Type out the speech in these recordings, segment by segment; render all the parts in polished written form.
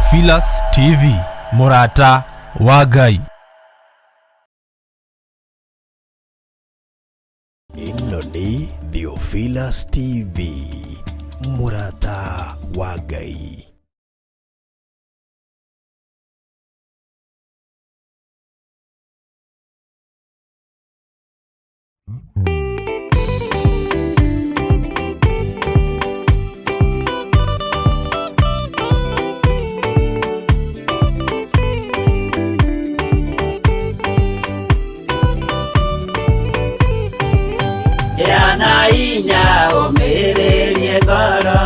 Theophilus TV, mũrata wa Ngai. Ĩno nĩ Theophilus TV, mũrata wa Ngai. Gĩa na hinya ũmĩrĩrie ngoro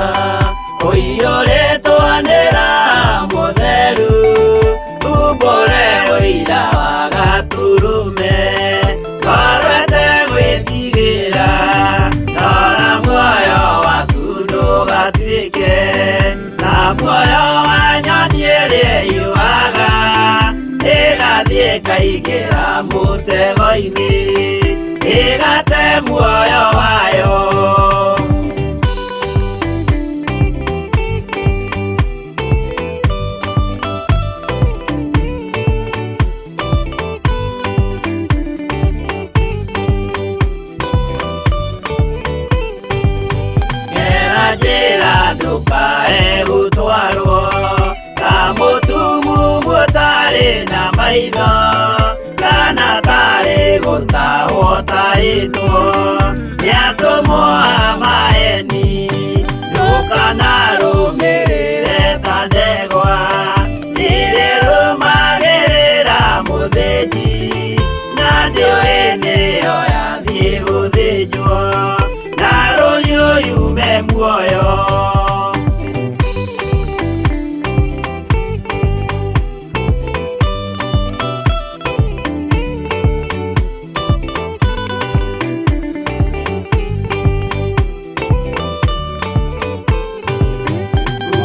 ũiyũrĩtwo nĩ Roho Mũtheru, umbũre ũira wa Gatũrũme, ngoro ĩtegwĩtigĩra, rora muoyo waku ndũgatuĩke ta muoyo wa nyoni ĩrĩa ĩũaga, ĩgathiĩ ĩkaingĩra mũtego-inĩ, ĩgate muoyo wayo. Gera njĩra ndũkae gũtwarwo ta mũtumumu ũtarĩ na maitho, kana tarĩ gũtahwo tahĩtwo nĩ atũmwo a maeni, ndũkanarũmĩrĩre ta ndegwa ĩrĩa ĩrũmagĩrĩra mũthĩnji, na ndĩũĩ nĩyo yathiĩ gũthĩnjwo, na rũhiũ yume muoyo.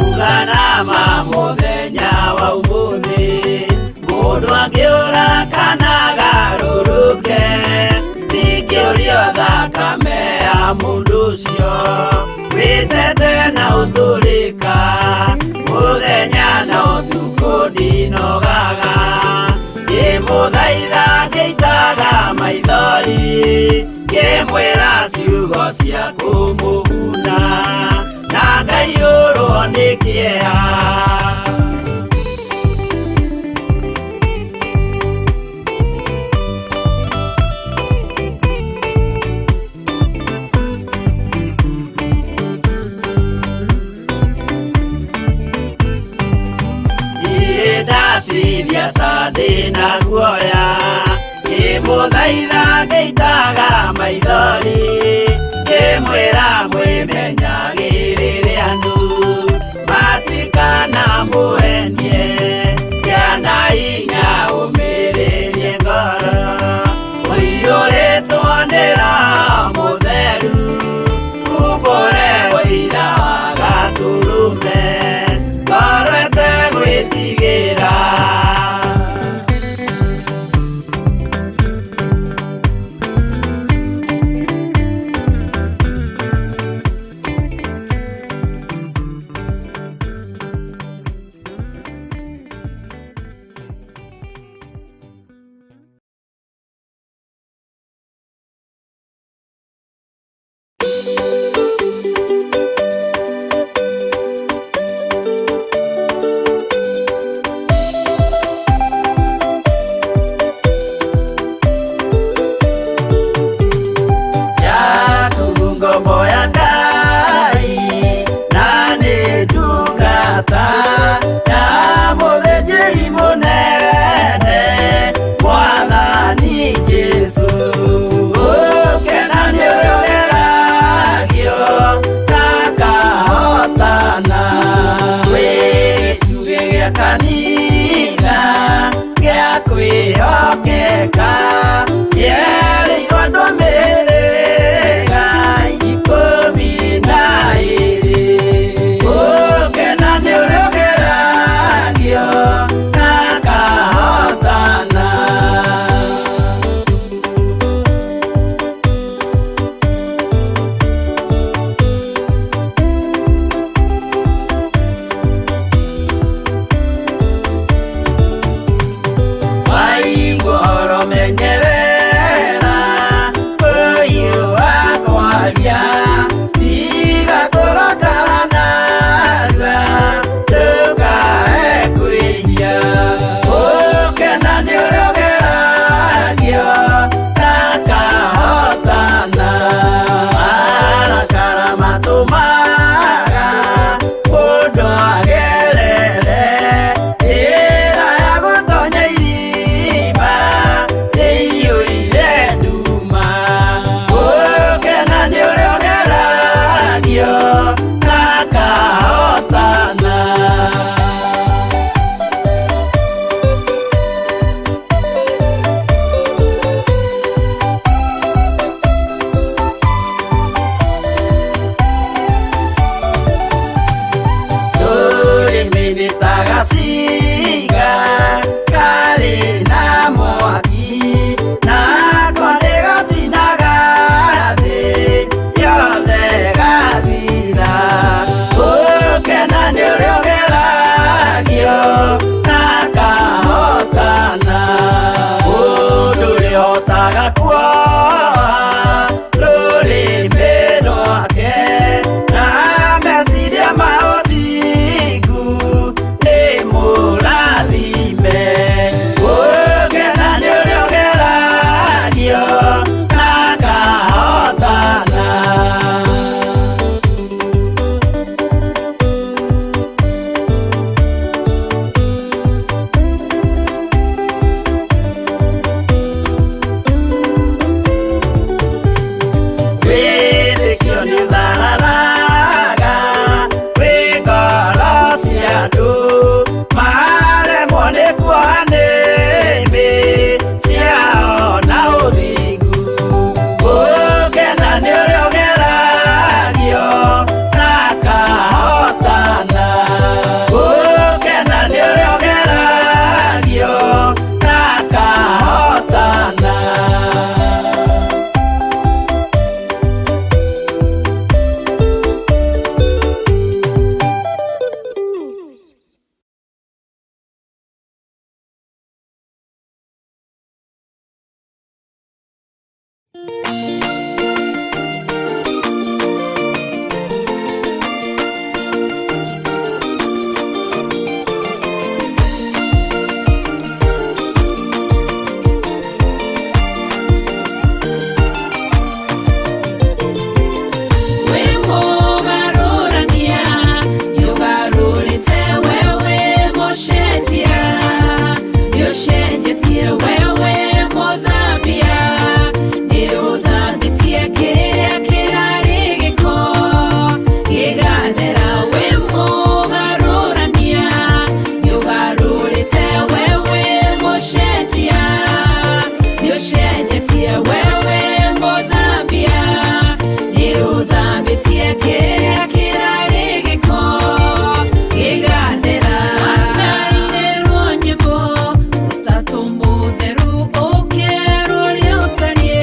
Uga nama mũthenya wa ũmũthĩ, mũndũ angĩũra kana agarũrũke, ndingĩũrio thakame ya mũndũ ũcio, wĩtete na ũtũrĩka, mũthenya na ũtukũ ndinogaga, ngĩmũthaitha ngĩitaga maithori, ngĩmwĩra ciugo cia kũmũguna, na ngaiyũrwo nĩ kĩeha. Niĩ ndatithia ta ndĩna guoya, ngĩmũthaitha ngĩitaga maithori, ngĩmwĩra mwĩmenyagĩrĩre andũ matikanamũhenie, gĩa na hinya ũmĩrĩrie ngoro, ũiyũrĩtwo nĩ Roho Mũtheru, umbũre ũira wa Gatũrũme, ngoro ĩtegwĩtigĩra. Nĩũthambĩtie kĩrĩa kĩrarĩ gĩko gĩgathera. Wĩ mũgarũrania, nĩũgarũrĩte we wĩ mũcenjia, nĩũcenjetie we wĩ mũthambia, nĩũthambĩtie kĩrĩa kĩrarĩ gĩko gĩgathera. Wanainĩrwo nyĩmbo ũtatũ mũtheru ũkerwo ũrĩa ũtariĩ,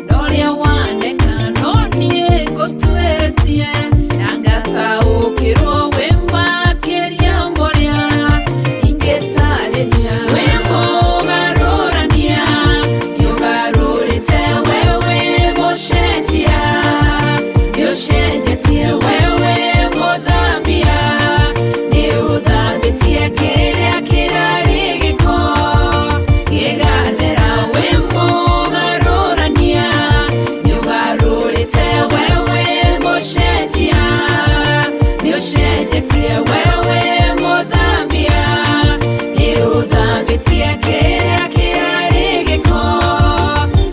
na ũrĩa waneka no niĩ ngũtuĩrĩtie, na ngataũkĩrwo wĩ makĩria ma ũrĩa ingĩtarĩria. Wĩ mũgarũrania, nĩũgarũrĩte we wĩ mũcenjia, nĩũcenjetie we wĩ mũthambia, nĩũthambĩtie kĩrĩa kĩrarĩ gĩko gĩgathera. Wĩ mũgarũrania, nĩũgarũrĩte we wĩ mũcenjia, nĩũcenjetie we wĩ mũthambia, nĩũthambĩtie kĩrĩa kĩrarĩ gĩko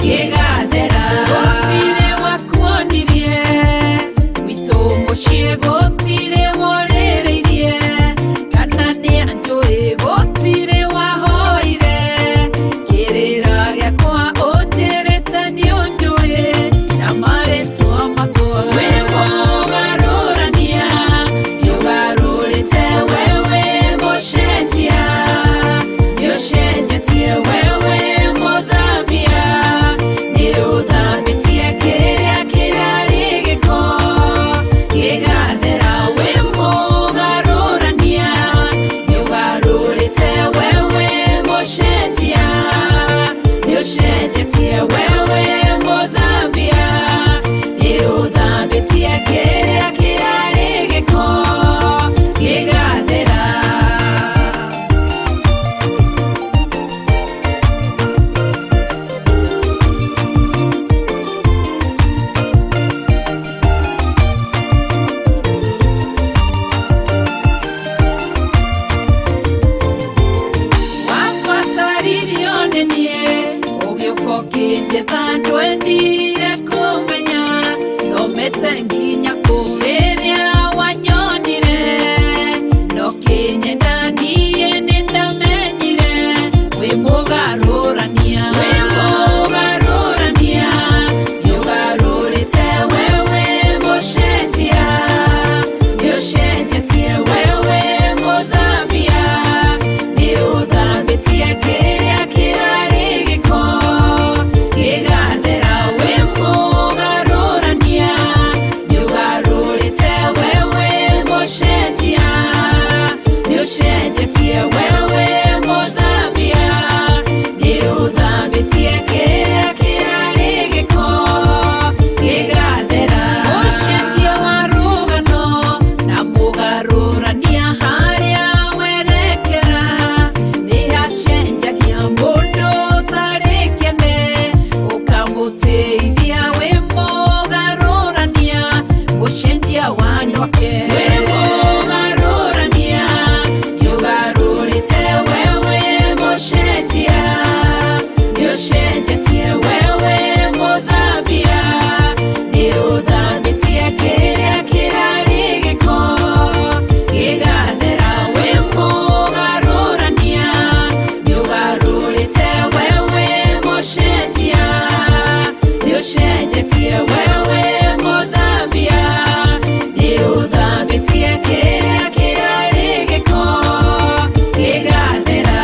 gĩgathera. Gũtirĩ wakuonirie gwitũ mũciĩ, gũtirĩ worĩrĩirie kana nĩ anjũĩ, gũtirĩ wahoire kĩrĩra gĩakwa, ũnjĩrĩte nĩũnjũĩ na marĩtwa makwa. Wĩ mũgarũrania, nĩũgarũrĩte we wĩ mũcenjia, nĩũcenjetie we wĩ mũthambia, nĩũthambĩtie kĩrĩa kĩrarĩ gĩko gĩgathera. Wĩ mũgarũrania, nĩũgarũrĩte we wĩ mũcenjia, nĩũcenjetie we wĩ mũthambia, nĩũthambĩtie kĩrĩa kĩrarĩ gĩko gĩgathera. Wabataririo nĩ niĩ ũgĩũka ũkĩnjetha, ndwendire kũmenya thomete nginya kũ. Rĩrĩa wanyonire no kĩnyenda, niĩ nĩndamenyire wĩ mũgarũrania. Wĩ mũgarũrania, nĩũgarũrĩte we wĩ mũcenjia, nĩũcenjetie we wĩ mũthambia, nĩũthambĩtie kĩrĩa kĩrarĩ gĩko gĩgathera. Wĩ mũgarũrania, nĩũgarũrĩte we wĩ mũcenjia, nĩũcenjetie we wĩ mũthambia, nĩũthambĩtie kĩrĩa kĩrarĩ gĩko gĩgathera. Mũcenjia wa rũgano na mũgarũrania, harĩa werekera nĩhacenjagia. Mũndũ ũtarĩ kĩene ũkamũteithia, wĩ mũgarũrania, mũcenjia wa andũ ake. Wĩ mũgarũrania, nĩũgarũrĩte we wĩ mũcenjia, nĩũcenjetie we wĩ mũthambia, nĩũthambĩtie kĩrĩa kĩrarĩ gĩko gĩgathera. Wĩ mũgarũrania, nĩũgarũrĩte we wĩ mũcenjia, nĩũcenjetie we wĩ mũthambia, nĩũthambĩtie kĩrĩa kĩrarĩ gĩko gĩgathera.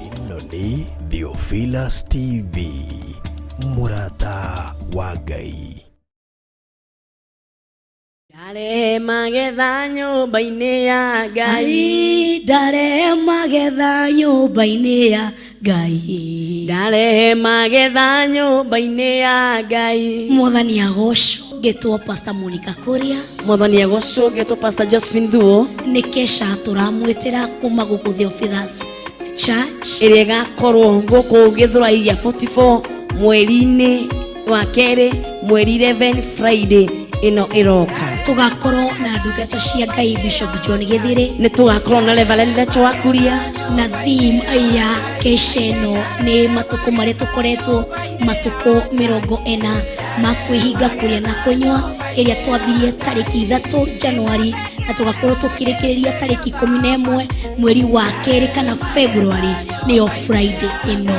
Ĩno nĩ Theophilus TV, mũrata wa Ngai. Ndarehe magetha nyũmba-inĩ ya Ngai. Ndarehe magetha nyũmba-inĩ ya Ngai. Ndarehe magetha nyũmba-inĩ ya Ngai. Mwathani agocwo. Ngetwo Pastor Monica Kuria. Mwathani agocwo. Ngetwo Pastor Josephine Thuo. Nĩ kesha tũramwĩtĩra kuma gũkũ Theophilus Church ĩrĩa ĩgakorwo gũkũ Gĩthũrai gĩa 44 mweri-inĩ wa kerĩ, mweri 11, Friday ĩno ĩroka. Tũgakorwo na ndungata cia Ngai Bishop John Gĩthĩrĩ. Nĩ tũgakorwo na Reverend Rachel wa Kuria. Na theme ya kesha ĩno nĩ matukũ marĩa tũkoretwo matukũ 40 ma kwĩhinga kũrĩa na kũnyua, ĩrĩa twambirie tarĩki 3 Januari na tũgakorwo tũkĩrĩkĩrĩria tarĩki 11 mweri wa kerĩ kana February, nĩyo Friday ĩno.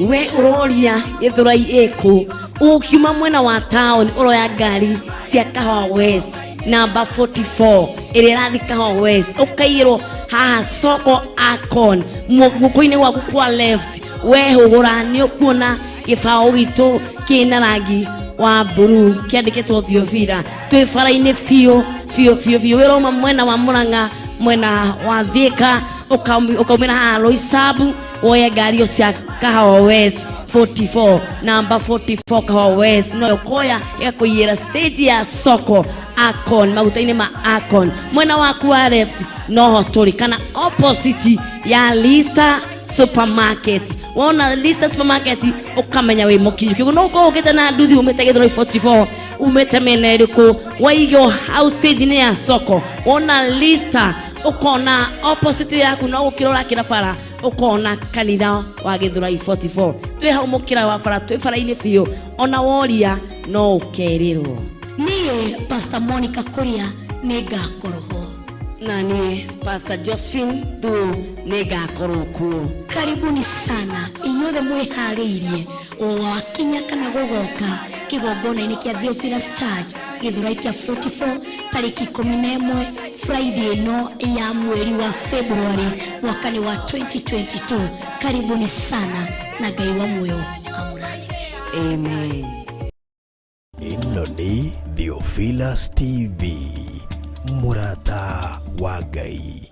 We ũroria Gĩthũrai ĩkũ? Ũkiuma mwena wa town ũroya ngari cia Kahawa West namba 44 ĩrĩa ĩrathiĩ Kahawa West, ũkaiyĩrwo haha soko Akon guoko-inĩ gwaku kwa left, wehũgũra nĩ ũkuona gĩbaũ gitũ kĩna rangi wa blue kĩandĩkĩtwo Theophilus. Twĩ bara-inĩ biũ biũ biũ biũ. Wĩrauma mwena wa Murang'a, mwena wa Thika, ũkaumĩra haha Roysambu, woye ngari ĩyo cia Kahawa West 44, namba 44 Kahawa West, no ũkoya ĩgakũiyĩra stage ya soko Akon, maguta-inĩ ma Akon mwena waku wa left noho tũrĩ, kana opposite ya Lista Supermarket. Wona Lista Supermarket ũkamenya wĩ mũkinyu. Kĩguo no ũkorwo ũkĩte na nduthi umĩte Gĩthũrai 44, umĩte mĩena ĩrĩkũ, waigwo hau stage-inĩ ya soko, wona Lista ũkona opposite yaku, no gũkĩra ũrakĩra bara ũkona kanitha wa Gĩthũrai 44. Twĩ hau mũkĩra wa bara, twĩ bara-inĩ biũ, ona woria no ũkerĩrwo. Niĩ Pastor Monica Kuria nĩ ngakorwo ho. Na niĩ Pastor Josephine Thuo nĩ ngakorwo kuo. Karibuni sana inyuothe mwĩharĩirie o wakinya kana gũgoka kĩgongona-inĩ kĩa Theophilus Church Gĩthũrai kĩa 44 tarĩki 11 Friday ĩno ya mweri wa February mwaka-inĩ wa 2022. Karibuni sana na Ngai wa muoyo amũrathime. Amen. Ĩno nĩ Theophilus TV, mũrata wa Ngai.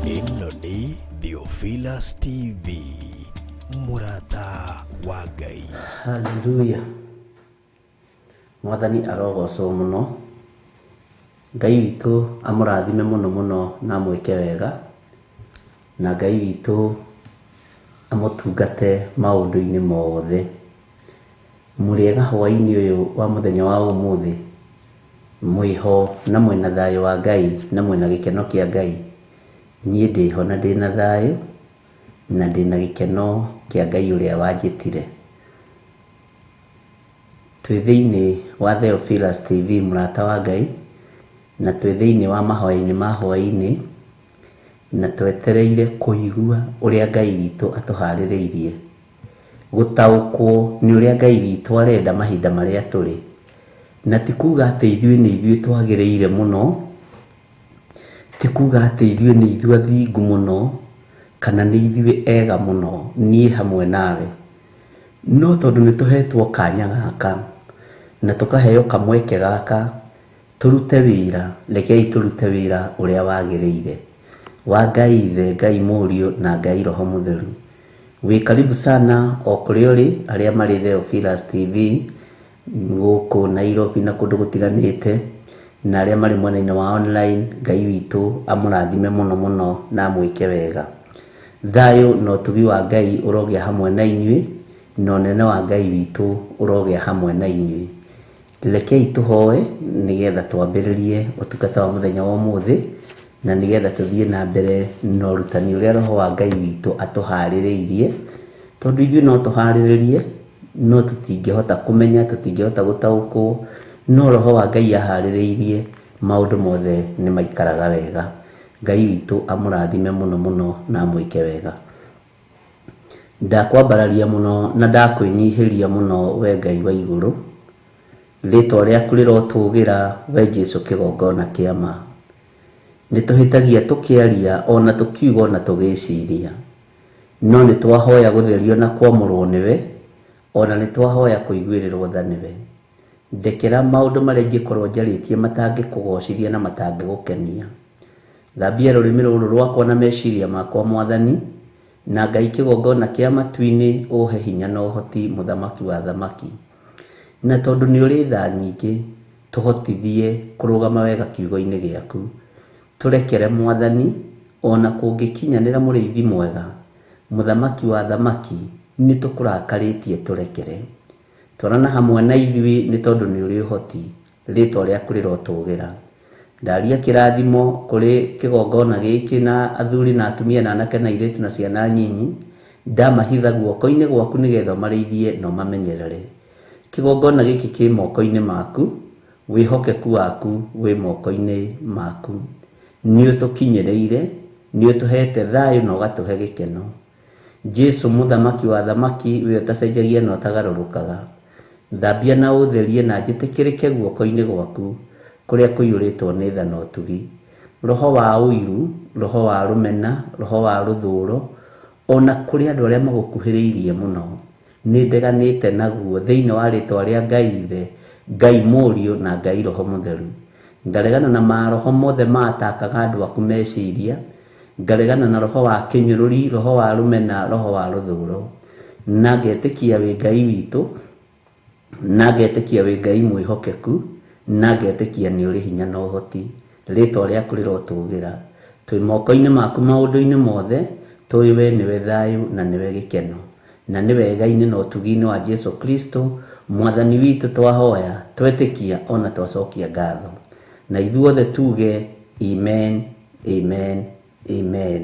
Ĩno nĩ Theophilus TV, mũrata wa Ngai. Haleluya. Mwathani arogocwo mũno. Ngai witũ amũrathime mũno mũno na amwĩke wega, na Ngai witũ amũtungate maũndũ-inĩ mothe. Mũrĩega hwaĩ-inĩ ũyũ wa mũthenya wa ũmũthĩ, mwĩho na mwĩna thayũ wa Ngai na mwĩna gĩkeno kĩa Ngai. Niĩ ndĩho na ndĩna thayũ na ndĩna gĩkeno kĩa Ngai ũrĩa wanjĩtire. Twĩ thĩinĩ wa Theophilus TV, mũrata wa Ngai, na twĩ thĩinĩ wa mahoya-inĩ ma hwaĩ-inĩ, na twetereire kũigua ũrĩa Ngai witũ atũharĩrĩirie, gũtaũkwo nĩ ũrĩa Ngai witũ arenda mahinda marĩa tũrĩ. Na ti kuga atĩ ithuĩ nĩ ithuĩ twagĩrĩire mũno, ti kuga atĩ ithuĩ nĩ ithuĩ athingu mũno, kana nĩ ithuĩ ega mũno, niĩ hamwe nawe. No tondũ nĩ tũhetwo kanya gaka na tũkaheo kamweke gaka tũrute wĩra, rekei tũrute wĩra ũrĩa wagĩrĩire wa Ngai Ithe, Ngai Mũriũ na Ngai Roho Mũtheru. Wĩ karibu sana o kũrĩa ũrĩ, arĩa marĩ Theophilus TV gũkũ Nairobi na kũndũ gũtiganĩte, na arĩa marĩ mwena-inĩ wa online, Ngai witũ amũrathime mũno mũno na amwĩke wega. Thayũ na ũtugi wa Ngai ũrogĩa hamwe na inyuĩ, na ũnene wa Ngai witũ ũrogĩa hamwe na inyuĩ. Rekei tũhoe nĩgetha twambĩrĩrie ũtungata wa mũthenya wa ũmũthĩ, na nĩgetha tũthiĩ na mbere na ũrutani ũrĩa Roho wa Ngai witũ atũharĩrĩirie, tondũ ithuĩ no tũharĩrĩrie, no tũtingĩhota kũmenya, tũtingĩhota gũtaũkwo, no Roho wa Ngai aharĩrĩirie maũndũ mothe nĩ maikaraga wega. Ngai witũ amũrathime mũno mũno na amwĩke wega. Ndakwambararia mũno na ndakwĩnyihĩria mũno we Ngai wa igũrũ, Rĩtwa rĩaku rĩrotũgĩra we Jesũ kĩgongona kĩa ma. Nĩ tũhĩtagia tũkĩaria ona tũkiuga ona tũgĩciria, no nĩ twahoya gũtherio na kwamũrwo nĩwe, ona nĩ twahoya kũiguĩrĩrwo tha nĩwe. Ndekera maũndũ marĩa ingĩkorwo njarĩtie matangĩkũgocithia na matangĩgũkenia. Thambia rũrĩmĩ rũrũ rwakwa na meciria makwa Mwathani, na Ngai kĩgongona kĩa matu-inĩ ũhe hinya na ũhoti mũthamaki wa athamaki. Na tondũ nĩ ũrĩ tha nyingĩ, tũhotithie kũrũgama wega kiugo-inĩ gĩaku. Tũrekere Mwathani, ona kũngĩkinyanĩra mũrĩithi mwega, mũthamaki wa athamaki, nĩ tũkũrakarĩtie tũrekere. Twarana hamwe na ithuĩ nĩ tondũ nĩ ũrĩ ũhoti, rĩtwa rĩaku rĩrotũgĩra. Ndaria kĩrathimo kũrĩ kĩgongona gĩkĩ na athuri na atumia na anake na airĩtu na ciana nyinyi, ndamahitha guoko-inĩ gwaku nĩgetha ũmarĩithie na ũmamenyerere. Kĩgongona gĩkĩ kĩ moko-inĩ maku, wĩhokeku waku wĩ moko-inĩ maku. Nĩ ũtũkinyĩrĩire, nĩ ũtũhete thayũ na ũgatũhe gĩkeno. Jesu mũthamaki wa athamaki, we ũtacenjagia na ũtagarũrũkaga, thambia na ũtherie na njĩtĩkĩrĩke guoko-inĩ gwaku kũrĩa kũiyũrĩtwo nĩ tha na ũtugi. Roho wa ũiru, roho wa rũmena, roho wa rũthũũro, ona kũrĩ andũ arĩa magũkuhĩrĩirie mũno, nĩ ndeganĩte naguo thĩinĩ wa rĩtwa rĩa Ngai Ithe, Ngai Mũriũ na Ngai Roho Mũtheru. Ngaregana na maroho mothe maatakaga andũ aku meciria, ngaregana na roho wa kĩnyũrũri, roho wa rũmena, roho wa rũthũũro, na ngetĩkia wĩ Ngai witũ, na ngetĩkia wĩ Ngai mwĩhokeku, na ngetĩkia nĩ ũrĩ hinya na ũhoti. Rĩtwa rĩaku rĩrotũgĩra. Twĩ moko-inĩ maku maũndũ-inĩ mothe, tũĩ we nĩwe thayũ na nĩwe gĩkeno, na nĩ wega-inĩ na ũtugi-inĩ wa Jesu Kristo Mwathani witũ twahoya, twetĩkia ona twacokia ngatho. Na ithuothe tuge amen, amen, amen.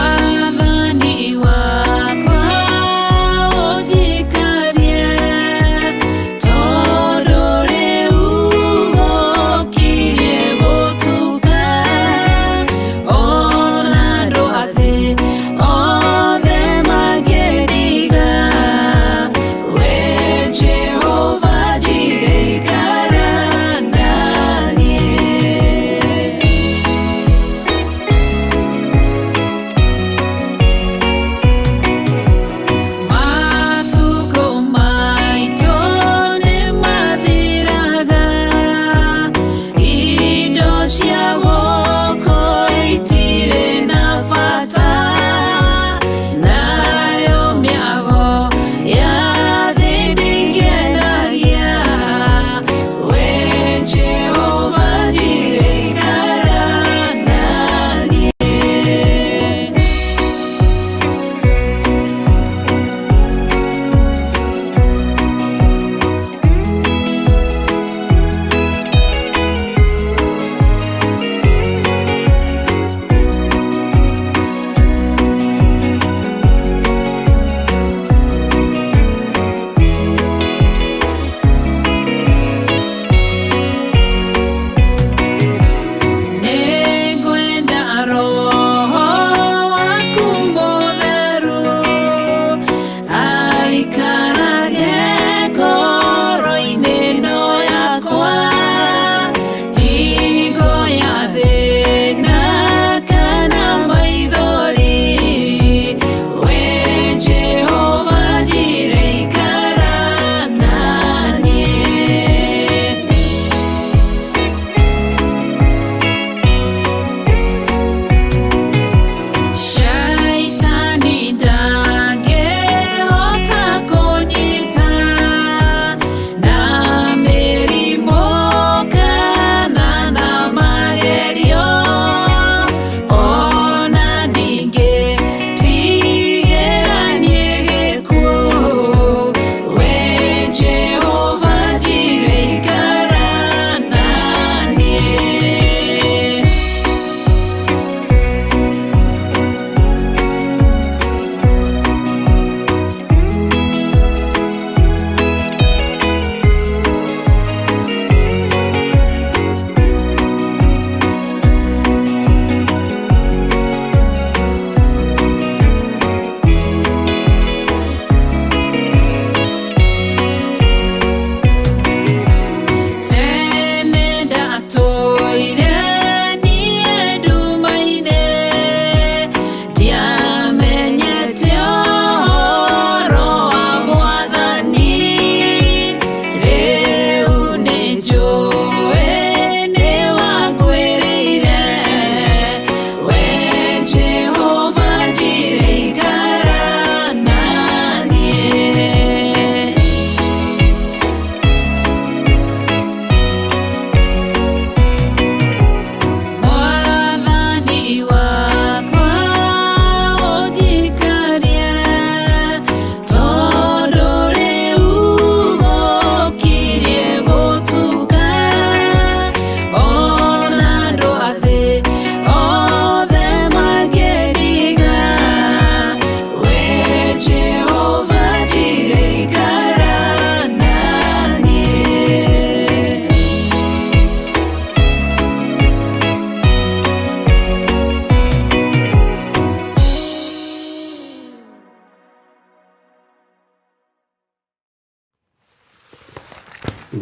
Mwathani.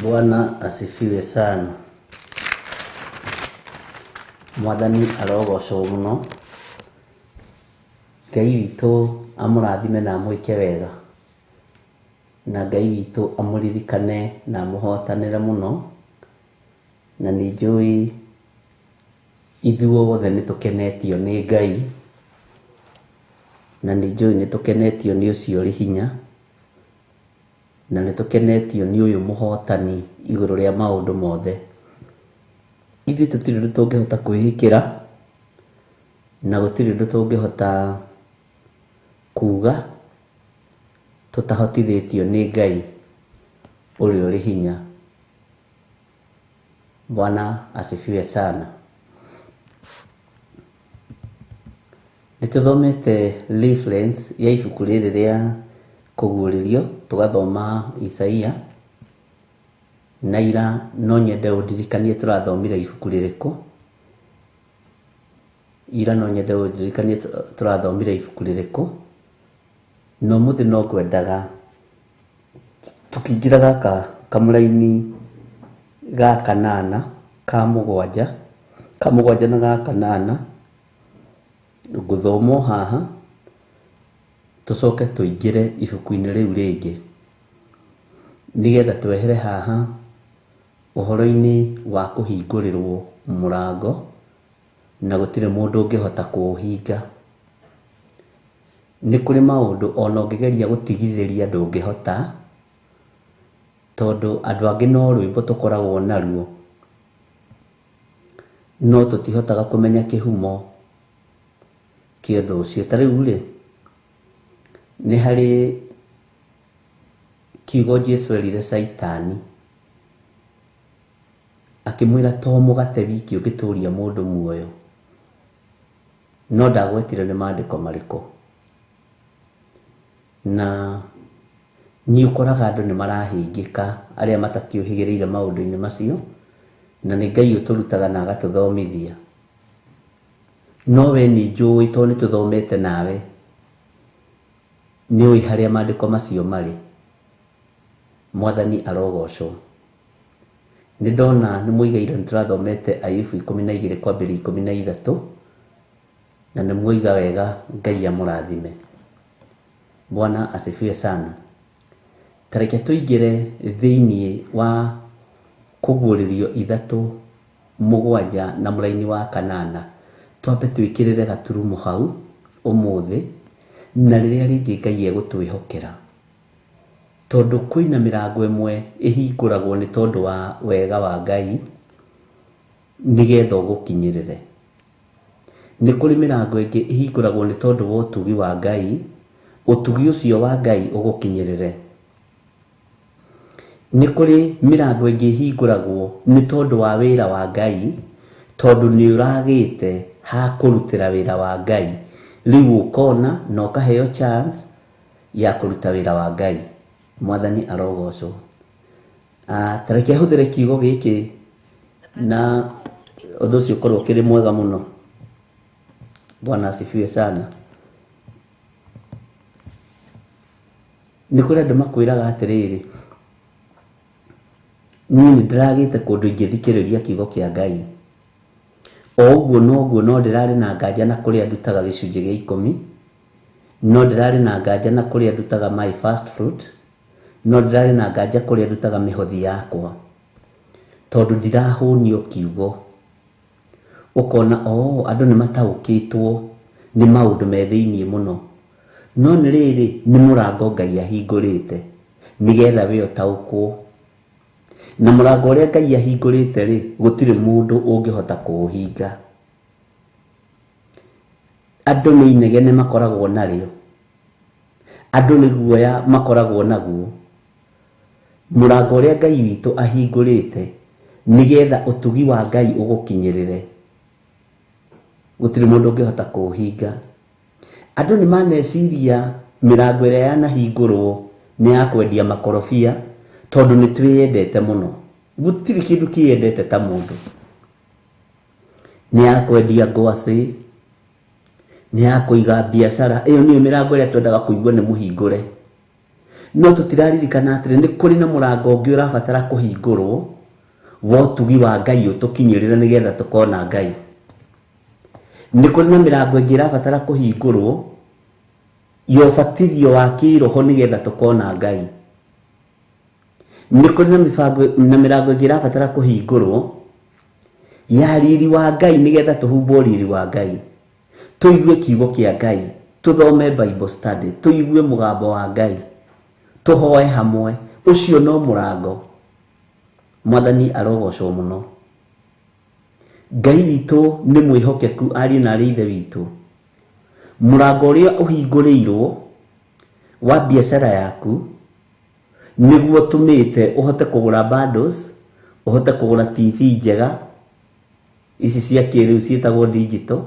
Bwana asifiwe sana. Mwathani arogocwo mũno. Ngai witũ amũrathime na amwĩke wega. Na Ngai witũ amũririkane na amũhotanĩre mũno. Na nĩ njũĩ ithuothe nĩ tũkenetio nĩ Ngai. Na nĩ njũĩ nĩ tũkenetio nĩ ũcio ũrĩ hinya. Na nĩ tũkenetio nĩ ũyũ mũhotani igũrũ rĩa maũndũ mothe. Ithuĩ tũtirĩ ũndũ tũngĩhota kwĩĩkĩra, na gũtirĩ ũndũ tũngĩhota kuga tũtahotithĩtio nĩ Ngai ũrĩa ũrĩ hinya. Bwana asifiwe sana. Nĩ tũthomete reference ya ibuku rĩrĩ rĩa kũguũrĩrio, tũgathoma Isaia, na ira no nyende ũndirikanie tũrathomire ibuku rĩrĩkũ. Ira no nyende ũndirikanie tũrathomire ibuku rĩrĩkũ. Na ũmũthĩ no ngwendaga tũkĩingĩra gaka kamũraini ga kanana ka mũgwanja, ka mũgwanja na ga kanana, ngũthoma o haha, tũcoke tũingĩre ibuku-inĩ rĩu rĩngĩ, nĩgetha twehere haha ũhoro-inĩ wa kũhingũrĩrwo mũrango, na gũtirĩ mũndũ ũngĩhota kũũhinga. Nĩ kũrĩ maũndũ ona ũngĩgeria gũtigithĩria ndũngĩhota, tondũ andũ angĩ no rwĩmbo tũkoragwo naruo, no tũtihotaga kũmenya kĩhumo kĩa ũndũ ũcio. Ta rĩu rĩ, nĩ harĩ kiugo Jesũ erire Caitani, akĩmwĩra to mũgate wiki ũngĩtũria mũndũ muoyo, no ndagwetire nĩ maandĩko marĩkũ. Na nĩ ũkoraga andũ nĩ marahĩngĩka arĩa matakĩũhĩgĩrĩire maũndũ-inĩ macio, na nĩ Ngai ũtũrutaga na agatũthomithia. No we nĩ njũĩ tondũ nĩ tũthomete nawe, nĩ ũĩ harĩa maandĩko macio marĩ. Mwathani arogocwo. Nĩ ndona nĩ mũigaire nĩ tũrathomete Ayubu 12 kwambĩrĩria 13, na nĩ mwoiga wega. Ngai amũrathime. Bwana asifiwe sana. Ta reke tũingĩre thĩiniĩ wa kũguũrĩrio 3:7 na mũraini wa 8, twambe twĩkĩrĩre gaturumo hau ũmũthĩ, na rĩrĩa rĩngĩ Ngai egũtwĩhokera, tondũ kwĩna mĩrango ĩmwe ĩhingũragwo nĩ tondũ wa wega wa Ngai nĩgetha ũgũkinyĩrĩre. Nĩ kũrĩ mĩrango ĩngĩ ĩhingũragwo nĩ tondũ wa ũtugi wa Ngai, ũtugi ũcio wa Ngai ũgũkinyĩrĩre. Nĩ kũrĩ mĩrango ĩngĩ ĩhingũragwo nĩ tondũ wa wĩra wa Ngai, tondũ nĩ ũragĩte ha kũrutĩra wĩra wa Ngai, rĩu ũkona na ũkaheo chance ya kũruta wĩra wa Ngai. Mwathani arogocwo. Ta reke hũthĩre kiugo gĩkĩ na ũndũ ũcio ũkorwo ũkĩrĩ mwega mũno. Bwana asifiwe sana. Nĩ kũrĩ andũ makwĩraga atĩrĩrĩ, niĩ nĩ ndĩragĩte kũndũ ingĩthikĩrĩria kiugo kĩa Ngai, o ũguo noguo no ndĩrarĩ na nganja na kũrĩa ndutaga gĩcunjĩ gĩa 10, no ndĩrarĩ na nganja na kũrĩa ndutaga my first fruit, no ndĩrarĩ na nganja kũrĩa ndutaga mĩhothi yakwa, tondũ ndirahũnio kiugo. Ũkona o andũ nĩ mataũkĩtwo nĩ maũndũ me thĩiniĩ mũno, no nĩ rĩrĩ nĩ mũrango Ngai ahingũrĩte nĩgetha we ũtaũkwo. Na mũrango ũrĩa Ngai ahingũrĩte rĩ, gũtirĩ mũndũ ũngĩhota kũũhinga. Andũ nĩ inegene makoragwo narĩo, andũ nĩ guoya makoragwo naguo. Mũrango ũrĩa Ngai witũ ahingũrĩte nĩgetha ũtugi wa Ngai ũgũkinyĩrĩre, gũtirĩ mũndũ ũngĩhota kũũhinga. Andũ nĩ maneciria mĩrango ĩrĩa yanahingũrwo nĩ ya kwendia makorobia, tondũ nĩ twĩyendete mũno. Gũtirĩ kĩndũ kĩyendete ta mũndũ. Nĩ ya kwendia ngwacĩ, nĩ ya kũiga biacara. Ĩyo nĩyo mĩrango ĩrĩa twendaga kũigua nĩ mũhingũre. No tũtiraririkana atĩrĩ nĩ kũrĩ na mũrango ũngĩ ũrabatara kũhingũrwo wa ũtugi wa Ngai ũtũkinyĩrĩre nĩgetha tũkona Ngai. Nĩ kũrĩ na mĩrango ĩngĩ ĩrabatara kũhingũrwo ya ũbatithio wa kĩroho nĩgetha tũkona Ngai. Nĩ kũrĩ na mĩbango na mĩrango ĩngĩ ĩrabatara kũhingũrwo ya riri wa Ngai nĩgetha tũhumbwo riri wa Ngai, tũigue kiugo kĩa Ngai, tũthome Bible study, tũigue mũgambo wa Ngai, tũhoe hamwe. Ũcio no mũrango. Mwathani arogocwo mũno. Ngai witũ nĩ mwĩhokeku ariũ na arĩ ithe witũ. Mũrango ũrĩa ũhingũrĩirwo wa biacara yaku nĩguo ũtũmĩte ũhote kũgũra bundles, ũhote kũgũra TV njega ici cia kĩrĩu ciĩtagwo digital,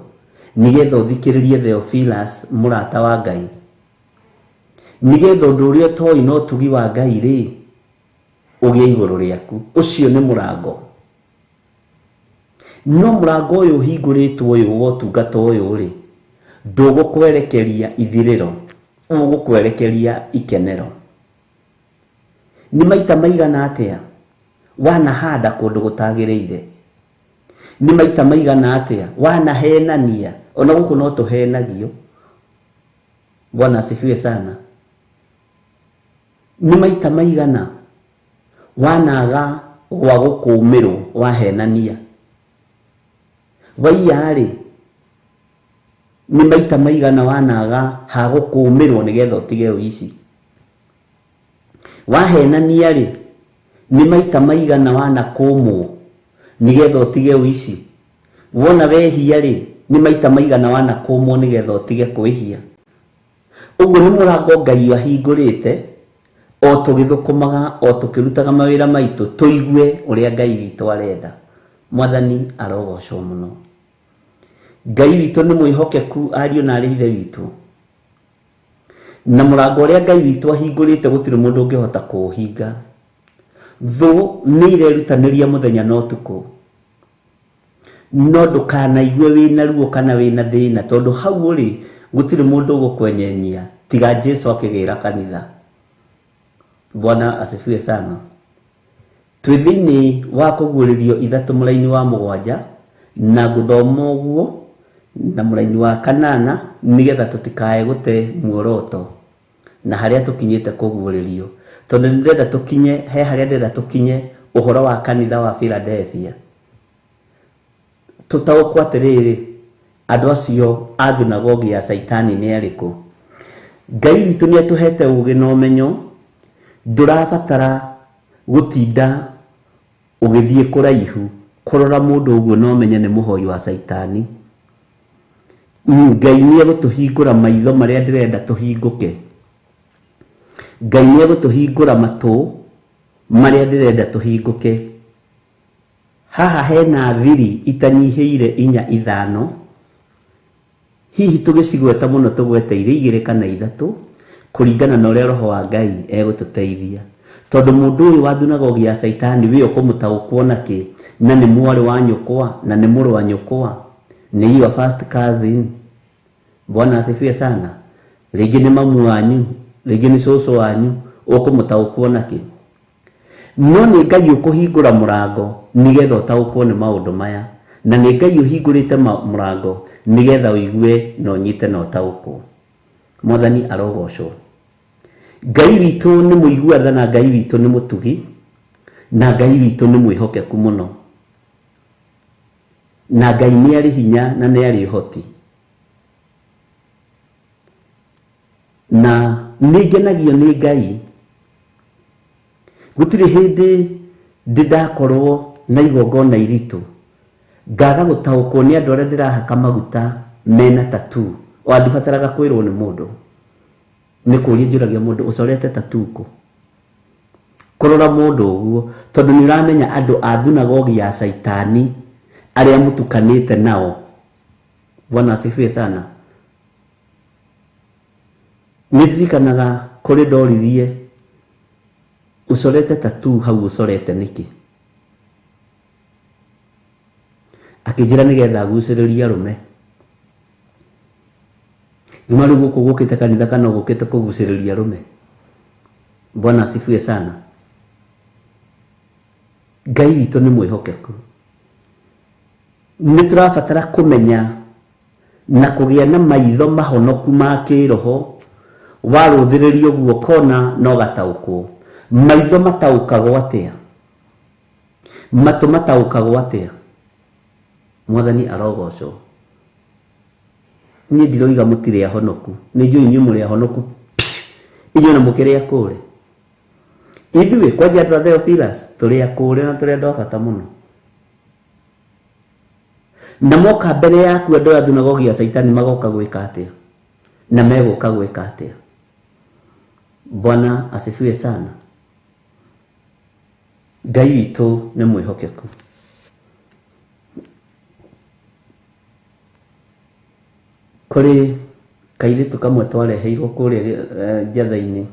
nĩgetha ũthikĩrĩrie Theophilus mũrata wa Ngai, nĩgetha ũndũ ũrĩa ũtoĩ na ũtugi wa Ngai rĩ ũgĩe igũrũ rĩaku. Ũcio nĩ mũrango. No mũrango ũyũ ũhingũrĩtwo ũyũ wa ũtungata ũyũ rĩ, ndũgũkwerekeria ithirĩro, ũgũkwerekeria ikenero. Nĩ maita maigana atĩa wanahanda kũndũ gũtagĩrĩire? Nĩ maita maigana atĩa wanahenania? Ona gũkũ no tũhenagio. Bwana asifiwe sana. Nĩ maita maigana wanaga gwa gũkũmĩrwo wahenania? Waiya rĩ, nĩ maita maigana wanaga ha gũkũmĩrwo nĩgetha ũtige ũici? Wahenania rĩ, nĩ maita maigana wanakũmwo nĩgetha ũtige ũici? Wona wehia rĩ, nĩ maita maigana wanakũmwo nĩgetha ũtige kwĩhia? Ũguo nĩ mũrango Ngai ahingũrĩte o tũgĩthũkũmaga, o tũkĩrutaga mawĩra maitũ, tũigue ũrĩa Ngai witũ arenda. Mwathani arogocwo mũno. Ngai witũ nĩ mwĩhokeku ariũ na arĩ ithe witũ. Na mũrango ũrĩa Ngai witũ ahingũrĩte gũtirĩ mũndũ ũngĩhota kũũhinga. Thũ nĩ irerutanĩria mũthenya na ũtukũ, no ndũkanaigue wĩna ruo kana wĩna thĩna, tondũ hau ũrĩ gũtirĩ mũndũ ũgũkwenyenyia tiga Jesu akĩgĩra kanitha. Bwana asifiwe sana. Twĩ thĩinĩ wa kũguũrĩrio 3 mũraini wa 7 na gũthoma ũguo na mũraini wa 8 nĩgetha tũtikae gũte muoroto na harĩa tũkinyĩte kũguũrĩrio, tondũ nĩndĩrenda tũkinye he harĩa ndĩrenda tũkinye ũhoro wa kanitha wa Philadelphia. Tũtaũkwo atĩrĩrĩ, andũ acio a thunagogi ya Caitani nĩ arĩkũ? Ngai witũ nĩ atũhete ũũgĩ na ũmenyo, ndũrabatara gũtinda ũgĩthiĩ kũraihu kũrora mũndũ ũguo na ũmenye nĩ mũhoi wa Caitani. Ngai nĩ egũtũhingũra maitho marĩa ndĩrenda tũhingũke. Ngai nĩ egũtũhingũra matũ marĩa ndĩrenda tũhingũke. Haha hena thiri itanyihĩire 4 5, hihi tũgĩcigweta mũno tũgwete irĩ 2 kana 3 kũringana na ũrĩa Roho wa Ngai egũtũteithia. Tondũ mũndũ ũyũ wa thunagogi ya Caitani wĩ ũkũmũtaũkwo nakĩ, na nĩ mwarĩ wa nyũkwa na nĩ mũrũ wa nyũkwa, nĩ your first cousin. Bwana asifiwe sana. Rĩngĩ nĩ mamu wanyu, rĩngĩ nĩ cũcũ wanyu, ũkũmũtaũkwo nakĩ? No nĩ Ngai ũkũhingũra mũrango nĩgetha ũtaũkwo nĩ maũndũ maya, na nĩ Ngai ũhingũrĩte mũrango nĩgetha ũigue na ũnyite na ũtaũkwo. Mwathani arogocwo. Ngai witũ nĩ mũigua tha, na Ngai witũ nĩ mũtugi, na Ngai witũ nĩ mwĩhokeku mũno, na Ngai nĩ arĩ hinya na nĩ arĩ ũhoti. Na nĩ ngenagio nĩ Ngai. Gũtirĩ hĩndĩ ndĩ ndakorwo na igongona iritũ ngaga gũtaũkwo nĩ andũ arĩa ndĩrahaka maguta mena tattoo. O ndibataraga kwĩrwo nĩ mũndũ, nĩ kũũria njũragia mũndũ ũcorete tattoo kũ? Kũrora mũndũ ũguo, tondũ nĩ ũramenya andũ a thunagogi ya Caitani arĩa mũtukanĩte nao. Bwana asifiwe sana. Nĩ ndirikanaga kũrĩ ndoririe ũcorete tattoo hau ũcorete nĩkĩ? Akĩnjĩra nĩgetha agucĩrĩrie arũme. Nĩma rĩu gũkũ gũkĩte kanitha kana gũkĩte kũgucĩrĩria arũme? Bwana asifiwe sana. Ngai witũ nĩ mwĩhokeku. Nĩ tũrabatara kũmenya na kũgĩa na maitho mahonoku ma kĩroho. Warũthĩrĩrio ũguo kona no gataũkwo. Maitho mataũkagwo atĩa? Matũ mataũkagwo atĩa? Mwathani arogocwo. Niĩ ndiroiga mũtirĩ ahonoku, nĩ njũĩ inyuĩ mũrĩ ahonoku inyuĩ na mũkĩrĩ akũre. Ithuĩ kwanja andũ a Theophilus tũrĩ akũre na tũrĩ andũ a bata mũno. Na moka mbere yaku andũ a thunagogi ya Caitani magoka gwĩka atĩa? Na megũka gwĩka atĩa? Bwana asifiwe sana. Ngai witũ nĩ mwĩhokeku. Kũrĩ kairĩtu kamwe twareheirwo kũrĩa njatha-inĩ,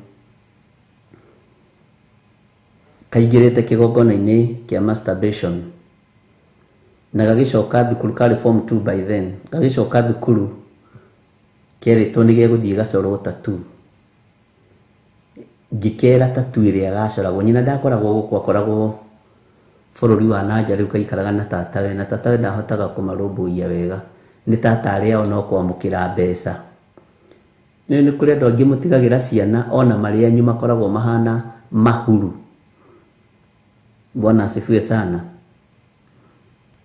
kaingĩrĩte kĩgongona-inĩ kĩa masturbation na gagĩcoka thukuru, karĩ form 2 by then, gagĩcoka thukuru kerĩtwo nĩ gegũthiĩ gacorwo tattoo. Ngĩkera tattoo ĩrĩa gacoragwo, nyina ndakoragwo gũkũ, akoragwo bũrũri wa nanja, rĩu kaikaraga na tatawe, na tatawe ndahotaga kũmarũmbũiya wega, nĩ tata arĩa o no kwamũkĩra mbeca. Nĩ kũrĩ andũ angĩ mũtigagĩra ciana ona marĩ anyu makoragwo mahana mahuru. Bwana asifiwe sana.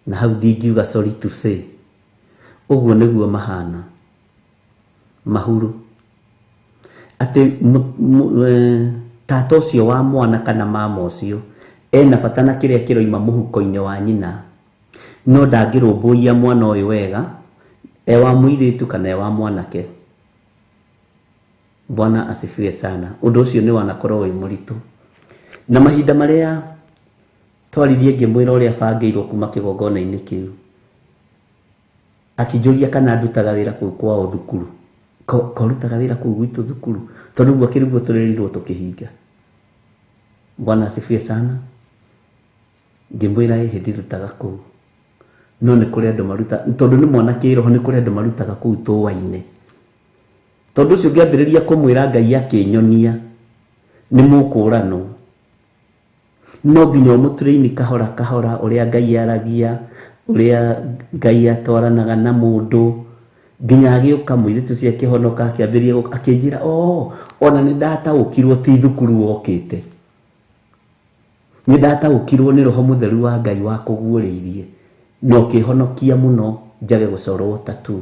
Na hau ndingiuga sorry to say, ũguo nĩguo mahana mahuru. Atĩ tata ũcio wa mwana kana mama ũcio ena bata na kĩrĩa kĩroima mũhuko-inĩ wa nyina, no ndangĩrũmbũiya mwana ũyũ wega, e wa mũirĩtu kana e wa mwanake. Bwana asifiwe sana. Ũndũ ũcio nĩ wanakorwo wĩ mũritũ. Na mahinda marĩa twaririe ngĩmwĩra ũrĩa bangĩirwo kuma kĩgongona-inĩ kĩu, akĩnjũria kana ndutaga wĩra kũu kwao thukuru. Korutaga wĩra kũu gwitũ thukuru, tondũ ũguo akĩriguo tũrĩrirwo tũkĩhinga. Bwana asifiwe sana. Ngĩmwĩra ĩhĩ ndirutaga kũu, no nĩ kũrĩ andũ maruta, tondũ nĩ mwana kĩroho, nĩ kũrĩ andũ marutaga kũu tũa-inĩ. Tondũ ũcio ngĩambĩrĩria kũmwĩra Ngai akĩnyonia nĩ mũkũrano, no nginya ũmũtũrĩini kahora kahora ũrĩa Ngai aragia, ũrĩa Ngai atwaranaga na mũndũ, nginya agĩũka mũirĩtu ũcio akĩhonoka, akĩambĩrĩria akĩnjĩra oh, ona nĩ ndataũkirwo ti thukuru wokĩte, nĩ ndataũkirwo nĩ roho mũtheru wa Ngai wakũguũrĩirie na ũkĩhonokia mũno njage gũcorwo tattoo.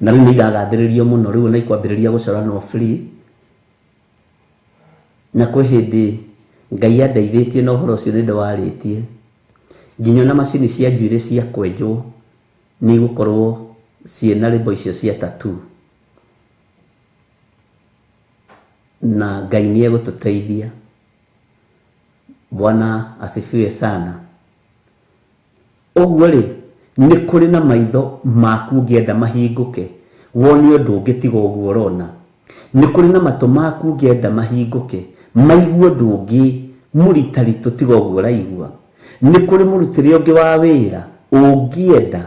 Na rĩu nĩ iragathĩrĩrio mũno, rĩu ona ikwambĩrĩria gũcora no free. Na kwĩ hĩndĩ Ngai andeithĩtie na ũhoro ũcio nĩ ndĩwarĩtie, nginya ona macini cia njuĩrĩ cia kwenjwo nĩ igũkorwo ciĩna rĩmbo icio cia tattoo. Na Ngai nĩ egũtũteithia. Bwana asifiwe sana. Ũguo rĩ, nĩ kũrĩ na maitho maku ũngĩenda mahingũke wone ũndũ ũngĩ tiga ũguo ũrona. Nĩ kũrĩ na matũ maku ũngĩenda mahingũke maigue ũndũ ũngĩ mũritaritũ tiga ũguo ũraigua. Nĩ kũrĩ mũrutĩre ũngĩ wa wĩra ũngĩenda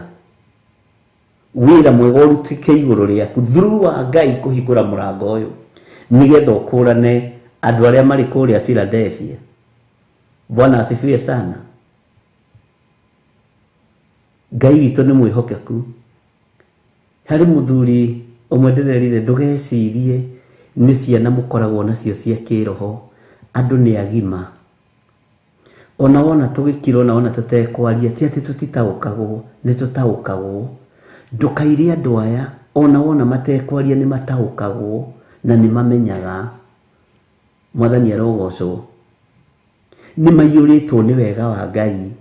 wĩra mwega ũrutĩke igũrũ rĩaku through wa Ngai kũhingũra mũrango ũyũ, nĩgetha ũkũrane andũ arĩa marĩ kũrĩa Philadelphia. Bwana asifiwe sana. Ngai witũ nĩ mwĩhokeku. Harĩ mũthuri ũmwe ndĩrerire ndũgecirie nĩ ciana mũkoragwo nacio cia kĩroho, andũ nĩ agima. Ona wona tũgĩkira, ona wona tũtekwaria, ti atĩ tũtitaũkagwo, nĩ tũtaũkagwo. Ndũkaire andũ aya, ona wona matekwaria nĩ mataũkagwo na nĩ mamenyaga. Mwathani arogocwo. Nĩ maiyũrĩtwo nĩ wega wa Ngai,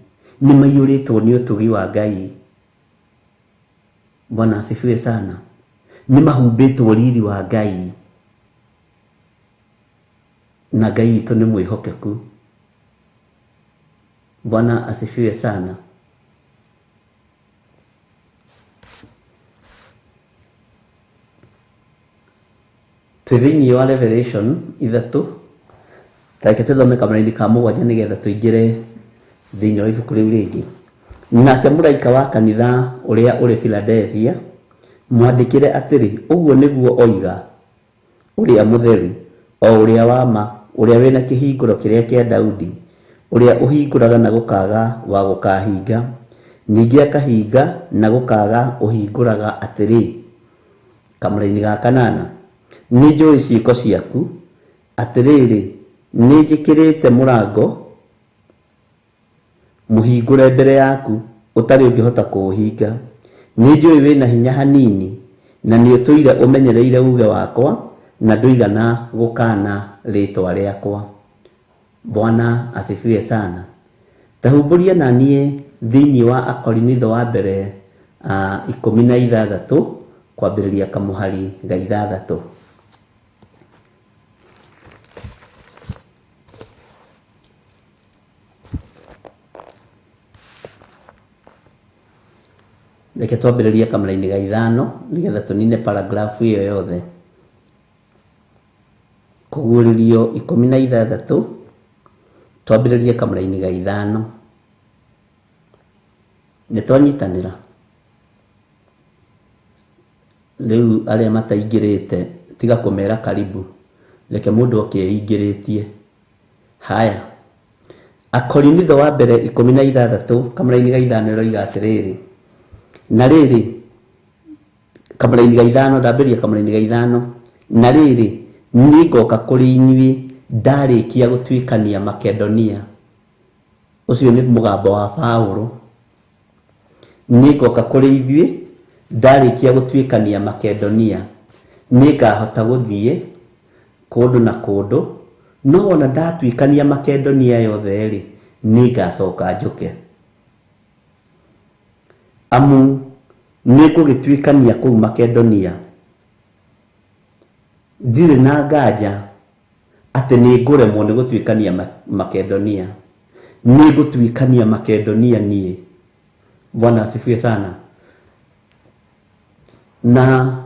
nĩ maiyũrĩtwo nĩ ũtugi wa Ngai. Bwana asifiwe sana. Nĩ mahumbĩtwo riri wa Ngai, na Ngai witũ nĩ mwĩhokeku. Bwana asifiwe sana. Twĩ thĩinĩ wa Revelation 3, ta reke tũthome kamũraini ka 7 nĩgetha tũingĩre thĩinĩ wa ibuku rĩu rĩngĩ. Nake mũraika wa kanitha ũrĩa ũrĩ Philadelphia mwandĩkĩre atĩrĩ, ũguo nĩguo oiga ũrĩa mũtheru, o ũrĩa wa ma, Ũrĩa wĩna kĩhingũro kĩrĩa kĩa Daudi, ũrĩa ũhingũraga na gũkaaga wa gũkahinga, ningĩ akahinga na gũkaaga ũhingũraga atĩrĩ. Kamũraini ga kanana, nĩnjũĩ ciĩko ciaku, atĩrĩrĩ, nĩnjĩkĩrĩte mũrango mũhingũre mbere yaku ũtarĩ ũngĩhota kũũhinga. Nĩnjũĩ wĩna hinya hanini, na nĩũtũire ũmenyereire uuge wakwa, na ndũigana gũkaana rĩĩtwa rĩakwa. Bwana asifiwe sana. Tahumbũria na niĩ thĩinĩ wa Akorinitho wa mbere 16 kwambĩrĩria kamũhari ga 6. Reke twambĩrĩrie kamũraini ga 5 nĩgetha tũnine paragraph ĩyo yothe. Kũguũrĩrio 16 twambĩrĩrie kamũraini ga 5. Nĩ twanyitanĩra rĩu arĩa mataingĩrĩte tiga kũmera karibu, reke mũndũ oke eingĩrĩtie. Haya, Akorinitho wa mbere 16 kamũraini ga 5 ĩroiga atĩrĩrĩ, na rĩrĩ kamũraini ga 5, ndambĩrĩria kamũraini ga 5, na rĩrĩ nĩngoka kũrĩ inyuĩ ndarĩkia gũtuĩkania Makedonia. Ũcio nĩ mũgambo wa Paũlũ. Nĩngoka kũrĩ ithuĩ ndarĩkia gũtuĩkania Makedonia, nĩngahota gũthiĩ kũndũ na kũndũ, no wona ndatuĩkania Makedonia yothe rĩ, nĩngacoka njũke. Amu nĩngũgĩtuĩkania kũu Makedonia, ndirĩ na nganja atĩ nĩngũremwo nĩ gũtuĩkania Makedonia. Nĩngũtuĩkania Makedonia niĩ. Bwana asifiwe sana. Na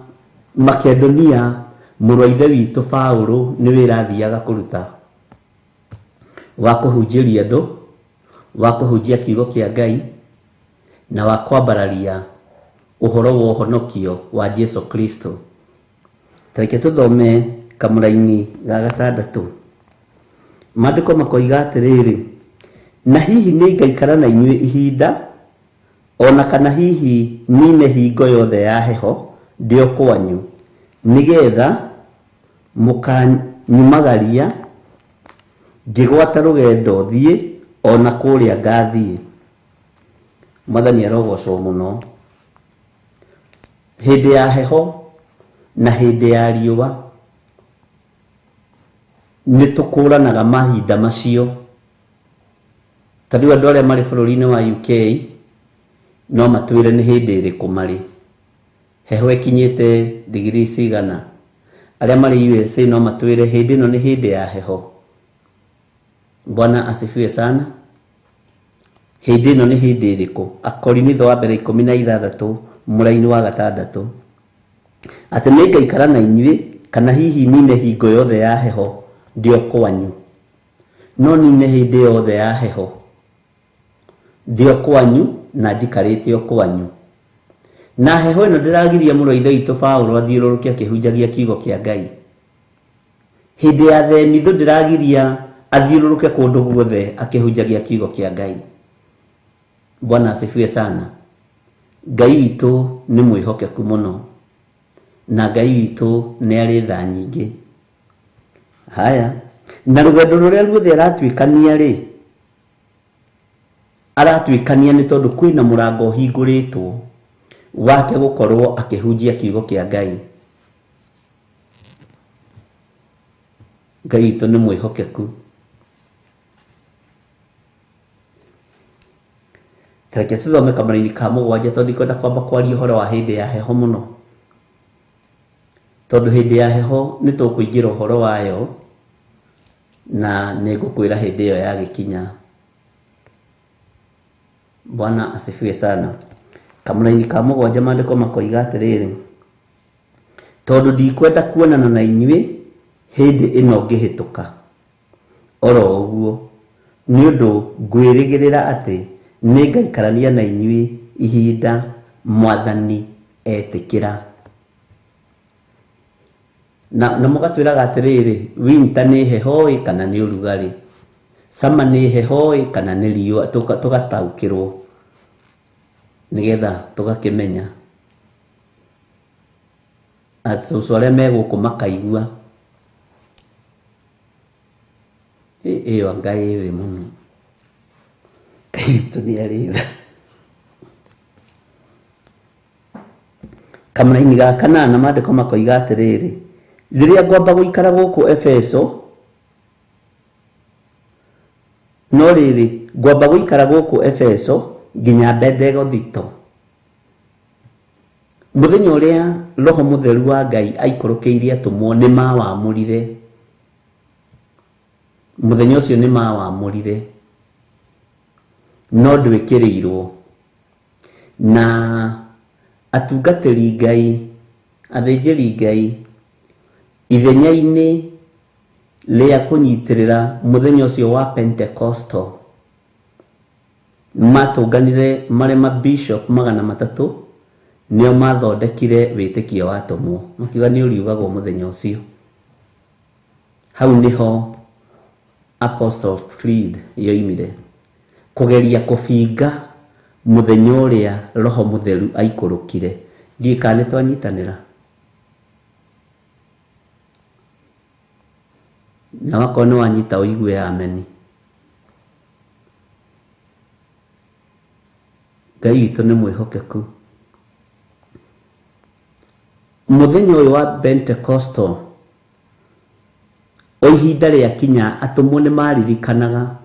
Makedonia mũrũ wa ithe witũ Paũlũ nĩ wĩra athiaga kũruta wa kũhunjĩria andũ, wa kũhunjia kiugo kĩa Ngai, na wa kwambararia ũhoro wa ũhonokio wa Jesu Kristo. Tareke tũthome kamũraini ga 6. Maandĩko makoiga atĩrĩrĩ, na hihi nĩngaikara na inyuĩ ihinda, ona kana hihi nine hingo yothe ya heho ndĩ o kwanyu, nĩgetha mũkanyumagaria ngĩgwata rũgendo thiĩ ona kũrĩa ngathiĩ. Mwathani arogocwo mũno. Hĩndĩ ya heho na hĩndĩ ya riũa nĩ tũkũranaga mahinda macio. Ta rĩu andũ arĩa marĩ bũrũri-inĩ wa UK no matwĩre nĩ hĩndĩ ĩrĩkũ marĩ. Heho ĩkinyĩte digirii cigana. Arĩa marĩ USA no matwĩre hĩndĩ ĩno nĩ hĩndĩ ya heho. Bwana asifiwe sana. Hĩndĩ ĩno nĩ hĩndĩ ĩrĩkũ? Akorinitho wa mbere 16 mũraini wa 6. Atĩ nĩngaikara na inyuĩ kana hihi nine hingo yothe ya heho ndĩ o kwanyu. No nine hĩndĩ yothe ya heho ndĩ o kwanyu na njikarĩte o kwanyu. Na heho ĩno ndĩragiria mũrũ wa ithe witũ Paũlũ athiũrũrũke akĩhunjagia kiugo kĩa Ngai. Hĩndĩ ya themithũ ndĩragiria athiũrũrũke kũndũ guothe akĩhunjagia kiugo kĩa Ngai. Bwana asifiwe sana. Ngai witũ nĩ mwĩhokeku mũno, na Ngai witũ nĩ arĩ tha nyingĩ. Haya, na rũgendo rũrĩa ruothe aratuĩkania rĩ, aratuĩkania nĩ tondũ kwĩna mũrango ũhingũrĩtwo wake gũkorwo akĩhunjia kiugo kĩa Ngai. Ngai witũ nĩ mwĩhokeku. Tareke tũthome kamũraini ka 7 tondũ ndikwenda kwamba kwaria ũhoro wa hĩndĩ ya heho mũno, tondũ hĩndĩ ya heho nĩ tũkũingĩra ũhoro wayo na nĩngũkwĩra hĩndĩ ĩyo yagĩkinya. Bwana asifiwe sana. Kamũraini ka 7 maandĩko makoiga atĩrĩrĩ, tondũ ndikwenda kuonana na inyuĩ hĩndĩ ĩno ngĩhĩtũka oro ũguo, nĩ ũndũ ngwĩrĩgĩrĩra atĩ nĩngaikarania na inyuĩ ihinda Mwathani etĩkĩra. Na mũgatwĩraga atĩrĩrĩ, winter nĩ heho ĩ kana nĩ ũrugarĩ, summer nĩ heho ĩ kana nĩ riũa, tũgataũkĩrwo nĩgetha tũgakĩmenya. Acũcũ arĩa me gũkũ makaigua ĩyo anga ĩ thĩ mũno. Ngai witũ nĩ arĩ tha. Kamũraini ga kanana maandĩko makoiga atĩrĩrĩ, rĩrĩa ngwamba gũikara gũkũ Efeso, no rĩrĩ ngwamba gũikara gũkũ Efeso nginya Bendegothito, mũthenya ũrĩa Roho Mũtheru wa Ngai aikũrũkĩirie atũmwo nĩ mawamũrire. Mũthenya ũcio nĩ mawamũrire, no ndwĩkĩrĩirwo. Na atungatĩri Ngai, athĩnjĩri Ngai, ithenya-inĩ rĩa kũnyitĩrĩra mũthenya ũcio wa Pentecostal, matũnganire marĩ ma bishop 300, nĩo mathondekire wĩtĩkio wa atũmwo, makiuga nĩ ũriugagwo mũthenya ũcio. Hau nĩho Apostles' Creed yoimire, kũgeria kũbinga mũthenya ũrĩa Roho Mũtheru aikũrũkire. Ndiũĩ kana nĩ twanyitanĩra. Na wakorwo nĩ wanyita ũigue ameni. Ngai witũ nĩ mwĩhokeku. Mũthenya ũyũ wa Pentecostal, o ihinda rĩakinya atũmwo nĩ maririkanaga,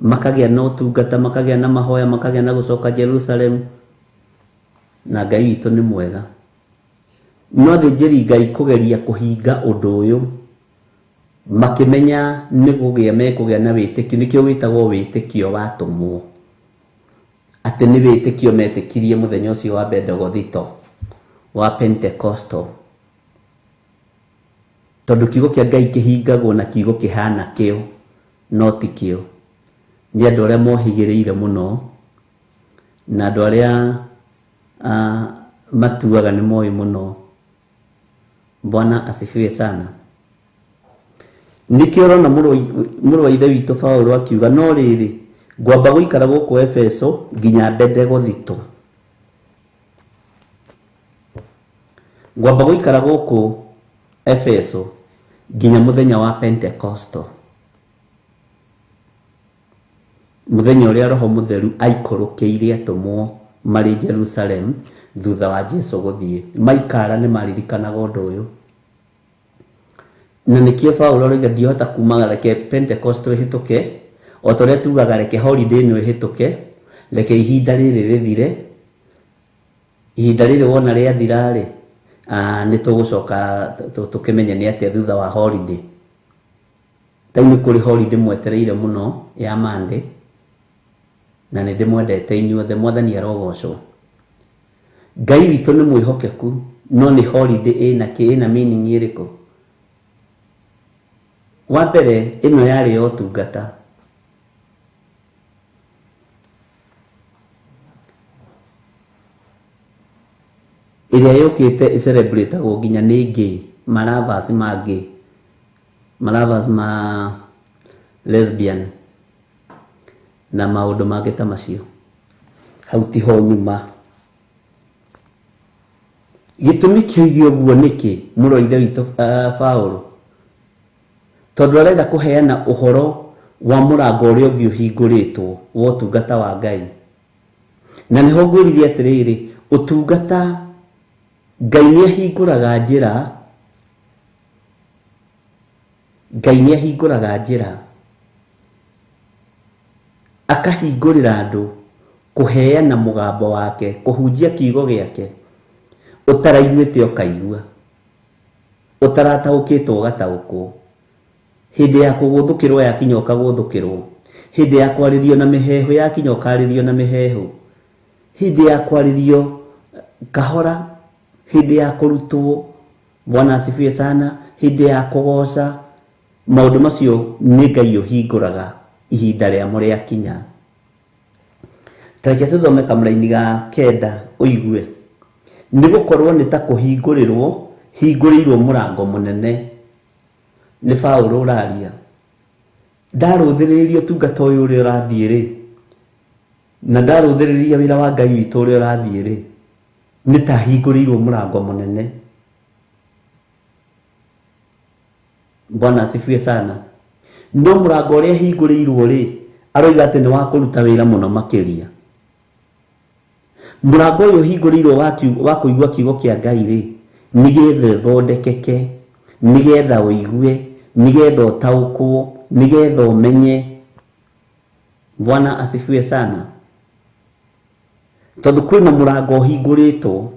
makagĩa na ũtungata, makagĩa na mahoya, makagĩa na gũcoka Jerusalem, na Ngai witũ nĩ mwega. No athĩnjĩri Ngai kũgeria kũhinga ũndũ ũyũ, makĩmenya nĩ kũgĩa mekũgĩa na wĩtĩkio, nĩkĩo wĩtagwo wĩtĩkio wa atũmwo, atĩ nĩ wĩtĩkio metĩkirie mũthenya ũcio wa Bendegothito, wa Pentecostal. Tondũ kiugo kĩa Ngai kĩhingagwo na kiugo kĩhana kĩo, no ti kĩo. Nĩ andũ arĩa mohĩgĩrĩire mũno, na andũ arĩa matuaga nĩ moĩ mũno. Bwana asifiwe sana. Nĩkĩo ũrona mũrũ wa ithe witũ Paũlũ akiuga, no rĩrĩ ngwamba gũikara gũkũ Efeso nginya Bendegothito. Ngwamba gũikara gũkũ Efeso nginya mũthenya wa Pentecostal, mũthenya ũrĩa Roho Mũtheru aikũrũkĩire atũmwo marĩ Jerusalem thutha wa Jesũ gũthiĩ. Maikara nĩ maririkanaga ũndũ ũyũ. Na nĩkĩo Paũlũ aroiga ndihota kuma, reke Pentecostal ĩhĩtũke, o ta ũrĩa tugaga reke holiday ĩno ĩhĩtũke, reke ihinda rĩrĩ rĩthire. Ihinda rĩrĩ wona rĩathira rĩ, nĩ tũgũcoka tũkĩmenye nĩ atĩa thutha wa holiday. Rĩu nĩ kũrĩ holiday mwetereire mũno ya Monday, na nĩ ndĩmwendete inyuothe, Mwathani arogocwo. Ngai witũ nĩ mwĩhokeku, no nĩ holiday ĩna kĩ, ĩna meaning ĩrĩkũ? Wa mbere, ĩno yarĩ ya ũtungata. Ĩrĩa yũkĩte ĩcerebratagwo nginya nĩ gay, maravas ma gay, maravas ma lesbian na maũndũ mangĩ ta macio. Hau tiho nyuma. Gĩtũmi kĩoige ũguo nĩkĩ, mũrũ wa ithe witũ Paũlũ? Tondũ arenda kũheana ũhoro wa mũrango ũrĩa ũngĩ ũhingũrĩtwo wa ũtungata wa Ngai. Na nĩho ngwĩrire atĩrĩrĩ, ũtungata Ngai nĩ ahingũraga njĩra, Ngai nĩ ahingũraga njĩra, akahingũrĩra andũ kũheana mũgambo wake, kũhunjia kiugo gĩake, ũtaraiguĩte ũkaigua, ũtarataũkĩtwo ũgataũkwo. Hĩndĩ ya kũgũthũkĩrwo yakinya ũkagũthũkĩrwo, hĩndĩ ya kwarĩrio na mĩheehũ yakinya ũkarĩrio na mĩheehũ, hĩndĩ ya kwarĩrio kahora, hĩndĩ ya kũrutwo, Bwana asifiwe sana, hĩndĩ ya kũgoca, maũndũ macio nĩ Ngai ũhingũraga ihinda rĩamo rĩakinya. Ta reke tũthome kamũraini ga kenda ũigue. Nĩ gũkorwo nĩ ta kũhingũrĩrwo Hingũrĩirwo mũrango mũnene. Nĩ Paũlũ ũraria. Ndarũthĩrĩria ũtungata ũyũ ũrĩa ũrathiĩ rĩ, na ndarũthĩrĩria wĩra wa Ngai witũ ũrĩa ũrathiĩ rĩ, nĩ ta hingũrĩirwo mũrango mũnene. Bwana asifiwe sana. No mũrango ũrĩa hingũrĩirwo rĩ, aroiga atĩ nĩ wa kũruta wĩra mũno makĩria. Mũrango ũyũ ũhingũrĩirwo wa kũigua kiugo kĩa Ngai rĩ, nĩgetha ũthondekeke, nĩgetha ũigue, nĩgetha ũtaũkwo, nĩgetha ũmenye. Bwana asifiwe sana. Tondũ kwĩna mũrango ũhingũrĩtwo,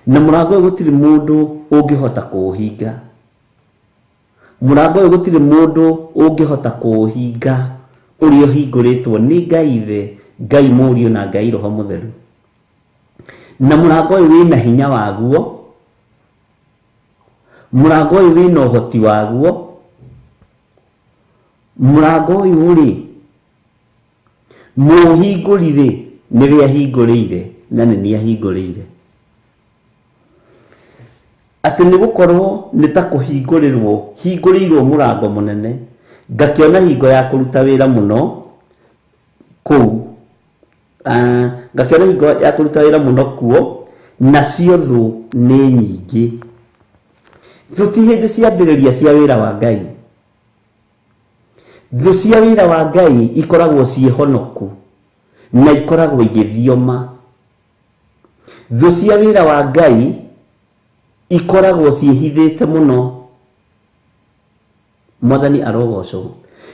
na mũrango ũyũ gũtirĩ mũndũ ũngĩhota kũũhinga. Mũrango ũyũ gũtirĩ mũndũ ũngĩhota kũũhinga ũrĩa ũhingũrĩtwo nĩ Ngai Ithe, Ngai Mũriũ na Ngai Roho Mũtheru. Na mũrango ũyũ wĩna hinya waguo, mũrango ũyũ wĩna ũhoti waguo, mũrango ũyũ rĩ, mũũhingũri rĩ, nĩwe ahingũrĩire na nĩ niĩ ahingũrĩire. Atĩ nĩ gũkorwo nĩ ta kũhingũrĩrwo hingũrĩirwo mũrango mũnene, ngakĩona hingo ya kũruta wĩra mũno kũu, ngakĩona hingo ya kũruta wĩra mũno kuo, nacio thũ nĩ nyingĩ. Thũ ti hĩndĩ ciambĩrĩria cia wĩra wa Ngai. Thũ cia wĩra wa Ngai ikoragwo ciĩ honoku na ikoragwo igĩthioma. Thũ cia wĩra wa Ngai ikoragwo ciĩhithĩte mũno. Mwathani arogocwo.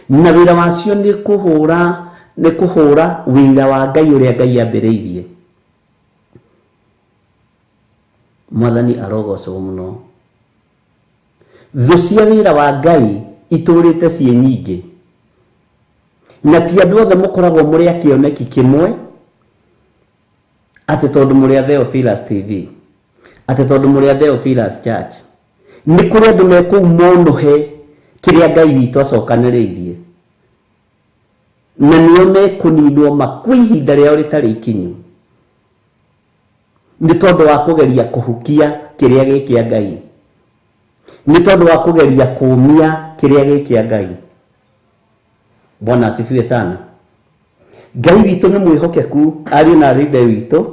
Na wĩra wacio nĩ kũhũra, nĩ kũhũra wĩra wa Ngai ũrĩa Ngai ambĩrĩirie. Mwathani arogocwo mũno. Thũ cia wĩra wa Ngai itũrĩte ciĩ nyingĩ. Na ti andũ othe mũkoragwo mũrĩ a kĩoneki kĩmwe, atĩ tondũ mũrĩ a Theophilus TV, atĩ tondũ mũrĩ a Theophilus Church. Nĩ kũrĩ andũ me kũu monũhe kĩrĩa Ngai witũ acokanĩrĩirie, na nĩo mekũninwo makue ihinda rĩao rĩtarĩ ikinyu, nĩ tondũ wa kũgeria kũhukia kĩrĩa gĩ kĩa Ngai, nĩ tondũ wa kũgeria kũũmia kĩrĩa gĩ kĩa Ngai. Bwana asifiwe sana. Ngai witũ nĩ mwĩhokeku, ariũ na aarĩ a Ithe witũ,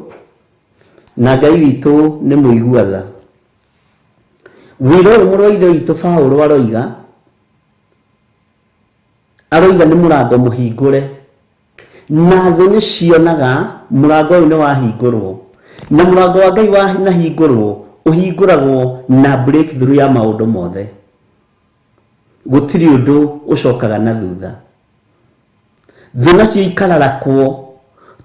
na Ngai witũ nĩ mũigua tha. Wĩra ũyũ mũrũ wa Ithe witũ Paũlũ aroiga, aroiga nĩ mũrango mũhingũre, na thũ nĩ cionaga mũrango ũyũ nĩ wahingũrwo, na mũrango wa Ngai wanahingũrwo ũhingũragwo na breakthrough ya maũndũ mothe. Gũtirĩ ũndũ ũcokaga na thutha. Thũ nacio ikararakwo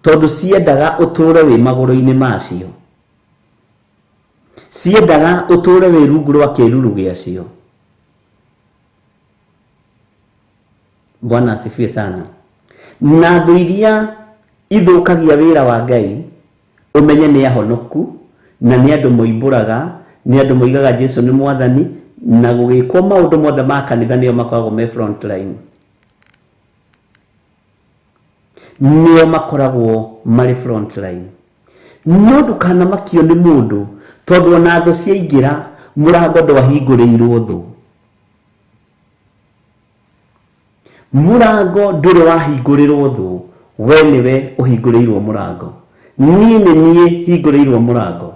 tondũ ciendaga ũtũre wĩ magũrũ-inĩ macio, ciendaga ũtũre wĩ rungu rwa kĩruru gĩacio. Bwana asifiwe sana. Na thũ iria ithũkagia wĩra wa Ngai, ũmenye nĩ ahonoku, na nĩ andũ moimbũraga, nĩ andũ moigaga Jesu nĩ mwathani, na gũgĩkwo maũndũ mothe ma kanitha nĩo makoragwo me front line. Nĩo makoragwo marĩ front line. No ndũkanamakio nĩ mũndũ, tondũ ona thũ ciaingĩra, mũrango ndwahingũrĩirwo thũ. Mũrango ndũrĩ wahingũrĩrwo thũ, we nĩwe ũhingũrĩirwo mũrango. Niĩ nĩ niĩ hingũrĩirwo mũrango.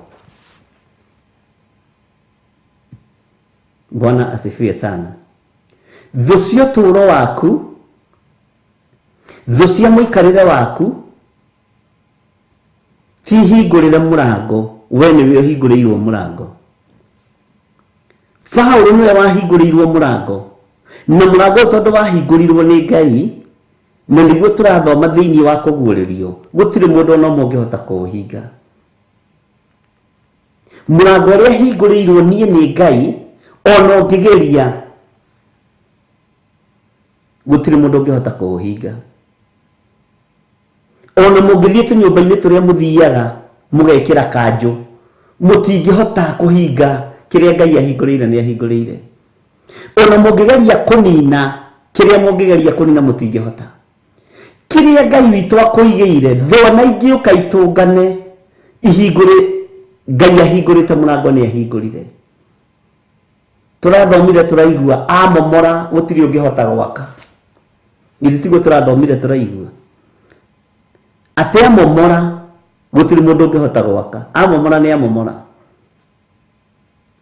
Bwana asifiwe sana. Thũ cia ũtũũro waku, thũ cia mũikarĩre waku, ti hingũrĩre mũrango, we nĩwe ũhingũrĩirwo mũrango. Paũlũ nĩwe wahingũrĩirwo mũrango, na mũrango ũyũ tondũ wahingũrirwo nĩ Ngai, na nĩguo tũrathoma thĩinĩ wa kũguũrĩrio, gũtirĩ mũndũ ona ũmwe ũngĩhota kũũhinga. Mũrango ũrĩa hingũrĩirwo niĩ nĩ Ngai, ona ũngĩgeria, gũtirĩ mũndũ ũngĩhota kũũhinga. Ona mũngĩthiĩ tũnyũmba-inĩ tũrĩa mũthiaga mũgekĩra kanjũ, mũtingĩhota kũhinga kĩrĩa Ngai ahingũrĩire nĩ ahingũrĩire. Ona mũngĩgeria kũnina kĩrĩa mũngĩgeria kũnina mũtingĩhota. Kĩrĩa Ngai witũ akũigĩire, thũ ona ingĩũka itũngane, ihingũre, Ngai ahingũrĩte mũrango nĩ ahingũrire. Tũrathomire tũraigua amomora gũtirĩ ũngĩhota gwaka. Githĩ tiguo tũrathomire tũraigua atĩ amomora gũtirĩ mũndũ ũngĩhota gwaka. Amomora nĩ amomora.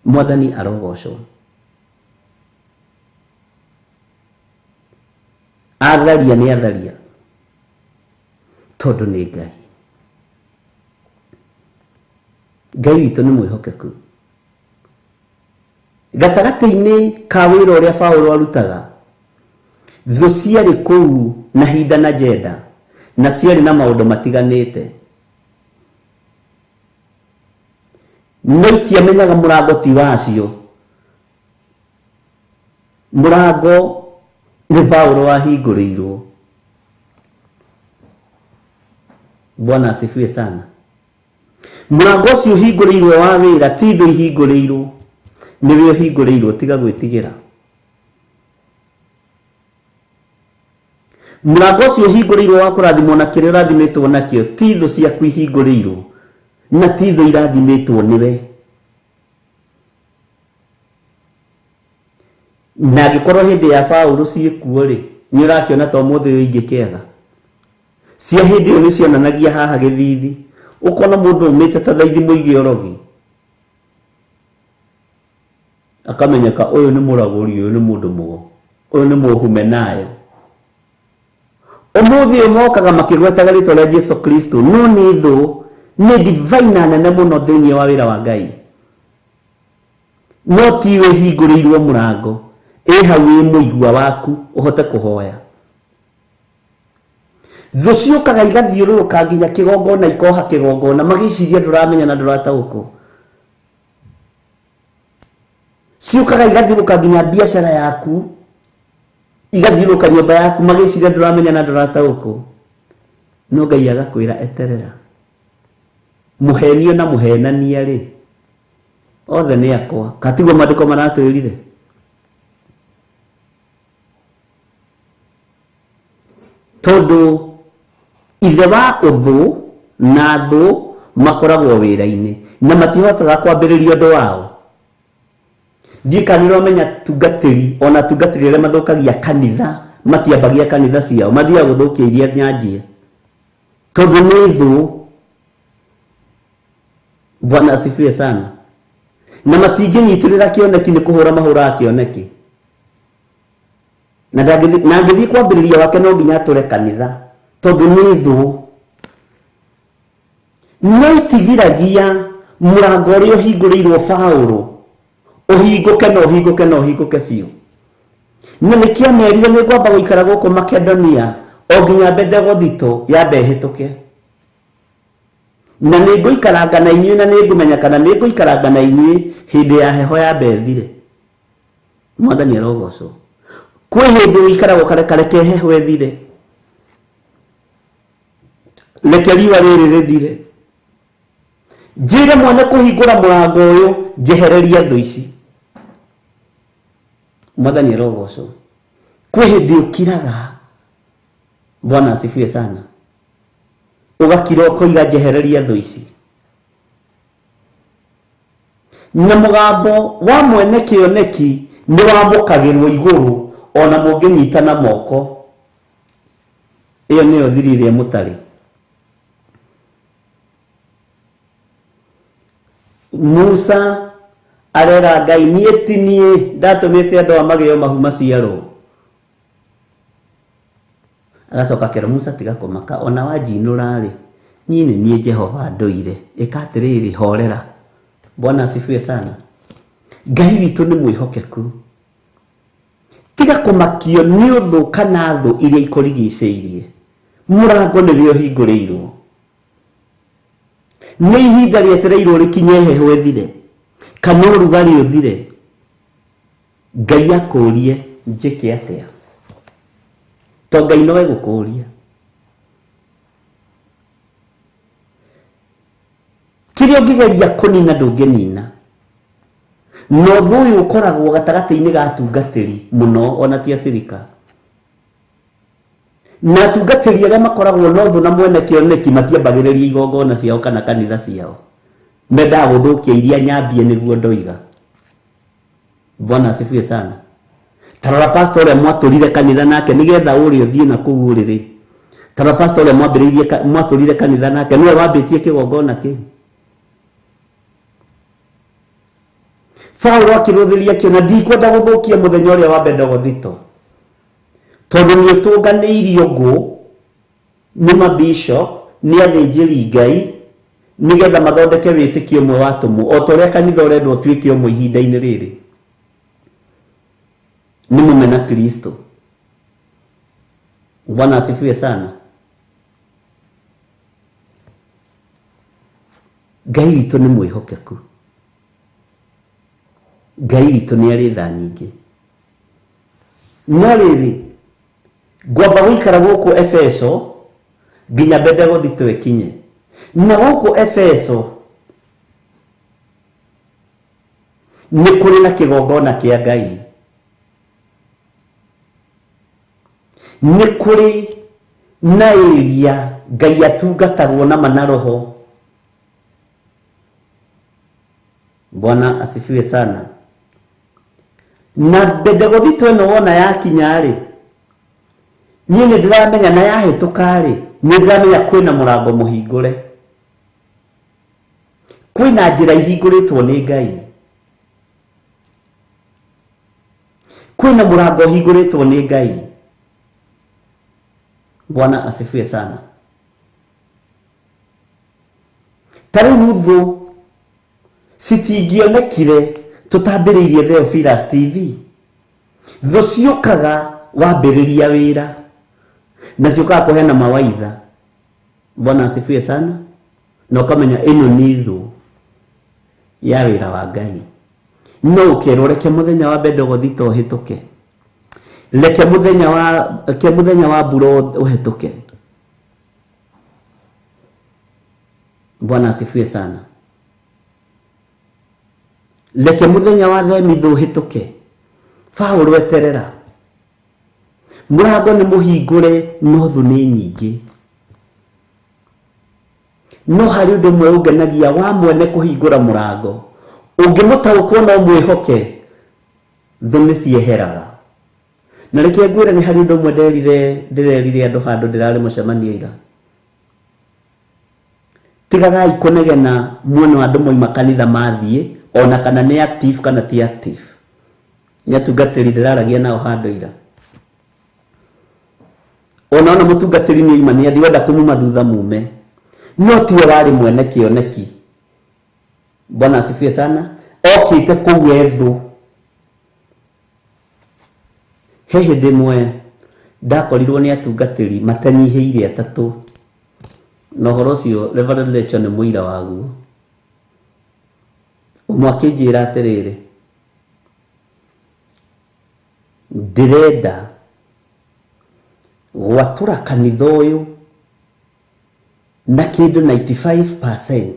Mwathani arogocwo. Atharia nĩ atharia tondũ nĩ Ngai. Ngai witũ nĩ mwĩhokeku. Gatagatĩ-inĩ ka wĩra ũrĩa Paũlũ arutaga, thũ ciarĩ kũu na hinda na jenda na ciarĩ na maũndũ matiganĩte. No itiamenyaga mũrango ti wacio. Mũrango nĩ Paũlũ wahingũrĩirwo. Bwana asifiwe sana. Mũrango ũcio ũhingũrĩirwo wa wĩra ti thũ ihingũrĩirwo, nĩwe ũhingũrĩirwo, tiga gwĩtigĩra. Mũrango ũcio ũhingũrĩirwo wa kũrathimwo na kĩrĩa ũrathimĩtwo nakĩo ti thũ ciaku ihingũrĩirwo, na ti thũ irathimĩtwo nĩwe. Na angĩkorwo hĩndĩ ya Paũlũ ciĩkuo rĩ, nĩ ũrakĩona ta ũmũthĩ ũyũ ingĩkĩaga. Cia hĩndĩ ĩyo nĩ cionanagia haha gĩthithi, ũkona mũndũ umĩte ta thaithi mũige ũrogi, akamenyeka ũyũ nĩ mũragũri, ũyũ nĩ mũndũ mũgo, ũyũ nĩ mũhumenayo. Ũmũthĩ ũyũ mokaga makĩgwetaga rĩtwa rĩa Jesu Kristo, no nĩ thũ, nĩ divina nene mũno thĩinĩ wa wĩra wa Ngai. No tiwe hingũrĩirwo mũrango, ĩ hau wĩ mũigua waku ũhote kũhoya. Thũ ciũkaga igathiũrũrũka nginya kĩgongona, ikoha kĩgongona, magĩciria ndũramenya na ndũrataũkwo. Ciũkaga igathiũrũrũka nginya biacara yaku, igathiũrũrũka nyũmba yaku, magĩciria ndũramenya na ndũrataũkwo. No Ngai agakwĩra eterera. Mũhenio na mũhenania rĩ, othe nĩ akwa. Katiguo maandĩko maratwĩrire? Tondũ ithe wa ũthũ na thũ makoragwo wĩra-inĩ na matihotaga kwambĩrĩria ũndũ wao. Ndiũĩ kana nĩ ũramenya tungatĩri, ona tungatĩri arĩa mathũkagia kanitha matiambagia kanitha ciao, mathiaga gũthũkia iria nyanjie tondũ nĩ thũ. Bwana asifiwe sana. Na matingĩnyitĩrĩra kĩoneki nĩ kũhũra mahũraga kĩoneki. Na angĩthiĩ kwambĩrĩria wake no nginya atũre kanitha tondũ nĩ thũ. No itigiragia mũrango ũrĩa ũhingũrĩirwo Paũlũ ũhingũke na ũhingũke na ũhingũke biũ. Na nĩkĩamerire nĩ ngwamba gũikara gũkũ Makedonia o nginya Bendegothito yambe ĩhĩtũke. Na nĩ ngũikaranga na inyuĩ na nĩ ngũmenya kana nĩ ngũikaranga na inyuĩ hĩndĩ ya heho yambe ĩthire. Mwathani arogocwo. Kwĩ hĩndĩ ũikaraga ũkareka reke heho ĩthire, reke riũa rĩrĩ rĩthire, njĩre mwene kũhingũra mũrango ũyũ, njehererie thũ ici. Mwathani arogocwo. Kwĩ hĩndĩ ũkiraga. Bwana asifiwe sana. Ũgakira ũkoiga njehererie thũ ici. Na mũgambo wa mwene kĩoneki nĩ wamũkagĩrwo igũrũ ona mũngĩnyitana moko. Ĩyo nĩyo thiri ĩrĩa mũtarĩ. Musa arera Ngai, niĩ ti niĩ ndatũmĩte andũ aya magĩo mahu maciarwo. Agacoka akera Musa, tiga kũmaka, ona wanjinũra-rĩ, niĩ nĩ niĩ Jehova ndũire. Ĩka atĩrĩrĩ, horera. Bwana asifiwe sana. Ngai witũ nĩ mwĩhokeku. Tiga kũmakio nĩ ũthũ kana thũ iria ikũrigicĩirie. Mũrango nĩwe ũhingũrĩirwo. Nĩ ihinda rĩetereirwo rĩkinye heho ĩthire, kana ũrugarĩ ũthire. Ngai akũrie njĩke atĩa? To Ngai no egũkũria. Kĩrĩa ũngĩgeria kũnina ndũngĩnina. Na ũthũ ũyũ ũkoragwo gatagatĩ-inĩ ga atungatĩri mũno ona ti acirika. Na atungatĩri arĩa makoragwo na ũthũ na mwene kĩoneki matiambagĩrĩria igongona ciao kana kanitha ciao. Mendaga gũthũkia iria nyambie nĩguo ndoiga. Bwana asifiwe sana. Tarora pastor ũrĩa mwatũrire kanitha nake nĩgetha ũrĩa ũthiĩ na kũu ũrĩrĩ. Tarora pastor ũrĩa mwambĩrĩirie mwatũrire kanitha nake nĩwe wambĩtie kĩgongona kĩu. Paulo akĩrũthĩria kĩo na ndikwenda gũthũkia mũthenya ũrĩa wa Bendegothito tondũ nĩ ũtũnganĩirio ngũ nĩ mabishop nĩ athĩnjĩri Ngai nĩgetha mathondeke wĩtĩkio ũmwe wa atũmwo o ta ũrĩa kanitha ũrendwo ũtuĩke ũmwe ihinda-inĩ rĩrĩ. Nĩ mũmena Kristo. Bwana asifiwe sana. Ngai witũ nĩ mwĩhokeku. Ngai witũ nĩ arĩ tha nyingĩ. No rĩrĩ, ngwamba gũikara gũkũ Efeso nginya Bendegothito ĩkinye. Na gũkũ Efeso nĩ kũrĩ na kĩgongona kĩa Ngai. Nĩ kũrĩ na ĩria Ngai atungatagwo na ma na roho. Bwana asifiwe sana. Na Bendegothito ĩno wona yakinya rĩ, niĩ nĩ ndĩramenya na yahĩtũka rĩ, nĩ ndĩramenya kwĩna mũrango mũhingũre, kwĩna njĩra ihingũrĩtwo nĩ Ngai, kwĩna mũrango ũhingũrĩtwo nĩ Ngai. Bwana asifiwe sana. Ta rĩu thũ citingĩonekire tũtambĩrĩirie Theophilus TV. Thũ ciũkaga wambĩrĩria wĩra na ciũkaga kũheana mawaitha. Bwana asifiwe sana. Na ũkamenya ĩno nĩ thũ ya wĩra wa Ngai. No ũkerwo reke mũthenya wa Bendegothito ũhĩtũke, reke mũthenya wa mbura ũhĩtũke. Bwana asifiwe sana. Reke mũthenya wa Themithũ ũhĩtũke. Paũlũ eterera. Mũrango nĩ mũhingũre no thũ nĩ nyingĩ. No harĩ ũndũ ũmwe ũngenagia wa mwene kũhingũra mũrango. Ũngĩmũtaũkwo no mwĩhoke, thũ nĩ cieheraga. Na reke ngwĩre nĩ harĩ ũndũ ũmwe ndĩrerire andũ handũ ndĩrarĩ mũcemanio ira. Tigagai kũnegena muone andũ moima kanitha mathiĩ ona kana nĩ active kana ti active. Nĩ atungatĩri ndĩraragia nao handũ ira. Ona ona mũtungatĩri nĩ oima nĩ athiĩ wenda kũmuma thutha mume. No tiwe warĩ mwene kĩoneki. Bwana asifiwe sana. Okĩte kũu ethũ. He hĩndĩ ĩmwe ndakorirwo nĩ atungatĩri matanyihĩire atatũ. Na ũhoro ũcio Reverend Lecho nĩ mũira waguo. Ũmwe akĩnjĩra atĩrĩrĩ, ndĩrenda gwatũra kanitha ũyũ na kĩndũ 95%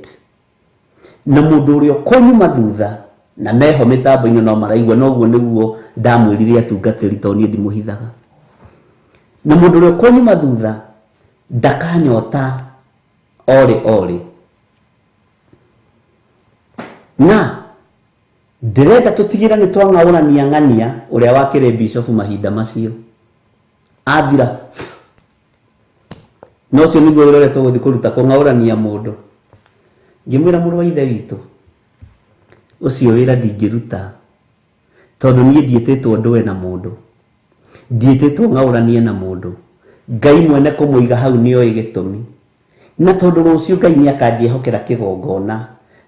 na mũndũ ũrĩa ũkũnyuma thutha na meho mĩtambo-inĩ no maraigua noguo nĩguo ndamwĩrire atungatĩri tondũ niĩ ndimũhithaga. Na mũndũ ũrĩa ũkũnyuma thutha ndakanyota orĩ orĩ. Na ndĩrenda tũtigĩre nĩ twang'aũrania ng'ania ũrĩa wakĩrĩ bishop mahinda macio athira. No ũcio nĩguo wĩra ũrĩa tũgũthiĩ kũruta, kũng'aũrania mũndũ. Ngĩmwĩra mũrũ wa ithe witũ, ũcio wĩra ndingĩruta tondũ niĩ ndiĩtĩtwo ndũe na mũndũ, ndiĩtĩtwo ng'aũranie na mũndũ. Ngai mwene kũmũiga hau nĩoĩ gĩtũmi. Na tondũ rũciũ Ngai nĩakanjĩhokera kĩgongona,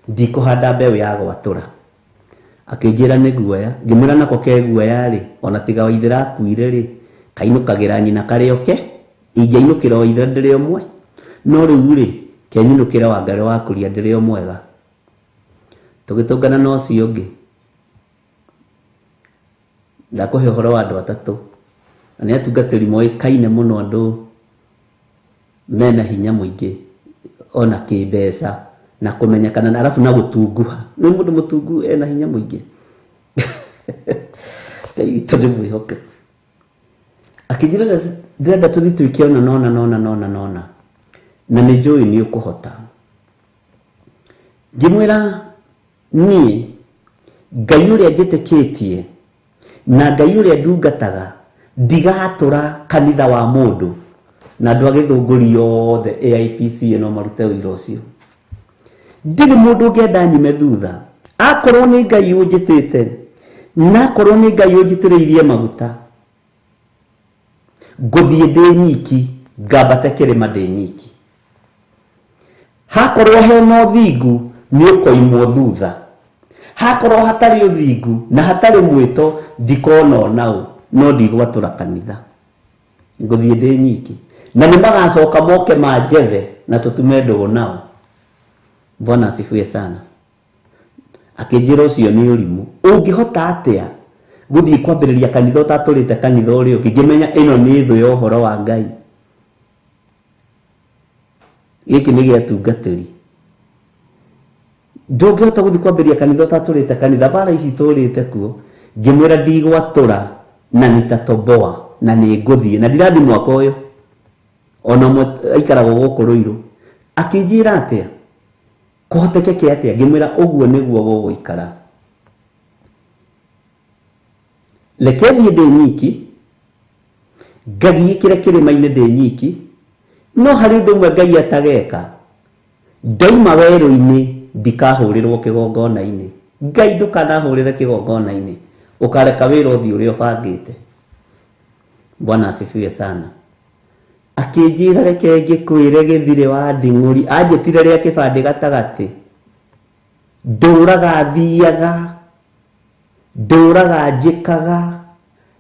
ndikũhanda mbeũ ya gwatũra. Akĩnjĩra nĩ guoya. Ngĩmwĩra nako ke guoya rĩ, ona tiga waithĩra akuire rĩ, kainũkagĩra nyina karĩ oke. Ingĩainũkĩra waithĩra ndĩrĩ o mwe, no rĩu rĩ, kenyinũkĩra Wangarĩ wa kũria ndĩrĩ o mwega. Tũgĩtũngana na ũcio ũngĩ. Ndakũhe ũhoro wa andũ atatũ. Na nĩ atungatĩri moĩkaine mũno, andũ mena hinya mũingĩ ona kĩmbeca na kũmenyekana na arabu na gũtunguha. Nĩ mũndũ mũtungu ena hinya mũingĩ. Ngai witũ nĩ mwĩhokeku. Akĩnjĩra ndĩrenda tũthiĩ twĩke ũna na ũna na ũna na ũna na ũna. Na nĩ njũĩ nĩ ũkũhota. Ngĩmwĩra niĩ Ngai ũrĩa njĩtĩkĩtie Na Ngai ũrĩa ndungataga ndigatũra kanitha wa mũndũ na andũ a Gĩthũngũri othe AIPC no marute ũira ũcio. Ndirĩ mũndũ ũngĩenda nyume thutha. Akorwo nĩ Ngai ũnjĩtĩte na akorwo nĩ Ngai ũnjitĩrĩirie maguta, ngũthiĩ ndĩ nyiki, ngambate kĩrĩma ndĩ nyiki. Hakorwo hena ũthingu nĩ ũkoimwo thutha, hakorwo hatarĩ ũthingu na hatarĩ mwĩto ndikona onaũ, no ndigwatũra kanitha, ngũthiĩ ndĩ nyiki. Na nĩ magacoka moke manjethe na tũtume ndũgũ nao. Bwana asifiwe sana. Akĩnjĩra ũcio nĩ ũrimũ. Ũngĩhota atĩa gũthiĩ kwambĩrĩria kanitha ũtatũrĩte kanitha ũrĩa ũngĩ, ngĩmenya ĩno nĩ thũ ya ũhoro wa Ngai. Gĩkĩ nĩ gĩatungatĩri. Ndũngĩhota gũthiĩ kwambĩrĩria kanitha ũtatũrĩte kanitha, mbara ici tũrĩte kuo. Ngĩmwĩra ndigwatũra na nitatoboa na nĩ ngũthiĩ, na ndirathiĩ mwaka ũyũ ona ũmwe aikaragwo gũkũ Rũirũ. Akĩnjĩra atĩa, kũhotekeke atĩa? Ngĩmwĩra ũguo nĩguo gũgũikara, reke thiĩ ndĩ nyiki, ngagiĩkĩre kĩrĩma-inĩ ndĩ nyiki, no harĩ ũndũ ũmwe Ngai atageka, ndoima werũ-inĩ ndikahũrĩrwo kĩgongona-inĩ. Ngai ndũkanahũrĩre kĩgongona-inĩ, ũkareka wĩra ũthiĩ ũrĩa ũbangĩte. Bwana asifiwe sana. Akĩnjĩra reke ngĩkwĩre gĩthirĩ wa nding'ũri, anjĩtire rĩa kĩbandĩ gatagatĩ, ndũraga thiaga, ndũraga njĩkaga,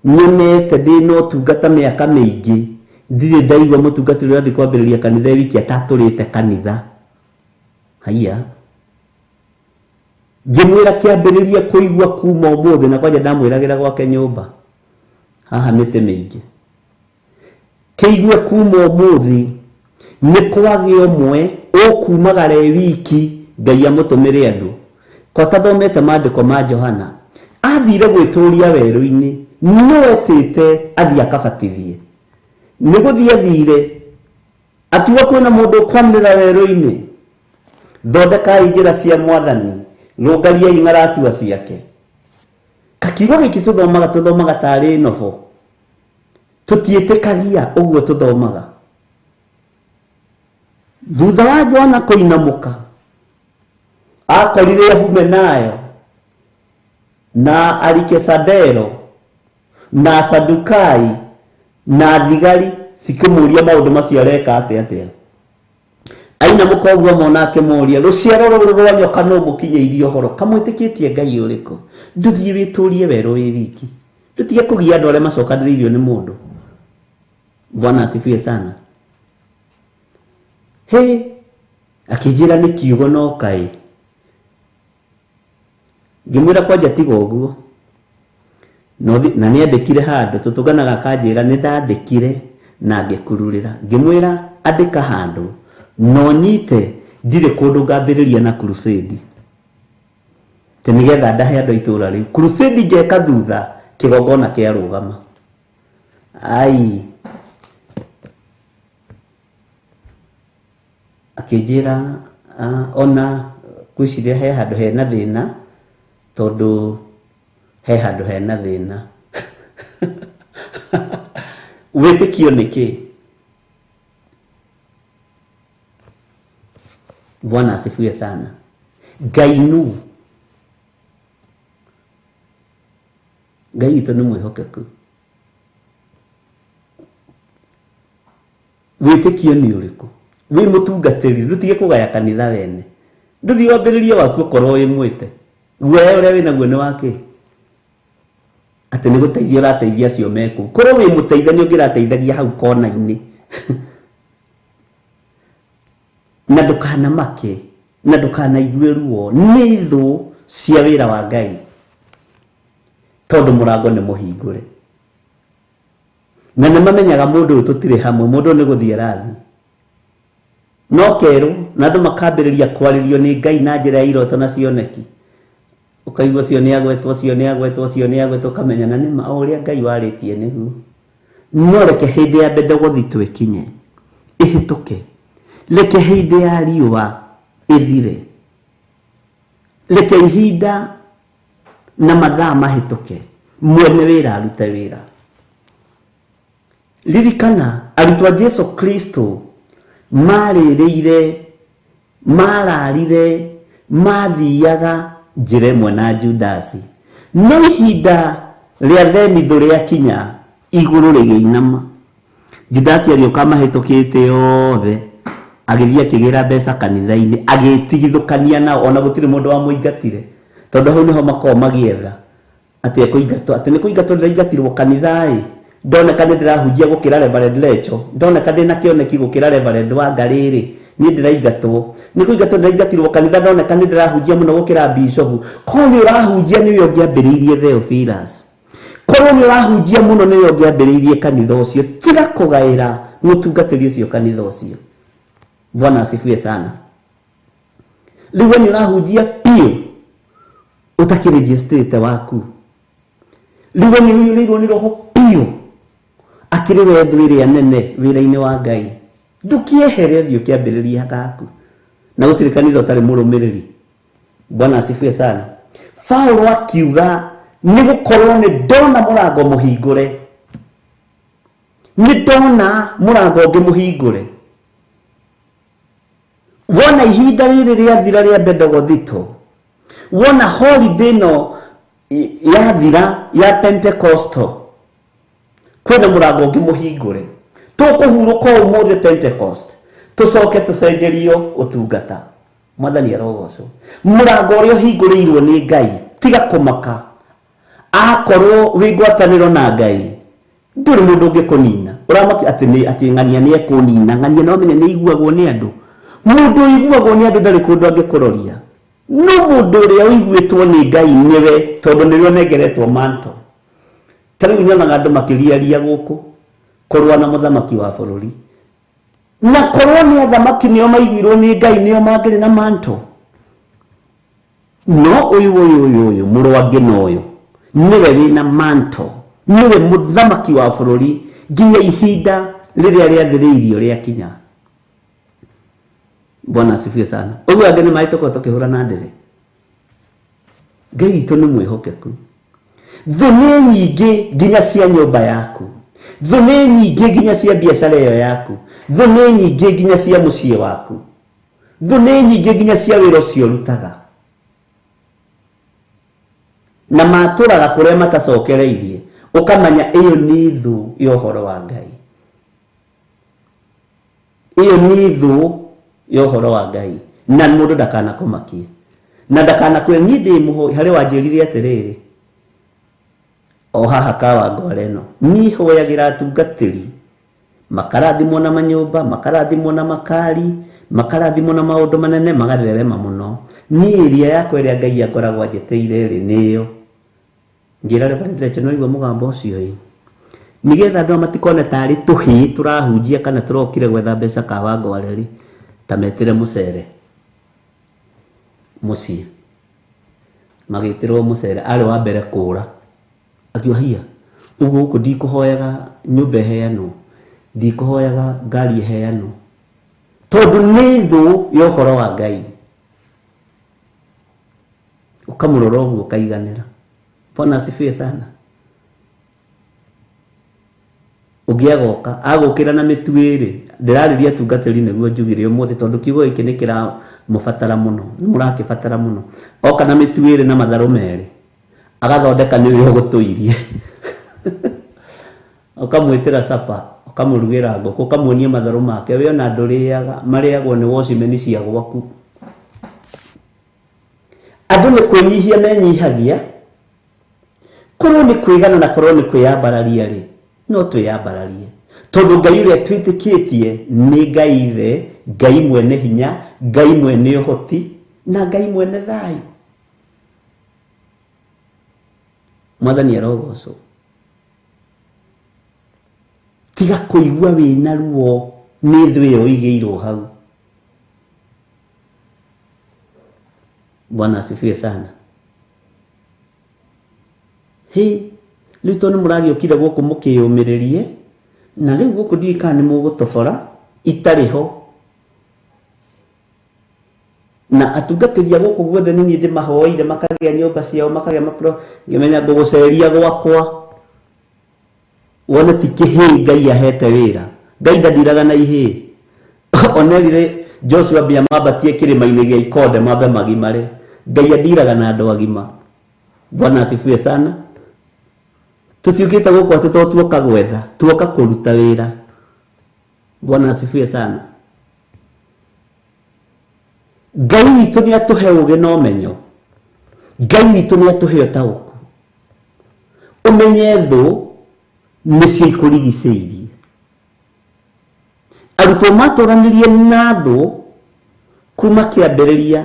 nyonete ndĩ na ũtungata mĩaka mĩingĩ, ndirĩ ndaigua mũtungatĩri ũrathiĩ kwambĩrĩria kanitha e wiki atatũrĩte kanitha. Haiya, ngĩmwĩra kĩambĩrĩria kũigua kuma ũmũthĩ, na kwanja ndamwĩragĩra gwake nyũmba haha mĩtĩ mĩingĩ, kĩigue kuma ũmũthĩ nĩ kwagĩa ũmwe ũkumagara e wiki Ngai amũtũmĩre andũ. Ko tathomete maandĩko ma Johana, athire gwĩtũria werũ-inĩ, no etĩte athiĩ akabatithie. Nĩ gũthiĩ athire akiuga kwĩna mũndũ ũkwanĩrĩra werũ-inĩ, thondekai njĩra cia Mwathani, rũngariai ng'aratua ciake. Kakiugo gĩkĩ tũthomaga tũthomaga tarĩ nobo, tũtiĩtĩkagia ũguo tũthomaga. Thutha wa Johana kũinamũka, akorire Humenayo na Alikesadero na Sadukai na thigari cikĩmũria maũndũ macio areka atĩa atĩa. Ainamũka ũguo mona akĩmũria, rũciaro rũrũ rwa nyoka no mũkinyĩirie ũhoro, kamwĩtĩkĩtie Ngai ũrĩkũ? Ndũthiĩ wĩtũrie werũ wĩ wiki, ndũtige kũgia andũ arĩa macokanĩrĩirio nĩ mũndũ. Bwana asifiwe sana. He, akĩnjĩra nĩ kiugo no kaĩ. Ngĩmwĩra kwanja tiga ũguo, na nĩandĩkire handũ tũtũnganaga, akanjĩra nĩ ndandĩkire na ngĩkururĩra. Ngĩmwĩra andĩka handũ no nyite ndirĩ kũndũ ngambĩrĩria na crusade, atĩ nĩgetha ndahe andũ a itũũra rĩu crusade, ngeka thutha kĩgongona kĩarũgama. Ai, akĩnjĩra ona ngwĩciria he handũ hena thĩna, tondũ he handũ hena thĩna. Wĩtĩkio nĩ kĩ? Bwana asifiwe sana. Ngai nũ? Ngai witũ nĩ mwĩhokeku. Wĩtĩkio nĩ ũrĩkũ? Wĩ mũtungatĩri, ndũtige kũgaya kanitha wene, ndũthiĩ wambĩrĩrie waku ũkorwo wĩ mwĩte. Guoya ũrĩa wĩnaguo nĩ wakĩ? Atĩ nĩ gũteithia ũrateithia acio me kũu. Korwo wĩ mũteithania ũngĩrateithagia hau kona-inĩ. Na ndũkanamake, na ndũkanaigue ruo, nĩ thũ cia wĩra wa Ngai, tondũ mũrango nĩ mũhingũre. Na nĩ mamenyaga mũndũ ũyũ tũtirĩ hamwe, mũndũ ũyũ nĩ gũthiĩ arathiĩ. No kerũ, na andũ makambĩrĩria kwarĩrio nĩ Ngai na njĩra ya iroto na cioneki. Ũkaigua ũcio nĩ agwetwo, ũcio nĩ agwetwo, ũcio nĩ agwetwo, ũkamenya na nĩma o ũrĩa Ngai warĩtie nĩguo. No reke hĩndĩ ya mbendogothi ĩkinye, ĩhĩtũke. Reke hĩndĩ ya riũa ĩthire. Reke ihinda na mathaa mahĩtũke. Mwene wĩra arute wĩra. Ririkana arutwo a Jesu Kristo marĩrĩire, mararire, mathiaga njĩra ĩmwe na Judasi. No ihinda rĩa thenithũ rĩakinya, igũrũ rĩgĩinama. Judasi agĩũka mahĩtũkĩte othe, agĩthiĩ akĩgĩra mbeca kanitha-inĩ, agĩtigithũkania nao, ona gũtirĩ mũndũ wamũingatire, tondũ hau nĩho makoragwo magĩetha atĩ ekũingatwo, atĩ nĩ kũingatwo ndĩraingatirwo kanitha-ĩ, ndoneka nĩ ndĩrahunjia gũkĩra Reverend Lecho, ndoneka ndĩna kĩoneki gũkĩra Reverend Wangarĩ-rĩ, niĩ ndĩraingatwo, nĩ kũingatwo ndĩraingatirwo kanitha, ndoneka nĩ ndĩrahunjia mũno gũkĩra Bishop. Korwo nĩ ũrahunjia nĩwe ũngĩambĩrĩirie Theophilus, korwo nĩ ũrahunjia mũno nĩwe ũngĩambĩrĩirie kanitha ũcio. Tiga kũgaĩra mũtungatĩri ũcio kanitha ũcio. Bwana asifiwe sana. Rĩu we nĩ ũrahunjia biũ ũtakĩrĩnjĩstĩte waku, rĩu we nĩ ũiyũrĩirwo nĩ roho biũ, akĩrĩ we thũ ĩrĩa nene wĩra-inĩ wa Ngai. Ndũkĩehere ũthiĩ ũkĩambĩrĩria gaku, na gũtirĩ kanitha ũtarĩ mũrũmĩrĩri. Bwana asifiwe sana. Paulo akiuga nĩ gũkorwo nĩ ndona mũrango mũhingũre, nĩ ndona mũrango ũngĩ mũhingũre. Wona ihinda rĩrĩ rĩathira rĩa Bendegothito, wona holiday ĩno yathira ya Pentecostal, kwĩna mũrango ũngĩ mũhingũre. Tũkũhurũka ũmũthĩ Pentecost, tũcoke tũcenjerio ũtungata. Mwathani arogocwo. Mũrango ũrĩa ũhingũrĩirwo nĩ Ngai, tiga kũmaka. Akorwo wĩ ngwatanĩro na Ngai, ndũrĩ mũndũ ũngĩkũnina. Ũramaki atĩ nĩ atĩ ng'ania nĩ ekũnina, ng'ania no menya nĩ iguagwo nĩ andũ. Mũndũ ũiguagwo nĩ andũ ndarĩ kũndũ angĩkũroria. No mũndũ ũrĩa ũiguĩtwo nĩ Ngai nĩwe, tondũ nĩwe ũnengeretwo manto. Ta rĩu nyonaga andũ makĩriaria gũkũ kũrũa na mũthamaki wa bũrũri, na korwo nĩ athamaki nĩo maiguirwo nĩ Ngai nĩo mangĩrĩ na manto. No ũyũ ũyũ ũyũ ũyũ mũrũ angĩ na ũyũ nĩwe wĩna manto, nĩwe mũthamaki wa bũrũri nginya ihinda rĩrĩa rĩathĩrĩirio rĩakinya. Bwana asifiwe sana. Ũguo angĩ nĩ maĩ tũkorwo tũkĩhũra na ndĩrĩ. Ngai witũ nĩ mwĩhokeku. Thũ nĩ nyingĩ nginya cia nyũmba yaku, thũ nĩ nyingĩ nginya cia biacara ĩyo yaku, thũ nĩ nyingĩ nginya cia mũciĩ waku, thũ nĩ nyingĩ nginya cia wĩra ũcio ũrutaga. Na matũraga kũrĩa matacokereirie, ũkamanya ĩyo nĩ thũ ya ũhoro wa Ngai, ĩyo nĩ thũ ya ũhoro wa Ngai. Na mũndũ ndakanakũmakie na ndakanakwĩre niĩ ndĩ mũhoi. Harĩ wanjĩrire atĩrĩrĩ, o haha Kawangware ĩno, niĩ hoyagĩra atungatĩri makarathimwo na manyũmba, makarathimwo na makari, makarathimwo na maũndũ manene, magatherema mũno. Niĩ ĩrĩa yakwa ĩrĩa Ngai akoragwo anjĩtĩire rĩ nĩyo. Ngĩra Reverend Rachel, no igua mũgambo ũcio ĩ, nĩgetha andũ matikone tarĩ tũhĩĩ tũrahunjia kana tũrokire gwetha mbeca Kawangware rĩ, ta metĩre mũcere mũciĩ. Magĩtĩrwo mũcere, arĩ wa mbere kũra. Akiuga hiya, ũguo gũkũ ndikũhoyaga nyũmba ĩheanwo, ndikũhoyaga ngari ĩheanwo, tondũ nĩ thũ ya ũhoro wa Ngai. Ũkamũrora ũguo ũkaiganĩra. Bwana asifiwe sana. Ũngĩ agoka agũkĩra na mĩtu ĩrĩ. Ndĩrarĩria atungatĩri nĩguo njugire ũmũthĩ, tondũ kiugo gĩkĩ nĩ kĩramũbatara mũno, nĩ mũrakĩbatara mũno. Oka na mĩtu ĩrĩ na matharũ merĩ, agathondeka nĩwe ũgũtũirie. Ũkamwĩtĩra sapa, ũkamũrugĩra ngũkũ, ũkamuonia matharũ make, we ona ndũrĩaga, marĩagwo nĩ watchman cia gwaku. Andũ nĩ kwĩnyihia menyihagia, korwo nĩ kwĩgana na korwo nĩ kwĩyambararia rĩ, no twĩyambararie, tondũ Ngai ũrĩa twĩtĩkĩtie nĩ Ngai Ithe, Ngai mwene hinya, Ngai mwene ũhoti na Ngai mwene thayũ. Mwathani arogocwo. Tiga kũigua wĩna ruo nĩ thũ ĩyo ũigĩirwo hau. Bwana asifiwe sana. Hĩ, rĩu tondũ nĩ mũragĩũkire gũkũ mũkĩyũmĩrĩrie, na rĩu gũkũ ndiũĩ kana nĩ mũgũtobora itarĩ ho. Na atungatĩri a gũkũ guothe nĩ niĩ ndĩmahoeire makagĩa nyũmba ciao makagĩa mapro ngĩmenya ngũgũceria gwakwa wone ti kĩhĩĩ Ngai ahete wĩra. Ngai ndandiraga na ihĩĩ. Onerire Joshua mbia mambatie kĩrĩma-inĩ gĩa Ikonde mambe magimare. Ngai andiraga na andũ agima. Bwana asifiwe sana. Tutiũkĩte gũkũ atĩ to tuoka gwetha, tuoka kũruta wĩra. Bwana asifiwe sana. Ngai witũ nĩ atũhe ũgĩ na ũmenyo. Ngai witũ nĩ atũhe ũtaũku. Ũmenye thũ nĩcio ikũrigicĩirie. Arutwo matũranirie na thũ kuma kĩambĩrĩria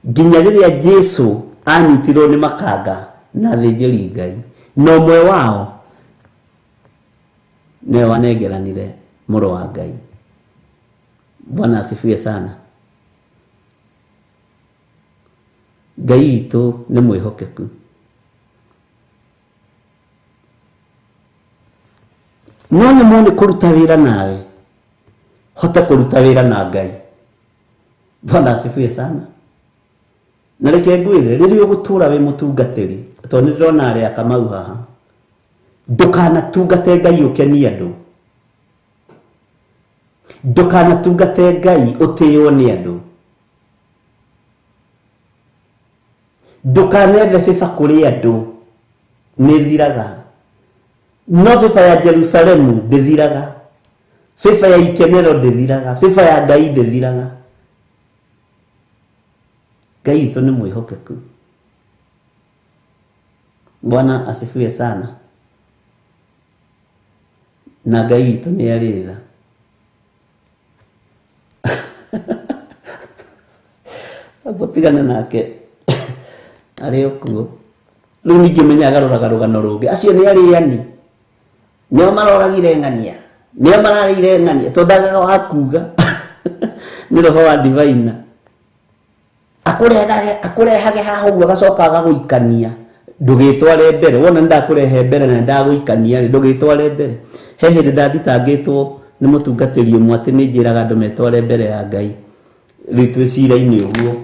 nginya rĩrĩa Jesu anyitirwo nĩ makanga na athĩnjĩri Ngai, na ũmwe wao nĩwe wanengeranire mũrũ wa Ngai. Bwana asifiwe sana. Ngai witũ nĩ mwĩhokeku. No nĩ mone kũruta wĩra nawe, hote kũruta wĩra na Ngai. Bwana asifiwe sana. Na reke ngwĩre, rĩrĩa ũgũtũra wĩ mũtungatĩri, tondũ nĩ ndĩrona arĩa Kamau haha, ndũkanatungate Ngai ũkenie andũ. Ndũkanatungate Ngai ũtĩĩo nĩ andũ. Ndũkanethe bĩba kũrĩ andũ, nĩ thiraga. No bĩba ya Jerusalemu ndĩthiraga. Bĩba ya ikenero ndĩthiraga. Bĩba ya Ngai ndĩthiraga. Ngai witũ nĩ mwĩhokeku. Bwana asifiwe sana. Na Ngai witũ nĩ arĩ tha. Tigana nake arĩ o kuo. Rĩu ningĩ ũmenye agarũraga rũgano rũngĩ. Acio nĩ arĩani, nĩo maroragire ng'ania, nĩo mararĩire ng'ania, tondũ ndagaga wa kuga nĩ roho wa divina. Akũrehage haha ũguo agacoka agagũikania. Ndũgĩtware mbere. Wona nĩ ndakũrehe mbere na ndagũikania rĩ, ndũgĩtware mbere. He hĩndĩ ndathitangĩtwo nĩ mũtungatĩri ũmwe atĩ nĩ njĩraga andũ metware mbere ya Ngai. Rĩu twĩ cira-inĩ ũguo.